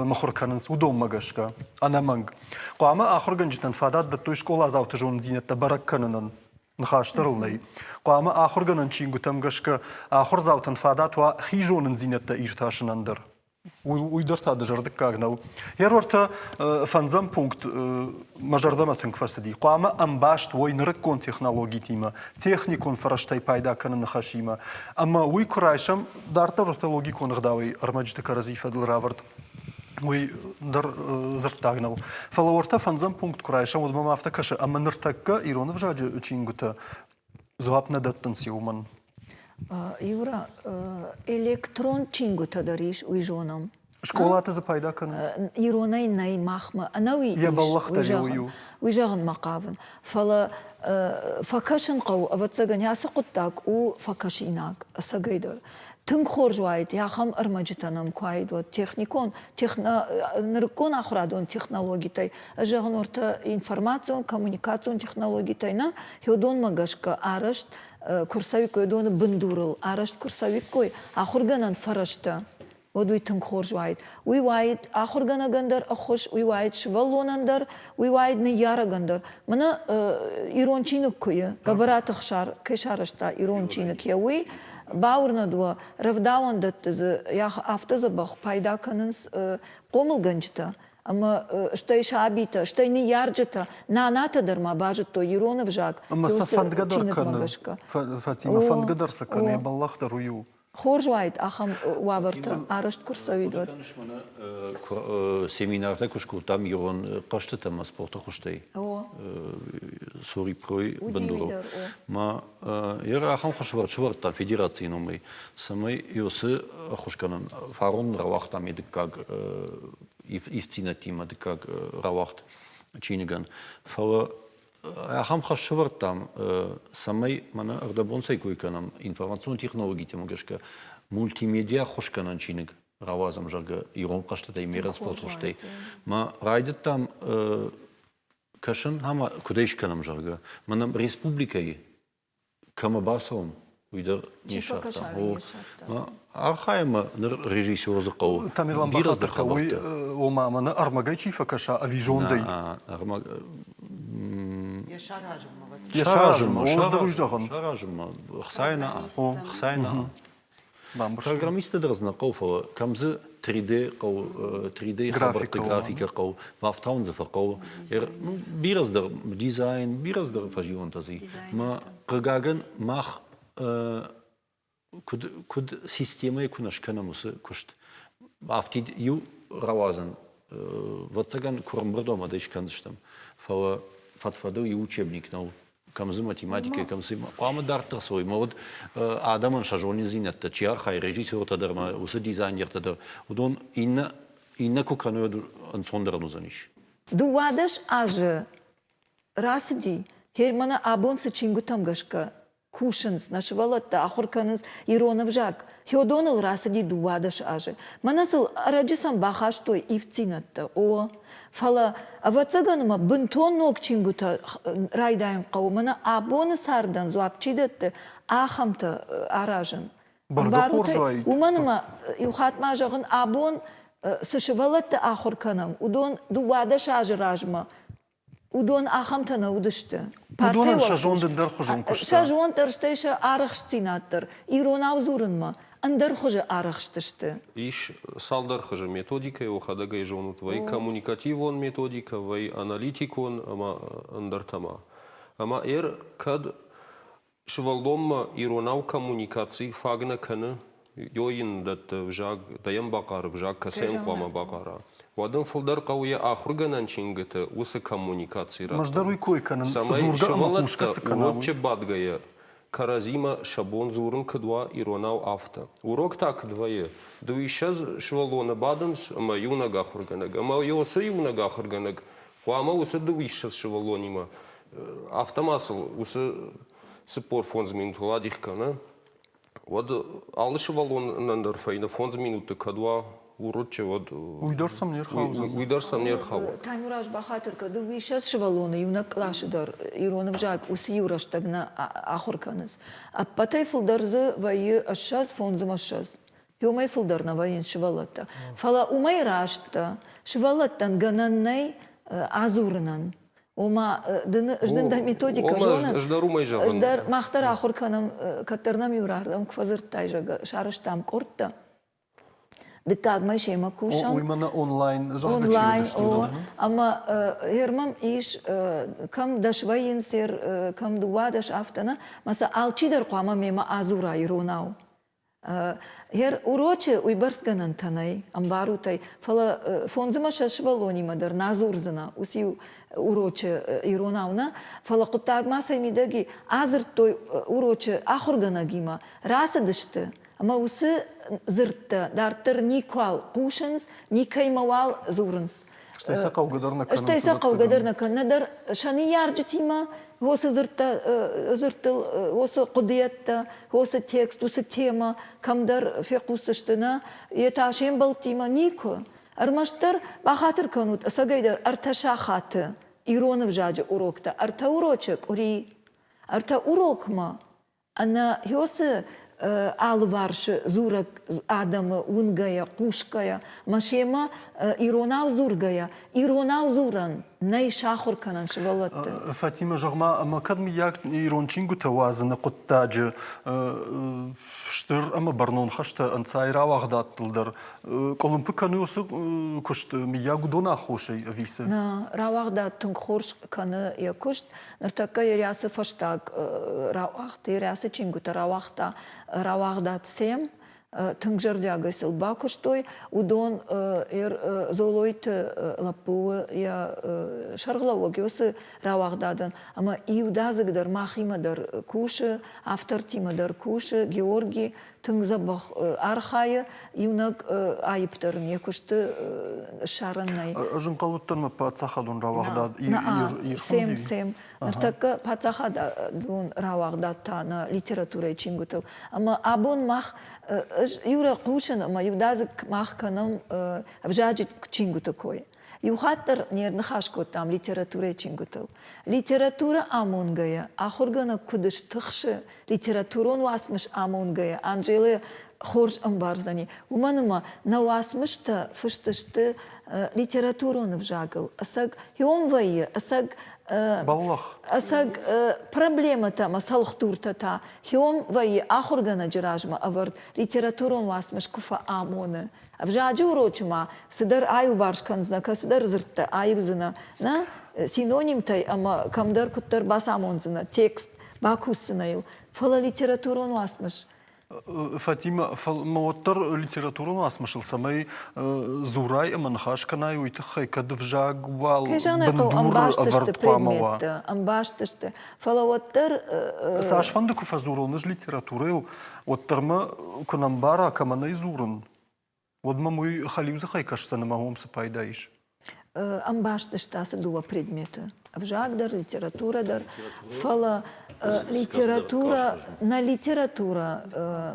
мыхуыр кӕнынц, уыдонмӕ гӕсгӕ, ӕнӕмӕнг. Хъуамӕ ахуыргӕнджытӕн фадат дӕттой скъоладзауты зонындзинӕдтӕ бӕрӕг кӕнынӕн. Ныхас дӕр ыл нӕй. Хъуамӕ ахуыргӕнӕн чингуытӕм гӕсгӕ ахуырдзаутӕн фадат уа хи зонындзинӕдтӕ иртасынӕн дӕр. Уый дӕр та дызӕрдыггаг нӕу. Йе рвӕртӕ фӕндзӕм пункт мӕ зӕрдӕмӕ тынг фӕцыди. Хъуамӕ ӕмбаст уой нырыккон технологитимӕ, техникон фӕрӕзтӕй пайда кӕныны хӕсимӕ. Ӕмӕ уый куы райсӕм, дарддӕр ортологикон ӕгъдауӕй ӕрмӕджыты кӕрӕдзи фӕдыл равӕрд, уый дӕр дзырддаг нӕу. Фӕлӕ уӕртӕ фӕндзӕм пункт куы райсӕм, уӕд мӕм афтӕ кӕсы, ӕмӕ ныртӕккӕ ирон ӕвзаджы чингуытӕ дзуапп нӕ дӕттынц уымӕн. Юра, электрон чингуытӕ дӕр ис, уый зонӕм. Скъолаты дзы пайда кӕнынц? Иронӕй нӕй махмӕ. Ӕнӕуи Йӕ бӕллӕхтӕ уый у. Уый зӕгъынмӕ хъавын. Фӕлӕ фӕкӕсын хъӕуы, ӕвӕццӕгӕн, ацы хъуыддаг у фӕкӕсинаг, ӕцӕгӕйдӕр. Тынг хорз уаид, ахӕм ӕрмӕджытӕ нӕм куы уаид, уӕд техникон, нырыккон ахуырадон технологитӕй, ӕз зӕгъын, уӕртӕ информацион, коммуникацион технологитӕй нӕ, уыдонмӕ гӕсгӕ арӕзт куы рцӕуиккой, уыдоны бындурыл арӕзт куы рцӕуиккой ахуыргӕнӕн фӕрӕзтӕ, уӕд уый тынг хорз уаид. Уый уаид ахуыргӕнӕгӕн дӕр ӕххуыс, уый уаид сывӕллонӕн дӕр, уый уаид ныййарӕгӕн дӕр. Мӕнӕ ирон чиныг куы и, Гӕбӕраты Хсар кӕй сарӕзта ирон чиныг, йӕ уый бауырнӕд уӕ, рӕвдауӕндӕтты дзы афтӕ дзӕбӕх пайда кӕнынц хъомылгӕнджытӕ, ӕмӕ стӕй сабитӕ, стӕй ныййарджытӕ, нанатӕ дӕр ма базыдтой ирон ӕвзаг. Ӕмӕ сӕ фӕндгӕ дӕр кӕны, Фатимӕ, фӕндгӕ дӕр сӕ кӕны, йӕ бӕллӕх дӕр уый у. Хорз уаид ахӕм уавӕртӕ арӕзт куы рцӕуид, уӕд. Семинартӕ куы скодтам ирон хъӕзтытӕ ӕмӕ спорты хуызтӕй, Сори-Прой бындурыл, ма йӕ ахӕм хуыз сӕвӕрдта федерацийы номӕй, цӕмӕй уыцы ӕххуысгӕнӕн фарон рауагътам йӕ дыккаг ивддзинӕдтимӕ дыккаг рауагъд чиныгӕн. Фӕлӕ ахӕм хӕс сӕвӕрдтам, цӕмӕй мӕнӕ ӕрдӕбон цӕй кой кӕнӕм информацион технологитӕм гӕсгӕ мультимедиа ӕххуысгӕнӕн чиныг рауадзӕм, зӕгъгӕ, ирон хъӕзтытӕй, ме спортхуызтӕй. Ма райдыдтам кӕсын ӕмӕ куыд ӕй скӕнӕм, зӕгъгӕ. Мӕнӕ республикӕйы кӕмӕ бацӕуӕм, уый дӕр не ссардта. Архайӕм ныр режиссер дзы хъӕуы. Тамерлан Бахатыртӕ, уый ома мӕнӕ ӕрмӕгӕй чи фӕкӕса ӕви зондӕй? Ӕрмӕг Йӕ саразынмӕ. Йӕ саразынмӕ, уый зӕгъын. Саразынмӕ, хцайы нӕ, хцайы нӕ. Программисттӕ дӕр дзы нӕ хъӕуы, фӕлӕ кӕм дзы 3D хъӕуы, 3D хабӕртты графикӕ хъӕуы, бафтауын дзы фӕхъӕуы. Ну, бирӕ цыдӕр дизайн, бирӕ цыдӕр фӕзилӕнтӕ дзы. Мӕ хъыгагӕн, мах куыд, куыд системӕйы куы нӕ скӕнӕм уыцы куыст, афтид иу рауадзӕн, ӕвӕццӕгӕн, куы ӕрӕмбырд уӕм, уӕд ӕй скӕндзыстӕм. Фӕлӕ фӕд-фӕдыл иу учебник нӕу кӕм дзы математикӕ, кӕм цы хъуамӕ дарддӕр цӕуой. Мӕ уӕд адӕмӕн сӕ зонындзинӕдтӕ, чи архайы, режиссертӕ дӕр ӕмӕ уыцы дизайнертӕ дӕр, уыдон иннӕ, иннӕ куы кӕной, уӕд ӕнцондӕр уыдзӕнис. 12 азы рацыди, Германы абон цы чингуытӕм гӕсгӕ кусынц, нӕ сывӕллӕттӕ ахуыр кӕнынц ирон ӕвзаг, Хеодоныл рацыди 12 азы. Мӕнӕ сыл ӕрӕджы сӕм бахастой ивддзинӕдтӕ, о. Фӕлӕ, ӕвӕццӕгӕн ӕмӕ бынтон ног чингуытӕ райдайын хъӕуы, мӕнӕ абоны цардӕн дзуапп чи дӕтты, ахӕмтӕ аразын. Бӕргӕ хорз уаид. Уымӕн ӕмӕ иу хатт ма зӕгъын, абон цы сывӕллӕтты ахуыр кӕнӕм, уыдон 12 азы размӕ уыдон ахӕмтӕ нӕ уыдысты. Уыдонӕн сӕ зонд ӕндӕрхуызон куыста. Сӕ зонд дӕр, стӕй сӕ арӕхстдзинад дӕр иронау дзурынмӕ ӕндӕр хуызы арӕхстысты. Ис цалдӕр хуызы методикӕ, уӕхӕдӕг ӕй зонут, вӕййы коммуникативон методикӕ, вӕййы аналитикон ӕмӕ ӕндӕртӕ ма. Ӕмӕ ӕр кӕд Сывӕллонмӕ иронау коммуникаци фаг нӕ кӕны, ё йын дӕтты ӕвзаг, дӕ йӕм бахъары ӕвзаг, кӕцы йӕм хъуамӕ бахъара. Уӕд ын фылдӕр хъӕуы йӕ ахуыргӕнӕн чингуыты уыцы коммуникаци раттын. Ӕз дӕр уый кой кӕнын, Цӕмӕй дзургӕ ӕмӕ хъусгӕ сывӕллӕттӕ цы кӕна, уый. урочы бадгӕйӕ кӕрӕдзимӕ сӕ бон дзурын куыд уа иронау, афтӕ. Урок та куыд вӕййы? Дыууиссӕдз сывӕллоны бадынц ӕмӕ иунӕг ахуыргӕнӕг. Ӕмӕ уыцы иунӕг ахуыргӕнӕг хъуамӕ уыцы дыууиссӕдз сывӕллонимӕ афтӕ ма сыл уыцы 45 минутыл адих кӕны. Уӕд алы сывӕллонӕн дӕр фӕйнӕ фондз минуты кӕд уа урочы, уӕд Уый дӕр сӕм не рхаудзӕн. Уый дӕр сӕм не рхауы. Таймураз бахатыр кӕн, дыууиссӕдз сывӕллоны иунӕг къласы дӕр ирон ӕвзаг уыцы иу рӕстӕг нӕ ахуыр кӕнынц. Ӕппӕтӕй фылдӕр дзы вӕййы 20, фондзӕмӕ 20. Уымӕй фылдӕр нӕ вӕййынц сывӕллӕттӕ. Фӕлӕ уымӕй раст дӕ, сывӕллӕттӕн гӕнӕн нӕй адзурынӕн. Ома, дын ӕз дын дӕ методикӕ зонын. Ӕз дӕр уымӕй зӕгъын. Ӕз дӕр, мах дӕр ахуыр кӕнӕм, кӕддӕр нӕм иу рардӕм куы фӕдзырдтай, зӕгъгӕ, сарӕзтам къордтӕ. Дыккаг мӕй семӕ кусӕм. Уый мӕнӕ онлайн, зӕгъгӕ, чи Онлайн, уыдысты, о. Ӕмӕ Герман ис, кӕм дӕс вӕййынц, кӕм дыууадӕс, афтӕ нӕ. Мӕ сӕ алчидӕр хъуамӕ мемӕ адзура иронау. Гъер урочы уыйбӕрц гӕнӕнтӕ нӕй, ӕмбарут ӕй, фӕлӕ фондзымӕ сӕ сывӕллонимӕ дӕр нӕ дзурдзынӕ, уыциу урочы иронау нӕ, фӕлӕ хъуыддаг ма цӕй мидӕг и, адзырдтой урочы ахуыргӕнӕгимӕ, рацыдысты, ӕмӕ уыцы дзырдтӕ дарддӕр никуал хъусынц, никӕимӕуал дзурынц. Стӕй сӕ хъӕугӕ дӕр нӕ кӕнынц. Стӕй сӕ хъӕугӕ дӕр нӕ кӕнынц. Нӕдӕр сӕ ныййарджытимӕ уыцы дзырдтӕ, дзырдтыл, уыцы хъуыдыйӕдтӕ, уыцы текст, уыцы темӕ кӕмдӕр фехъусдзысты, нӕ, йе та се мбӕлттимӕ никуы. Ӕрмӕстдӕр бахатыр кӕнут, ӕцӕгӕйдӕр ӕртӕ сахаты ирон ӕвзаджы уроктӕ, ӕртӕ урочы къуыри, ӕртӕ урокмӕ Ӕнӕ уыцы алыварсы дзурӕг адӕмы уынгӕйӕ, хъусгӕйӕ, мӕ семӕ иронау дзургӕйӕ, иронау дзурӕн нӕй сахуыр кӕнӕн сывӕллӕтты. Фатимӕ, зӕгъ-ма, ӕмӕ кӕд мыййаг ирон чингуытӕ уадзыны хъуыддаджы стыр ӕмӕ бӕрнон хӕстӕ ӕнцай рауагъдадтыл дӕр къуылымпы кӕны уыцы куыст, мыййаг уыдон аххосӕй ӕви цы? Нӕ, рауагъдад тынг хорз кӕны йӕ куыст. Ныртӕккӕ Ерӕсы фӕстаг рауагъд, Ерӕсы чингуытӕ рауагъта рауагъдад СЕМ, тынг зӕрдиагӕй сыл бакуыстой. Уыдон Золойты лӕппу йӕ сӕргълӕууӕг уыцы рауагъдадӕн ӕмӕ иудадзыг дӕр махимӕ дӕр кусы, автортимӕ дӕр кусы. Георги тынг дзӕбӕх архайы, иунӕг аипп дӕр ын йӕ куысты ссарӕн нӕй. Ӕз ӕнхъӕл уыдтӕн мӕ паддзахадон рауагъдад Сем, сем. Ныртӕккӕ паддзахадон рауагъдад та нӕ литературӕйы чингуытыл. Ӕмӕ абон мах, ӕз иу хъусын ӕмӕ иудадзыг мах кӕнӕм ӕвзаджы чингуыты кой. Иу хатт дӕр не рныхас кодтам литературӕйы чингуытыл. Литературӕ амонгӕйӕ, ахуыргӕнӕг куыд стыхсы, литературон уацмыс амонгӕйӕ, Анжелӕ хорз ӕмбардзӕни, уымӕн ӕмӕ нӕ уацмыстӕ фыст сты литературон ӕвзагыл. Ӕцӕг хион вӕййы, ӕцӕг Бӕллӕх. Ӕцӕг проблемӕтӕ ӕмӕ цӕлхдуртӕ та хион вӕййы ахуыргӕнӕджы размӕ ӕвӕрд литературон уацмыс куы фӕамоны. Ӕвзаджы урочы ма цыдӕр аиуварс кӕндзынӕ, кӕцыдӕр дзырдтӕ аивдзынӕ, нӕ синонимтӕй ӕмӕ кӕмдӕр куыддӕр бацамондзынӕ текст, бакусдзынӕ йыл. Фӕлӕ литературон уацмыс Фатимӕ, мӕ уӕддӕр литературон уацмысыл цӕмӕй дзурай ӕмӕ ныхас кӕнай, уый тыххӕй кӕд ӕвзаг уал бындуры ӕвӕрд хъуамӕ уа. Ӕмбаст сты, фӕлӕ уӕддӕр Цасфӕнды куы фӕдзурон ӕз литературӕйыл, уӕддӕр мӕ куы нӕ мбара, кӕмӕн ӕй дзурын, уӕд мӕм уый хӕлиудзыхӕй кӕсдзӕн ӕмӕ уым цы пайда ис? Ӕмбаст сты ацы дыууӕ предметы. Ӕвзаг дӕр, литературӕ дӕр. Фӕлӕ литературӕ, нӕ литературӕ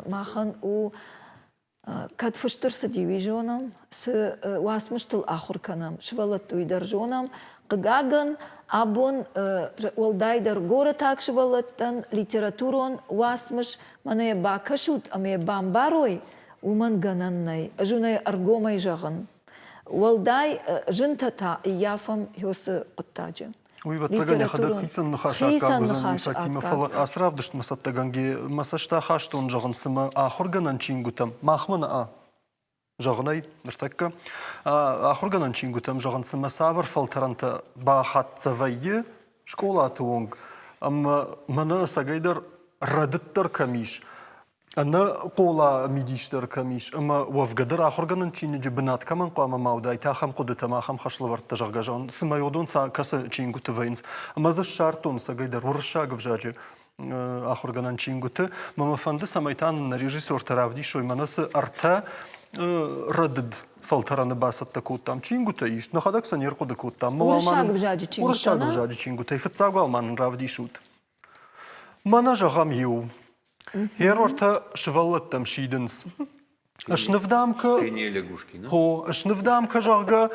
махӕн у кӕд фыст ӕрцыди, уый зонӕм, цы уацмыстыл ахуыр кӕнӕм, сывӕллӕтты уый дӕр зонӕм. Хъыгагӕн, абон уӕлдайдӕр горӕтаг сывӕллӕттӕн литературон уацмыс мӕнӕ йӕ бакӕсут ӕмӕ йӕ бамбарой, уымӕн гӕнӕн нӕй. Ӕз уын ӕй ӕргомӕй зӕгъын. Уӕлдай зынтӕ та ӕййафӕм уыцы хъуыддаджы. Уый, ӕвӕццӕгӕн, йӕхӕдӕг хицӕн ныхас аккаг уыдзӕн Фатимӕ, фӕлӕ ацы равдыстмӕ цӕттӕгӕнгӕ мӕ цӕст ахастон, зӕгъын, цымӕ ахуыргӕнӕн чингуытӕм махмӕ нӕ зӕгъын ӕй ныртӕккӕ ахуыргӕнӕн чингуытӕм, зӕгъын, цымӕ цавӕр фӕлтӕрӕнтӕ бахӕццӕ вӕййы скъолаты онг, ӕмӕ мӕнӕ ӕцӕгӕйдӕр рӕдыддӕр кӕм ис. Ӕнӕ хъола мидис дӕр кӕм ис, ӕмӕ уӕвгӕ дӕр ахуыргӕнӕн чиныджы бынат кӕмӕн хъуамӕ ма уыдаид, ахӕм хъуыдытӕ ӕмӕ ахӕм хӕслӕвӕрдтӕ, зӕгъгӕ, зӕгъын, цымӕ уыдон кӕцы чингуыты вӕййынц. Ӕмӕ дзы ссардтон ӕцӕгӕйдӕр уырыссаг ӕвзаджы ахуыргӕнӕн чингуыты. Мӕ мӕ фӕнды, цӕмӕй та нын нӕ режиссертӕ равдисой, мӕнӕ цы ӕртӕ рӕдыд фӕлтӕрӕны бацӕттӕ кодтам. Чингуытӕ ис, нӕхӕдӕг сӕ не рхъуыды кодтам. Уырыссаг ӕвзаджы чингуытӕ? Уырыссаг ӕвзаджы чингуытӕй. Фыццаг уал ма нын равдисут. Мӕнӕ зӕгъӕм иу. Ерортӕ сывӕллӕттӕм сидынц. Снывдам кӕ Хо, снывдам кӕ, зӕгъгӕ,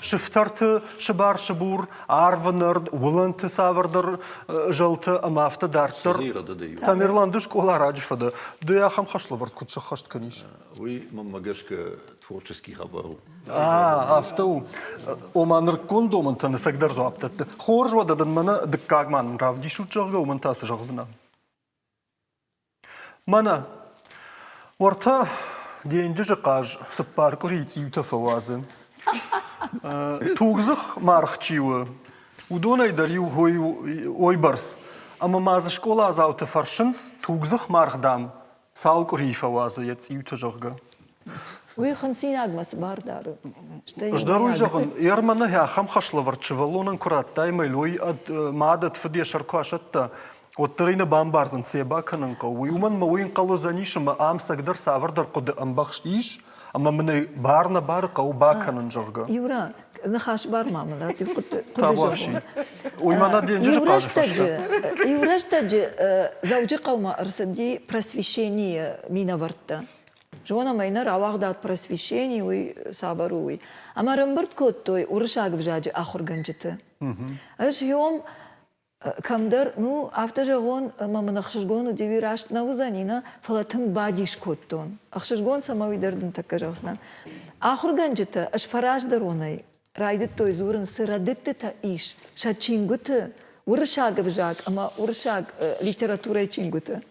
сыфтӕрты сыбар-сыбур, арвы нӕрд, уылӕнты цавӕрдӕр зӕлтӕ ӕмӕ афтӕ дарддӕр. Тамерлан, ды скъола раджы фӕдӕ. Ды ахӕм хӕслӕвӕрд куыд сӕххӕст кӕнис? Уый, мӕнмӕ гӕсгӕ, творческий хабар у. Афтӕ у. Ома нырыккон домӕнтӕн ӕцӕгдӕр дзуапп дӕтты. Хорз уӕдӕ дын мӕнӕ дыккаг ма нын равдисут, зӕгъгӕ, уымӕн та цы зӕгъдзынӕ? Мӕнӕ, уӕртӕ денджызы хъаз цыппар къуырийы цъиутӕ фӕуадзы. Тугдзых маргъ чи у, уыдонӕй дӕр иу уойбӕрц. Ӕмӕ ма дзы скъоладзауты фӕрсынц, тугдзых маргъ, дам, Цал къуырийы фӕуадзы йӕ цъиуты, зӕгъгӕ. Уый хынцинагмӕ цы бар дары? Ӕз дӕр уый зӕгъын, Ерманы ахӕм хӕслӕвӕрд сывӕллонӕн куы радтай мӕлой ӕд мад ӕд фыд йӕ сӕр куы асӕтта, уӕддӕр ӕй нӕ бамбардзӕн, цы йӕ бакӕнын хъӕуы. Уый уымӕн мӕ уый ӕнхъӕл уыдзӕнис ӕмӕ ам цӕгдӕр цавӕрдӕр хъуыды ӕмбӕхст ис, ӕмӕ мын ӕй бар нӕ бары хъӕуы бакӕнын, зӕгъгӕ. Юра, ныхас бар ма мын ратт, иу хъуыды Табуафси. Уый мӕнӕ денджызы хъазы фӕстӕ. Иу рӕстӕджы Дзӕуджыхъӕумӕ ӕрцыди просвещенийы минӕвӕрттӕ. Зонӕм ӕй, нӕ рауагъдад просвещение, уый цавӕр у, уый. Ӕмӕ ӕрӕмбырд кодтой уырыссаг ӕвзаджы ахуыргӕнджыты. Ӕз иом кӕмдӕр, ну, афтӕ зӕгъон, ӕмӕ мын ӕхсызгон уыди, уый раст нӕ уыдзӕни, нӕ, фӕлӕ тынг бадис кодтон. Ӕхсызгон цӕмӕ уый дӕр дын тӕккӕ зӕгъдзынӕн. Ахуыргӕнджытӕ ӕзфӕраздӕронӕй райдыдтой дзурын, цы рӕдыдтытӕ ис сӕ чингуыты, уырыссаг ӕвзаг ӕмӕ уырыссаг литературӕйы чингуыты.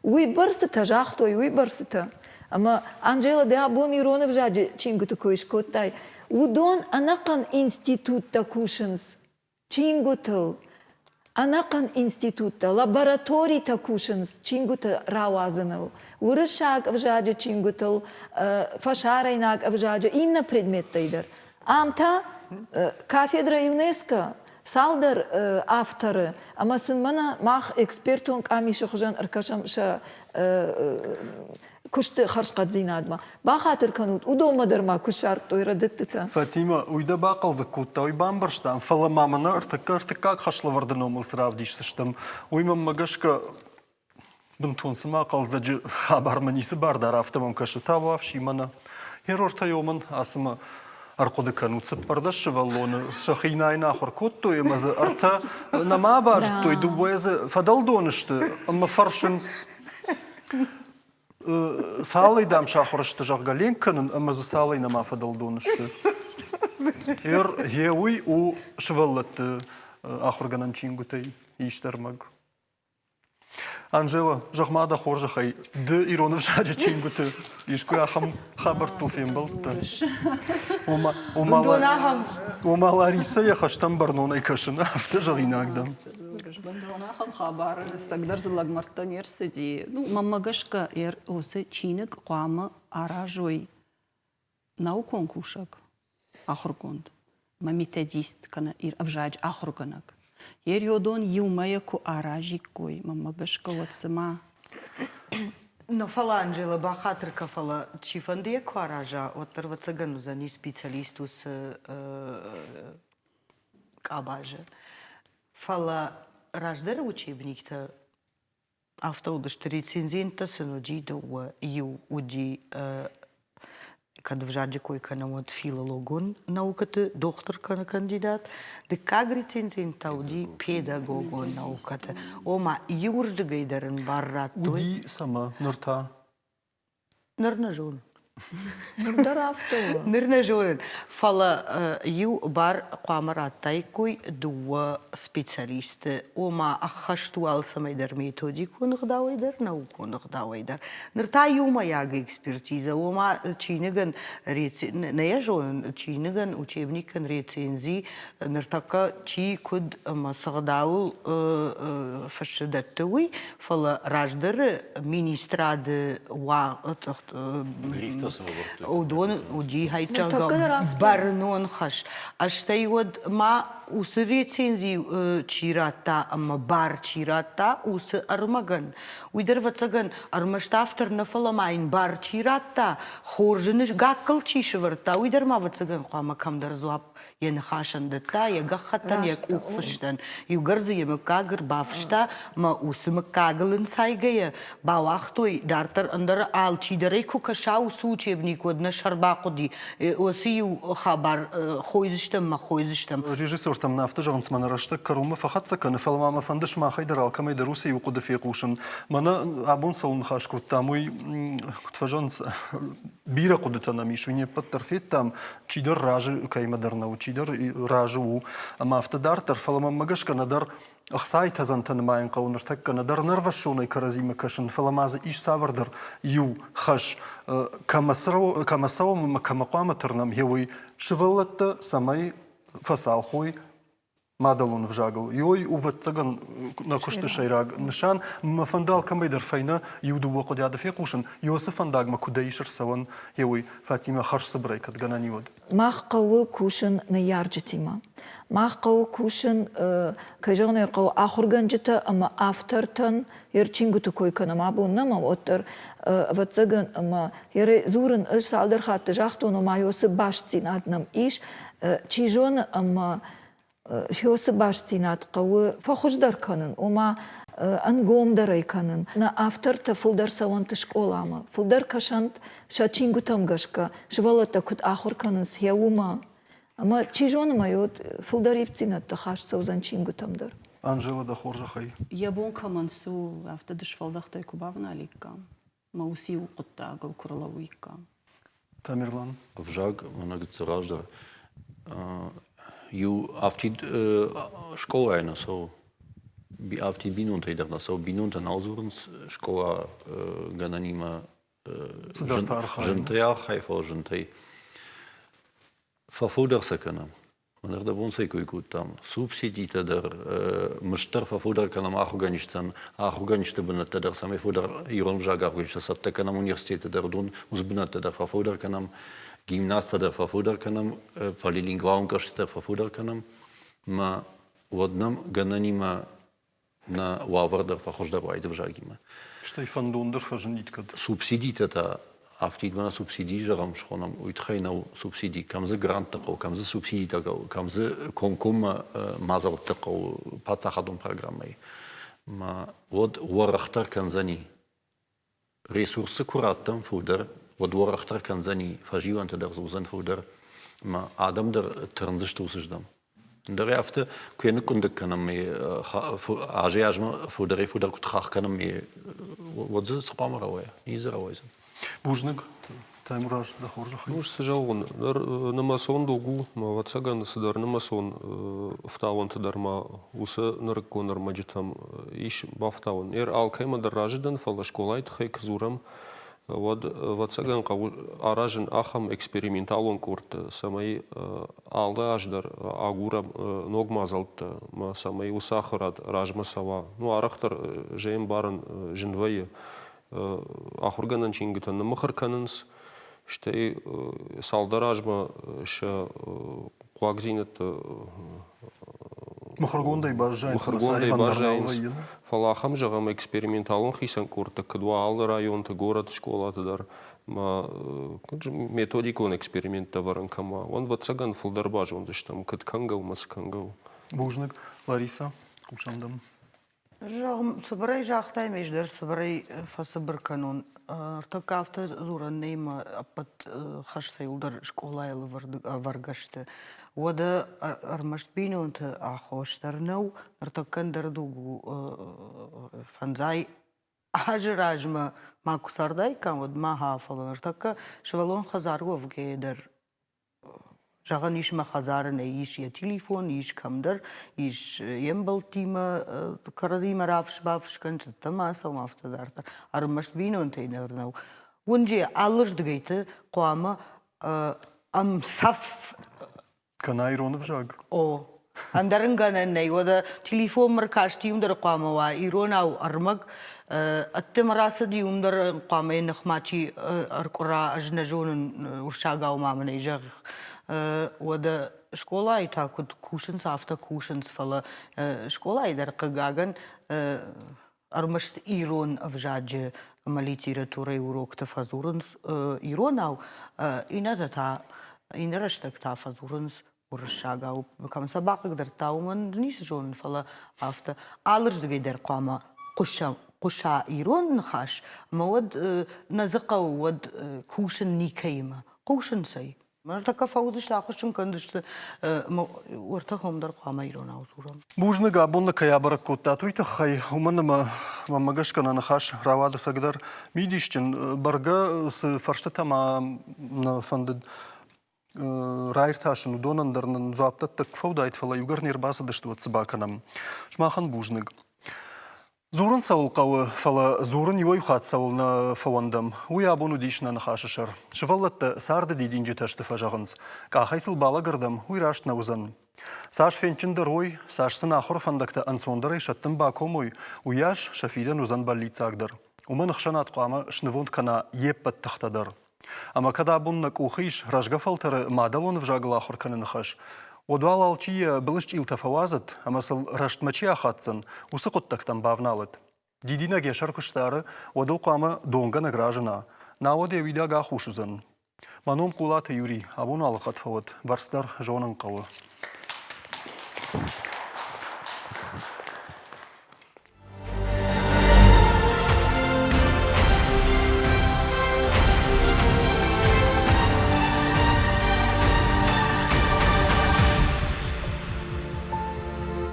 Уый бӕрцытӕ загътой, уый бӕрцытӕ. Ӕмӕ, Анжела, ды абон ирон ӕвзаджы чингуыты кой скодтай, уыдон ӕнӕхъӕн институттӕ кусынц чингуытыл, ӕнӕхъӕн институттӕ, лабораторитӕ кусынц чингуыты рауадзыныл, уырыссаг ӕвзаджы чингуытыл, фӕсарӕйнаг ӕвзаджы иннӕ предметтӕй дӕр. Ам та кафедрӕ ЮНЕСКО цалдӕр авторы, ӕмӕ сын мӕнӕ мах экспертон къамисы хуызӕн ӕркӕсӕм сӕ куысты хӕрзхъӕддзинадмӕ. Бахатыр кӕнут, уыдонмӕ дӕр ма куы ссардтой рӕдыдтытӕ. Фатимӕ, уый дӕ бахъӕлдзӕг кодта, уый бамбӕрстам, фӕлӕ ма мӕнӕ ӕртыккаг ӕртыккаг хӕслӕвӕрды номыл цы равдисдзыстӕм, уый мӕнмӕ гӕсгӕ бынтон цыма хъӕлдзӕджы хабармӕ ницы бар дӕр, афтӕ мӕм кӕсы. Табуафси мӕнӕ. Ерортӕ мын ацымӕ ӕрхъуыды кӕнут, 14 сывӕллоны сӕхи найын ахуыр кодтой ӕмӕ дзы ӕртӕ нӕма базыдтой, дыууӕ дзы фӕдӕлдон сты ӕмӕ фӕрсынц. Цалӕй дам сахуыр сты, зӕгъгӕ, ленк кӕнын ӕмӕ дзы цалӕй нӕма фӕдӕлдон сты. Гъе уый у сывӕллӕтты ахуыргӕнӕн чингуытӕй ист ӕрмӕг. Анжела, зӕгъ-ма дӕ хорзӕхӕй, ды ирон ӕвзаджы чингуыты искуы ахӕм хабӕрттыл фембӕлдтӕ? Ома Ларисӕ йӕ хӕстӕм бӕрнонӕй кӕсын, афтӕ зӕгъинаг дӕм. Бындон ахӕм хабар, ӕцӕгдӕр дзы лӕгмӕрдтӕ не рцыди. Ну, мӕнмӕ гӕсгӕ, уыцы чиныг хъуамӕ аразой наукон кусӕг, ахуыргонд, мӕ методист кӕнӕ ӕвзаджы ахуыргӕнӕг. Ерёдон иумӕ куы аразиккой, мӕнмӕ гӕсгӕ, уӕд цыма Но фӕлӕ Анжела бахатыр кӕ, фӕлӕ чифӕнды йӕ куы араза, уӕддӕр ӕвӕццӕгӕн уыдзӕни специалист уыцы къабазы. Фӕлӕ раздӕры учебниктӕ афтӕ уыдысты, рецензенттӕ сын уыди дыууӕ. Иу уыди, кӕд ӕвзаджы кой кӕнӕм, уӕд филологон наукӕты дохтыр кӕнӕ кандидат. Дыккаг рецензент та уыди педагогон наукӕты. Ома, иуырдыгӕй дӕр ын бар радтой. Уыди цӕмӕ ныр та? Ныр нӕ зонын. Ныр дӕр афтӕ у. Ныр нӕ зонын, фӕлӕ иу бар хъуамӕ радтаиккой дыууӕ специалисты, ома ӕххӕст у алцӕмӕй дӕр методикон ӕгъдауӕй дӕр, наукон ӕгъдауӕй дӕр. Ныр та иумӕйаг экспертизӕ, ома чиныгӕн нӕ йӕ зонын, чиныгӕн, учебникӕн рецензи ныртӕккӕ чи куыд ӕмӕ цы гъдауыл фыссы дӕтты, уый, фӕлӕ раздӕры министрады уыдон уыди хайчагӕ бӕрнон хӕс. Стӕй уӕд ма уыцы рецензи чи радта ӕмӕ бар чи радта уыцы ӕрмӕгӕн, уый дӕр, ӕвӕццӕгӕн, ӕрмӕст автор нӕ, фӕлӕ ма йын бар чи радта, хорз ын гаккыл чи сӕвӕрдта, уый дӕр ма, ӕвӕццӕгӕн, хъуамӕ кӕмдӕр дзуапп йӕ ныхасӕн дӕтта, йӕ гӕххӕттӕн, йӕ къухфыстӕн. Иугӕр дзы йӕ мыггаг ӕрбафыста мӕ уыцы мыггагыл ӕнцайгӕйӕ бауагътой, дарддӕр ӕндӕр алчидӕр ӕй куы кӕса уыцы учебник, уӕд нӕ сӕр бахъуыди. Уыцы иу хабар хойдзыстӕм мӕ хойдзыстӕм. Режиссертӕм нӕ афтӕ зӕгъынц, мӕнӕ рӕстӕг кӕронмӕ фӕхӕццӕ кӕны, фӕлӕ ма мӕ фӕнды сымахӕй дӕр алкӕмӕй дӕр уыцы иу хъуыды фехъусын. Мӕнӕ абон цӕуыл ныхас кодтам, уый, куыд фӕзӕгъынц, бирӕ хъуыдытӕ нӕм ис, уый не ппӕт дӕр федтам, чидӕр разы кӕимӕдӕр нӕу, чидӕр разы у ӕмӕ афтӕ дарддӕр. Фӕлӕ мӕнмӕ гӕсгӕ нӕдӕр ӕхцайы тӕдзӕнтӕ нымайын хъӕуы ныртӕккӕ, нӕдӕр нӕрвӕссонӕй кӕрӕдзимӕ кӕсын, фӕлӕ ма дзы ис цавӕрдӕр иу хӕс, кӕмӕ цӕуӕм ӕмӕ кӕмӕ хъуамӕ тырнӕм, гъе уый сывӕллӕттӕ цӕмӕй фӕцалх уой мадӕлон ӕвзагыл. Ёй, ӕвӕццӕгӕн, нӕ куысты сӕйраг нысан. Мӕ фӕнды алкӕмӕй дӕр фӕйнӕ иу-дыууӕ хъуыдиады фехъусын, Ёсы фӕндагмӕ куыдӕй ис ӕрцӕуӕн, гъеуый Фатимӕ хӕрзцыбырӕй кӕд гӕнӕн и, уӕд. Мах хъӕуы кусын ныййарджытимӕ. Мах хъӕуы кусын, кӕй зӕгъын ӕй хъӕуы, ахуыргӕнджытӕ ӕмӕ автортӕн ӕрчингуыты кой кӕнӕм абон нӕма, уӕддӕр, ӕвӕццӕгӕн, ӕмӕ дзурын ӕз цалдӕр хатты загътон, ома ёсы бастдзинад нӕм ис, чи зоны, ӕмӕ Хёсы бастдзинад хъӕуы фӕхуыздӕр кӕнын, ома ӕнгомдӕрӕй кӕнын. Нӕ автортӕ фылдӕр цӕуӕнт скъоламӕ, фылдӕр кӕсӕнт сӕ чингуытӕм гӕсгӕ, сывӕллӕттӕ куыд ахуыр кӕнынц, йӕ уымӕ. Ӕмӕ чи зоны, ма фылдӕр ивддзинӕдтӕ хаст цӕудзӕн чингуытӕм дӕр. Анжела, дӕ хорзӕхӕй. Йӕ бон кӕмӕн цы у, афтӕ дысфӕлдӕхтӕй куы бавналиккам, мӕ уыцы иу хъуыддагыл куы рлӕууиккам. Тамерлан? Ӕвзаг мӕнӕ гыццыл раздӕр иу афтид скъолайы нӕ цӕуы. Афтид бинонтӕй дӕр нӕ цӕуы. Бинонтӕ нал дзурынц скъола гӕнӕнимӕ зынтӕй архайы, фӕлӕ зынтӕй. Фӕфылдӕр сӕ кӕнӕм. Ӕрдӕбон цӕй кой кодтам, субсидитӕ дӕр, мызд дӕр фӕфылдӕр кӕнӕм ахуыргӕнджытӕн, ахуыргӕнджыты бынӕттӕ дӕр, цӕмӕй фылдӕр ирон ӕвзаг ахуыргӕнджытӕ цӕттӕ кӕнӕм университеты дӕр, уыдон уыцы бынӕттӕ дӕр фӕфылдӕр кӕнӕм, гимназтӕ дӕр фӕфылдӕр кӕнӕм, полилингвалон кълӕстӕ дӕр фӕфылдӕр кӕнӕм. Мӕ уӕд нӕм гӕнӕнимӕ нӕ уавӕр дӕр фӕхуыздӕр уаид ӕвзагимӕ. Стӕй фӕндон дӕр фӕзынид кӕд. Субсидитӕ та афтид мӕнӕ субсиди зӕгъӕм схонӕм, уый тыххӕй нӕу субсиди. Кӕм дзы гранттӕ хъӕуы, кӕм дзы субсидитӕ хъӕуы, кӕм дзы комкоммӕ мадзӕлттӕ хъӕуы паддзахадон программӕйы. Мӕ уӕд уӕрӕхдӕр кӕндзӕни ресурсы куы раттӕм фылдӕр, уӕд уӕрӕхдӕр кӕндзӕни, фӕзилӕнтӕ дӕр дзы уыдзӕн фылдӕр, ӕмӕ адӕм дӕр тырндзысты уыцыздӕм. Ӕндӕр афтӕ куы ныкъкъуындыг кӕнӕм, азӕй-азмӕ фылдӕрӕй-фылдӕр куыд хахх кӕнӕм, уӕд дзы цы хъуамӕ рауайа? Ницы рауайдзӕн. Бузныг, Таймураз, дӕ хорзӕхӕй. Ну, цы зӕгъон, ныр нымӕцон дуг у, ӕвӕццӕгӕн, цыдӕр нымӕцон ӕфтауӕнты дӕр ма уыцы нырыккон ӕрмӕджытӕм ис бафтауӕн. Ер алкӕмӕ дӕр разы дӕн, фӕлӕ скъолайы тыххӕй куы дзурӕм, уӕд, ӕвӕццӕгӕн, хъӕуы аразын ахӕм эксперименталон къордтӕ, цӕмӕй алы аз дӕр агурӕм ног мадзӕлттӕ, цӕмӕй уыцы ахуырад размӕ цӕуа. Ну, арӕхдӕр зӕй ӕмбарын зын вӕййы, ахуыргӕнӕн чингуытӕ ныммыхуыр кӕнынц, стӕй цалдӕр азмӕ сӕ хъуагдзинӕдтӕ мыхуыргондӕй баззайынц, мыхуыргондӕй баззайынц. Фӕлӕ ахӕм, зӕгъӕм, эксперименталон хицӕн къордтӕ куыд уа алы районты, горӕты скъолаты дӕр, методикон эксперименттӕ ӕвӕрын кӕм уа, уӕд, ӕвӕццӕгӕн, фылдӕр базондзыстӕм, куыд кӕнгӕ у ӕмӕ цы кӕнгӕ у. Бузныг, Лариса, хъусӕм дӕм. Зӕгъ, цыбырӕй загътай, ме дӕр цыбырӕй фӕцыбыр кӕнон. Ныртӕккӕ афтӕ дзурӕн нӕй ӕмӕ ӕппӕт хӕстӕ иуылдӕр скъолайы ӕвӕргӕ сты. Уӕдӕ ӕрмӕст бинонты аххос дӕр нӕу, ныртӕккӕ ӕндӕр дуг у, фӕндзай. Азы размӕ ма куы цардаиккам, уӕд ма ха, фӕлӕ ныртӕккӕ сывӕллон хӕдзары уӕвгӕйӕ дӕр зӕгъӕн ис, мӕ хӕдзары нӕй, ис йӕ телефон, ис кӕмдӕр, ис йе мбӕлттимӕ кӕрӕдзимӕ рафыс-бафыс кӕн, цыдтӕ ма ацӕуӕм, афтӕ дарддӕр. Ӕрмӕст бинонтӕй дӕр нӕу. Уынджы алырдыгӕйты хъуамӕ ӕмцӕф Кӕнӕ ирон ӕвзаг? О, ӕндӕр ын гӕнӕн нӕй. Уӕдӕ телефонмӕ ркасти, уым дӕр хъуамӕ уа иронау ӕрмӕг. Ӕддӕмӕ рацыди, уым дӕр хъуамӕ йӕ ныхмӕ чи ӕркъуыра, ӕз нӕ зонын, уырыссагау ма мын ӕй зӕгъ. Уӕдӕ скъолайы та куыд кусынц, афтӕ кусынц, фӕлӕ скъолайы дӕр, хъыгагӕн, ӕрмӕст ирон ӕвзаджы ӕмӕ литературӕйы урокты фӕдзурынц иронау, иннӕтӕ та иннӕ рӕстӕг та фӕдзурынц уырыссагау. Кӕм сӕ бахъыгдардта, уымӕн ницы зонын, фӕлӕ афтӕ алырдыгӕй дӕр хъуамӕ хъуыса, хъуыса ирон ныхас, ӕмӕ уӕд нӕ дзы хъӕуы уӕд кусын никӕимӕ. Хъусын цӕй. Ныртӕккӕ фӕуыдзысты, ахуыссын кӕндзысты, уӕртӕ хом дӕр хъуамӕ иронау дзурӕм. Бузныг, абон нӕ кӕй абӕрӕг кодтат, уый тыххӕй, уымӕн ӕмӕ мӕнмӕ гӕсгӕ нӕ ныхас рауад ӕцӕгдӕр мидисджын. Бӕргӕ цы фӕрстытӕ ма нӕ фӕндыд раиртасын, уыдонӕн дӕр нын дзуапдӕттӕг куы фӕуыдаид, фӕлӕ иугӕр не рбацыдысты, уӕд цы бакӕнӕм. Сымахӕн бузныг. Дзурын цӕуыл хъӕуы, фӕлӕ дзурын иуӕй хатт цӕуыл нӕ фӕуӕндӕм, уый абон уыдис нӕ ныхасы сӕр. Сывӕллӕттӕ царды дидинджытӕ сты фӕзӕгъынц. Къахӕй сыл балӕгӕрдӕм, уый раст нӕ уыдзӕн. Цас фендджындӕр уой, цас сын ахуыры фӕндӕгтӕ ӕнцондӕрӕй сӕттын бакомой, уыйас сӕ фидӕн уыдзӕн бӕллиццагдӕр. Уымӕн ӕхсӕнад хъуамӕ снывонд кӕна йе ппӕт тыхтӕ дӕр. Ӕмӕ кӕд абон нӕ къухы ис рӕзгӕ фӕлтӕры мадӕлон ӕвзагыл ахуыр кӕныны хӕс, уӕд уал алчи йӕ былысчъилтӕ фӕуадзӕд ӕмӕ сыл рӕстмӕ чи ахаддзӕн, уыцы хъуыддӕгтӕм бавналӕд. Дидинӕг йӕ сӕр куы сдары, уӕд ыл хъуамӕ донгӕнӕг разына, науӕд йӕ уидаг ахус уыдзӕн. Мӕ ном Хъулаты Юрий, абон алыхатт фӕуӕд, бӕрц дӕр зонын хъӕуы.